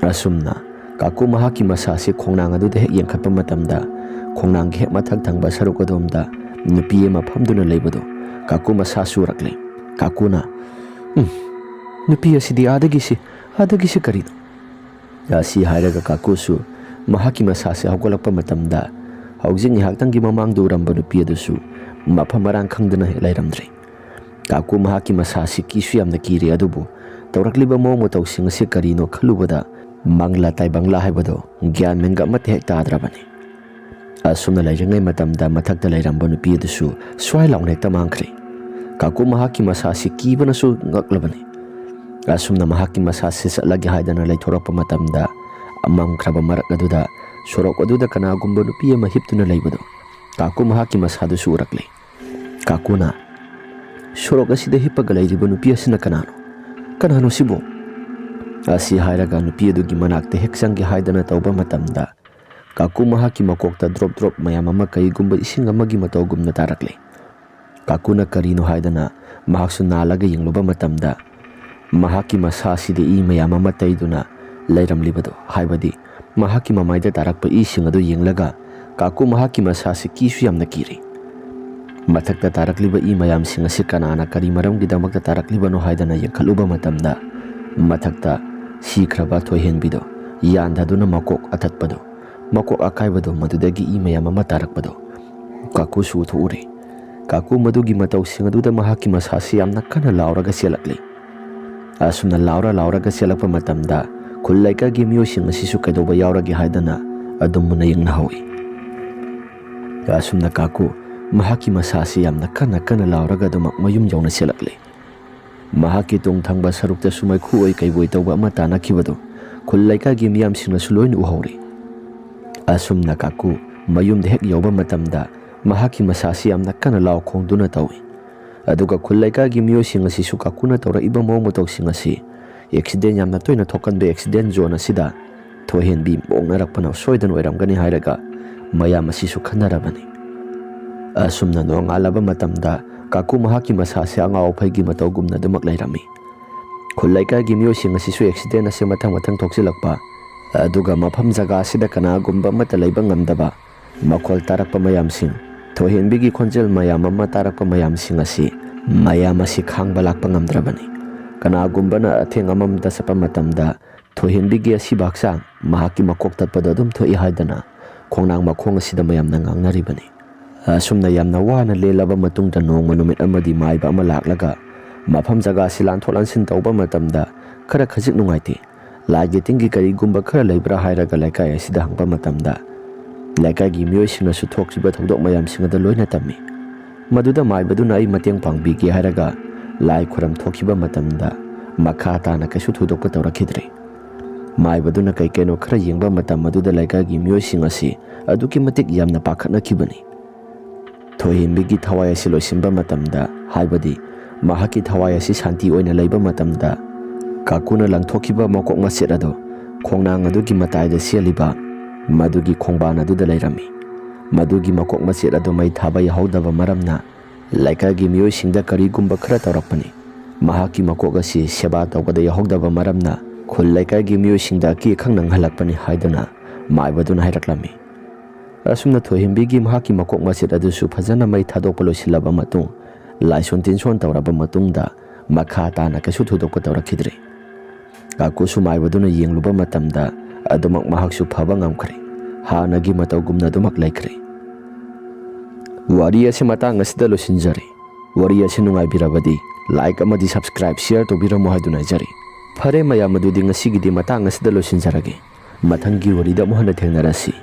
ꯑꯁꯨꯝꯅ ꯀꯥꯀꯨ ꯃꯍꯥꯛꯀꯤ ꯃꯁꯥꯁꯤ ꯈꯣꯡꯅꯥꯡ ꯑꯗꯨꯗ ꯍꯦꯛ ꯌꯦꯡꯈꯠꯄ ꯃꯇꯝꯗ, ꯈꯣꯡꯅꯥꯡꯒꯤ ꯍꯦꯛ ꯃꯊꯛ ꯊꯪꯕ ꯁꯔꯨꯛ ꯑꯗꯣꯝꯗ ꯅꯨꯄꯤ ꯑꯃ ꯐꯝꯗꯨꯅ ꯂꯩꯕꯗꯨ ꯀꯥꯀꯨ ꯃꯁꯥꯁꯨ ꯎꯔꯛꯂꯦ꯫ ꯀꯥꯀꯨꯅ, "ꯎꯝ, ꯅꯨꯄꯤ ꯑꯁꯤꯗꯤ ꯑꯥꯗꯒꯤꯁꯤ, ꯑꯥꯗꯒꯤꯁꯤ ꯀꯔꯤꯅꯣ?" ꯑꯁꯤ ꯍꯥꯏꯔꯒ ꯀꯥꯀꯨꯁꯨ ꯃꯍꯥꯛꯀꯤ ꯃꯁꯥꯁꯤ ꯍꯧꯒꯠꯂꯛꯄ ꯃꯇꯝꯗ, ꯍꯧꯖꯤꯛ ꯉꯥꯏꯍꯥꯛꯇꯪꯒꯤ ꯃꯃꯥꯡꯗ ꯎꯔꯝꯕ ꯅꯨꯄꯤ ꯑꯗꯨꯁꯨ ꯃꯐꯝ ꯃꯔꯥꯡ ꯈꯪꯗꯅ ꯍꯦꯛ ꯂꯩꯔꯝꯗ꯭ꯔꯦ꯫ ꯀꯥꯀꯨ ꯃꯍꯥꯛꯀꯤ ꯃꯁꯥꯁꯤ ꯀꯤꯁꯨ ꯌꯥꯝꯅ ꯀꯤꯔꯦ, ꯑꯗꯨꯕꯨ ꯇꯧꯔꯛꯂꯤꯕ ꯃꯑꯣꯡ ꯃꯇꯧꯁꯤꯡ ꯑꯁꯤ ꯀꯔꯤꯅꯣ ꯈꯜꯂꯨꯕꯗ, ꯃꯪꯂꯥ ꯇꯥꯏꯕꯪꯂꯥ ꯍꯥꯏꯕꯗꯣ ꯒ꯭ꯌꯥꯟ ꯃꯦꯟꯒ ꯑꯃꯠꯇ ꯍꯦꯛ ꯇꯥꯗ꯭ꯔꯕꯅꯤ꯫ ꯑꯁꯨꯝꯅ ꯂꯩꯔꯤꯉꯩ ꯃꯇꯝꯗ, ꯃꯊꯛꯇ ꯂꯩꯔꯝꯕ ꯅꯨꯄꯤ ꯑꯗꯨꯁꯨ ꯁ꯭ꯋꯥꯏ ꯂꯥꯎꯅ ꯍꯦꯛꯇ ꯃꯥꯡꯈ꯭ꯔꯦ꯫ ꯀꯥꯀꯨ ꯃꯍꯥꯛꯀꯤ ꯃꯁꯥꯁꯤ ꯀꯤꯕꯅꯁꯨ ꯉꯛꯂꯕꯅꯤ꯫ ꯑꯁꯨꯝꯅ ꯃꯍꯥꯛꯀꯤ ꯃꯁꯥꯁꯤ ꯆꯠꯂꯒꯦ ꯍꯥꯏꯗꯅ ꯂꯩꯊꯣꯔꯛꯄ ꯃꯇꯝꯗ, ꯃꯝꯈ꯭ꯔꯕ ꯃꯔꯛ ꯑꯗꯨꯗ ꯁꯣꯔꯣꯛ ꯑꯗꯨꯗ ꯀꯅꯥꯒꯨꯝꯕ ꯅꯨꯄꯤ ꯑꯃ ꯍꯤꯞꯇꯨꯅ ꯂꯩꯕꯗꯣ ꯀꯥꯀꯨ ꯃꯍꯥꯛꯀꯤ ꯃꯁꯥꯗꯨꯁꯨ ꯎꯔꯛꯂꯦ꯫ ꯀꯥꯀꯨꯅ, "ꯁꯣꯔꯣꯛ ꯑꯁꯤꯗ ꯍꯤꯞꯄꯒ ꯂꯩꯔꯤꯕ ꯅꯨꯄꯤ ꯑꯁꯤꯅ ꯀꯅꯥꯅꯣ? ꯀꯅꯥꯅꯣ ꯁꯤꯕꯨ?" ꯑꯁꯤ ꯍꯥꯏꯔꯒ ꯅꯨꯄꯤ ꯑꯗꯨꯒꯤ ꯃꯅꯥꯛꯇ ꯍꯦꯛ ꯆꯪꯒꯦ ꯍꯥꯏꯗꯅ ꯇꯧꯕ ꯃꯇꯝꯗ, ꯀꯥꯀꯨ ꯃꯍꯥꯛꯀꯤ ꯃꯀꯣꯛꯇ ꯗ꯭ꯔꯣꯞ ꯗ꯭ꯔꯣꯞ ꯃꯌꯥꯝ ꯑꯃ ꯀꯩꯒꯨꯝꯕ ꯏꯁꯤꯡ ꯑꯃꯒꯤ ꯃꯇꯧꯒꯨꯝꯅ ꯇꯥꯔꯛꯂꯦ꯫ ꯀꯥꯀꯨꯅ ꯀꯔꯤꯅꯣ ꯍꯥꯏꯗꯅ ꯃꯍꯥꯛꯁꯨ ꯅꯥꯜꯂꯒ ꯌꯦꯡꯂꯨꯕ ꯃꯇꯝꯗ, ꯃꯍꯥꯛꯀꯤ ꯃꯁꯥꯁꯤꯗ ꯏ ꯃꯌꯥꯝ ꯑꯃ ꯇꯩꯗꯨꯅ ꯂꯩꯔꯝꯂꯤꯕꯗꯣ, ꯍꯥꯏꯕꯗꯤ ꯃꯍꯥꯛꯀꯤ ꯃꯃꯥꯏꯗ ꯇꯥꯔꯛꯄ ꯏꯁꯤꯡ ꯑꯗꯨ ꯌꯦꯡꯂꯒ ꯀꯥꯀꯨ ꯃꯍꯥꯛꯀꯤ ꯃꯁꯥꯁꯤ ꯀꯤꯁꯨ ꯌꯥꯝꯅ ꯀꯤꯔꯦ꯫ ꯃꯊꯛꯇ ꯇꯥꯔꯛꯂꯤꯕ ꯏ ꯃꯌꯥꯝꯁꯤꯡ ꯑꯁꯤ ꯀꯅꯥꯅ ꯀꯔꯤ ꯃꯔꯝꯒꯤꯗꯃꯛꯇ ꯇꯥꯔꯛꯂꯤꯕꯅꯣ ꯍꯥꯏꯗꯅ ꯌꯦꯡꯈꯠꯂꯨꯕ ꯃꯇꯝꯗ, ꯃꯊꯛꯇ ꯁꯤꯈ꯭ꯔꯕ ꯊꯣꯏꯍꯦꯟꯕꯤꯗꯣ ꯌꯥꯟꯊꯗꯨꯅ ꯃꯀꯣꯛ ꯑꯊꯠꯄꯗꯣ, ꯃꯀꯣꯛ ꯑꯀꯥꯏꯕꯗꯣ, ꯃꯗꯨꯗꯒꯤ ꯏ ꯃꯌꯥꯝ ꯑꯃ ꯇꯥꯔꯛꯄꯗꯣ ꯀꯥꯀꯨꯁꯨ ꯎꯊꯣꯛꯎꯔꯦ꯫ ꯀꯥꯀꯨ ꯃꯗꯨꯒꯤ ꯃꯇꯧꯁꯤꯡ ꯑꯗꯨꯗ ꯃꯍꯥꯛꯀꯤ ꯃꯁꯥꯁꯤ ꯌꯥꯝꯅ ꯀꯟꯅ ꯂꯥꯎꯔꯒ ꯆꯦꯜꯂꯛꯂꯤ꯫ ꯑꯁꯨꯝꯅ ꯂꯥꯎꯔ ꯂꯥꯎꯔꯒ ꯆꯦꯜꯂꯛꯄ ꯃꯇꯝꯗ, ꯈꯨꯜ ꯂꯩꯀꯥꯏꯒꯤ ꯃꯤꯑꯣꯏꯁꯤꯡ ꯑꯁꯤꯁꯨ ꯀꯩꯗꯧꯕ ꯌꯥꯎꯔꯒꯦ ꯍꯥꯏꯗꯅ ꯑꯗꯨꯝ ꯃꯨꯟꯅ ꯌꯦꯡꯅꯍꯧꯏ꯫ ꯑꯁꯨꯝꯅ ꯀꯥꯀꯨ ꯃꯍꯥꯛꯀꯤ ꯃꯁꯥꯁꯤ ꯌꯥꯝꯅ ꯀꯟꯅ ꯀꯟꯅ ꯂꯥꯎꯔꯒ ꯑꯗꯨꯃꯛ ꯃꯌꯨꯝ ꯌꯧꯅ ꯆꯦꯜꯂꯛꯂꯦ꯫ ꯃꯍꯥꯛꯀꯤ ꯇꯨꯡ ꯊꯪꯕ ꯁꯔꯨꯛꯇꯁꯨ ꯃꯩꯈꯨ ꯑꯣꯏ ꯀꯩꯕꯣꯏ ꯇꯧꯕ ꯑꯃ ꯇꯥꯅꯈꯤꯕꯗꯨ ꯈꯨꯜ ꯂꯩꯀꯥꯏꯒꯤ ꯃꯤꯌꯥꯝꯁꯤꯡꯅꯁꯨ ꯂꯣꯏꯅ ꯎꯍꯧꯔꯤ꯫ ꯑꯁꯨꯝꯅ ꯀꯥꯀꯨ ꯃꯌꯨꯝꯗ ꯍꯦꯛ ꯌꯧꯕ ꯃꯇꯝꯗ ꯃꯍꯥꯛꯀꯤ ꯃꯁꯥꯁꯤ ꯌꯥꯝꯅ ꯀꯟꯅ ꯂꯥꯎ ꯈꯣꯡꯗꯨꯅ ꯇꯧꯏ꯫ ꯑꯗꯨꯒ ꯈꯨꯜ ꯂꯩꯀꯥꯏꯒꯤ ꯃꯤꯑꯣꯏꯁꯤꯡ ꯑꯁꯤꯁꯨ ꯀꯥꯀꯨꯅ ꯇꯧꯔꯛꯏꯕ ꯃꯑꯣꯡ ꯃꯇꯧꯁꯤꯡ ꯑꯁꯤ ꯑꯦꯛꯁꯤꯗꯦꯟ ꯌꯥꯝꯅ ꯇꯣꯏꯅ ꯊꯣꯛꯀꯟꯕ ꯑꯦꯛꯁꯤꯗꯦꯟ ꯖꯣꯟ ꯑꯁꯤꯗ ꯊꯣꯏꯍꯦꯟꯕꯤ ꯃꯣꯛꯅꯔꯛꯄꯅ ꯁꯣꯏꯗꯅ ꯑꯣꯏꯔꯝꯒꯅꯤ ꯍꯥꯏꯔꯒ ꯃꯌꯥꯝ ꯑꯁꯤꯁꯨ ꯈꯟꯅꯔꯕꯅꯤ꯫ ꯑꯁꯨꯝꯅ ꯅꯣꯡꯉꯥꯜꯂꯕ ꯃꯇꯝꯗ ꯀꯥꯀꯨ ꯃꯍꯥꯛꯀꯤ ꯃꯁꯥꯁꯦ ꯑꯉꯥꯎ ꯑꯐꯩꯒꯤ ꯃꯇꯧꯒꯨꯝꯅ ꯑꯗꯨꯃꯛ ꯂꯩꯔꯝꯃꯤ꯫ ꯈꯨꯜ ꯂꯩꯀꯥꯏꯒꯤ ꯃꯤꯑꯣꯏꯁꯤꯡ ꯑꯁꯤꯁꯨ ꯑꯦꯛꯁꯤꯗꯦꯟ ꯑꯁꯤ ꯃꯊꯪ ꯃꯊꯪ ꯊꯣꯛꯆꯤꯜꯂꯛꯄ, ꯑꯗꯨꯒ ꯃꯐꯝ ꯖꯒꯥ ꯑꯁꯤꯗ ꯀꯅꯥꯒꯨꯝꯕ ꯑꯃꯠꯇ ꯂꯩꯕ ꯉꯝꯗꯕ ꯃꯈꯣꯜ ꯇꯥꯔꯛꯄ ꯃꯌꯥꯝꯁꯤꯡ, ꯊꯣꯏꯍꯦꯟꯕꯤꯒꯤ ꯈꯣꯟꯖꯦꯜ ꯃꯌꯥꯝ ꯑꯃ ꯇꯥꯔꯛꯄ ꯃꯌꯥꯝꯁꯤꯡ ꯑꯁꯤ ꯃꯌꯥꯝ ꯑꯁꯤ ꯈꯥꯡꯕ ꯂꯥꯛꯄ ꯉꯝꯗ꯭ꯔꯕꯅꯤ꯫ ꯀꯅꯥꯒꯨꯝꯕꯅ ꯑꯊꯦꯡ ꯑꯃꯝꯗ ꯆꯠꯄ ꯃꯇꯝꯗ ꯊꯣꯏꯍꯦꯟꯕꯤꯒꯤ ꯑꯁꯤꯕ ꯍꯛꯆꯥꯡ ꯃꯍꯥꯛꯀꯤ ꯃꯀꯣꯛ ꯇꯠꯄꯗ ꯑꯗꯨꯝ ꯊꯣꯛꯏ ꯍꯥꯏꯗꯅ ꯈꯣꯡꯅꯥꯡ ꯃꯈꯣꯡ ꯑꯁꯤꯗ ꯃꯌꯥꯝꯅ ꯉꯥꯡꯅꯔꯤꯕꯅꯤ꯫ ꯑꯁꯨꯝꯅ ꯌꯥꯝꯅ ꯋꯥꯅ ꯂꯦꯜꯂꯕ ꯃꯇꯨꯡꯗ ꯅꯣꯡꯃ ꯅꯨꯃꯤꯠ ꯑꯃꯗꯤ ꯃꯥꯏꯕ ꯑꯃ ꯂꯥꯛꯂꯒ ꯃꯐꯝ ꯖꯒꯥ ꯑꯁꯤ ꯂꯥꯟꯊꯣꯛ ꯂꯥꯟꯁꯤꯟ ꯇꯧꯕ ꯃꯇꯝꯗ ꯈꯔ ꯈꯖꯤꯛ ꯅꯨꯡꯉꯥꯏꯇꯦ, ꯂꯥꯏꯒꯤ ꯇꯤꯟꯒꯤ ꯀꯔꯤꯒꯨꯝꯕ ꯈꯔ ꯂꯩꯕ꯭ꯔꯥ ꯍꯥꯏꯔꯒ ꯂꯩꯀꯥꯏ ꯑꯁꯤꯗ ꯍꯪꯕ ꯃꯇꯝꯗ ꯂꯩꯀꯥꯏꯒꯤ ꯃꯤꯑꯣꯏꯁꯤꯡꯅꯁꯨ ꯊꯣꯛꯈꯤꯕ ꯊꯧꯗꯣꯛ ꯃꯌꯥꯝꯁꯤꯡ ꯑꯗꯨ ꯂꯣꯏꯅ ꯇꯝꯃꯤ꯫ ꯃꯗꯨꯗ ꯃꯥꯏꯕꯗꯨꯅ ꯑꯩ ꯃꯇꯦꯡ ꯄꯥꯡꯕꯤꯒꯦ ꯍꯥꯏꯔꯒ ꯂꯥꯏ ꯈꯨꯔꯝ ꯊꯣꯛꯈꯤꯕ ꯃꯇꯝꯗ ꯃꯈꯥ ꯇꯥꯅ ꯀꯩꯁꯨ ꯊꯣꯏꯗꯣꯛꯄ ꯇꯧꯔꯛꯈꯤꯗ꯭ꯔꯦ꯫ ꯃꯥꯏꯕꯗꯨꯅ ꯀꯩ ꯀꯩꯅꯣ ꯈꯔ ꯌꯦꯡꯕ ꯃꯇꯝ ꯑꯗꯨꯗ ꯂꯩꯀꯥꯏꯒꯤ ꯃꯤꯑꯣꯏꯁꯤꯡ ꯑꯁꯤ ꯑꯗꯨꯛꯀꯤ ꯃꯇꯤꯛ ꯌꯥꯝꯅ ꯄꯥꯈꯠꯅꯈꯤꯕꯅꯤ꯫ ꯊꯣꯏꯍꯦꯟꯕꯤꯒꯤ ꯊꯋꯥꯏ ꯑꯁꯤ ꯂꯣꯏꯁꯤꯟꯕ ꯃꯇꯝꯗ, ꯍꯥꯏꯕꯗꯤ ꯃꯍꯥꯛꯀꯤ ꯊꯋꯥꯏ ꯑꯁꯤ ꯁꯥꯟꯇꯤ ꯑꯣꯏꯅ ꯂꯩꯕ ꯃꯇꯝꯗ, ꯀꯥꯀꯨꯅ ꯂꯪꯊꯣꯛꯈꯤꯕ ꯃꯀꯣꯛ ꯃꯆꯦꯠ ꯑꯗꯨ ꯈꯣꯡꯅꯥꯡ ꯑꯗꯨꯒꯤ ꯃꯇꯥꯏꯗ ꯆꯦꯜꯂꯤꯕ ꯃꯗꯨꯒꯤ ꯈꯣꯡꯕꯥꯟ ꯑꯗꯨꯗ ꯂꯩꯔꯝꯃꯤ꯫ ꯃꯗꯨꯒꯤ ꯃꯀꯣꯛ ꯃꯆꯦꯠ ꯑꯗꯨ ꯃꯩ ꯊꯥꯕ ꯌꯥꯍꯧꯗꯕ ꯃꯔꯝꯅ ꯂꯩꯀꯥꯏꯒꯤ ꯃꯤꯑꯣꯏꯁꯤꯡꯗ ꯀꯔꯤꯒꯨꯝꯕ ꯈꯔ ꯇꯧꯔꯛꯄꯅꯤ꯫ ꯃꯍꯥꯛꯀꯤ ꯃꯀꯣꯛ ꯑꯁꯤ ꯁꯦꯕꯥ ꯇꯧꯕꯗ ꯌꯥꯍꯧꯗꯕ ꯃꯔꯝꯅ ꯈꯨꯜ ꯂꯩꯀꯥꯏꯒꯤ ꯃꯤꯑꯣꯏꯁꯤꯡꯗ ꯑꯀꯤ ꯑꯈꯪ ꯅꯪꯍꯜꯂꯛꯄꯅꯤ ꯍꯥꯏꯗꯨꯅ ꯃꯥꯏꯕꯗꯨꯅ ꯍꯥꯏꯔꯛꯂꯝꯃꯤ꯫ ꯑꯁꯨꯝꯅ ꯊꯣꯏꯍꯦꯟꯕꯤꯒꯤ ꯃꯍꯥꯛꯀꯤ ꯃꯀꯣꯛ ꯃꯆꯦꯠ ꯑꯗꯨꯁꯨ ꯐꯖꯅ ꯃꯩ ꯊꯥꯗꯣꯛꯄ ꯂꯣꯏꯁꯤꯜꯂꯕ ꯃꯇꯨꯡ, ꯂꯥꯏꯁꯣꯟ ꯇꯤꯟꯁꯣꯟ ꯇꯧꯔꯕ ꯃꯇꯨꯡꯗ ꯃꯈꯥ ꯇꯥꯅ ꯀꯩꯁꯨ ꯊꯣꯏꯗꯣꯛꯄ ꯇꯧꯔꯛꯈꯤꯗ꯭ꯔꯦ꯫ ꯀꯥꯀꯨꯁꯨ ꯃꯥꯏꯕꯗꯨꯅ ꯌꯦꯡꯂꯨꯕ ꯃꯇꯝꯗ ꯑꯗꯨꯃꯛ ꯃꯍꯥꯛꯁꯨ ꯐꯕ ꯉꯝꯈ꯭ꯔꯦ꯫ ꯍꯥꯟꯅꯒꯤ ꯃꯇꯧꯒꯨꯝꯅ ꯑꯗꯨꯃꯛ ꯂꯩꯈ꯭ꯔꯦ꯫ ꯋꯥꯔꯤ ꯑꯁꯤ ꯃꯇꯥꯡ ꯑꯁꯤꯗ ꯂꯣꯏꯁꯤꯟꯖꯔꯦ꯫ ꯋꯥꯔꯤ ꯑꯁꯤ ꯅꯨꯡꯉꯥꯏꯕꯤꯔꯕꯗꯤ like ꯑꯃꯗꯤ subscribe, share ꯇꯧꯕꯤꯔꯝꯃꯨ ꯍꯥꯏꯗꯨꯅ ꯍꯥꯏꯖꯔꯤ꯫ ꯐꯔꯦ ꯃꯌꯥꯝ, ꯑꯗꯨꯗꯤ ꯉꯁꯤꯒꯤꯗꯤ ꯃꯇꯥꯡ ꯑꯁꯤꯗ ꯂꯣꯏꯁꯤꯟꯖꯔꯒꯦ꯫ ꯃꯊꯪꯒꯤ ꯋꯥꯔꯤꯗ ꯑꯃꯨꯛ ꯍꯟꯅ ꯊꯦꯡꯅꯔꯁꯤ꯫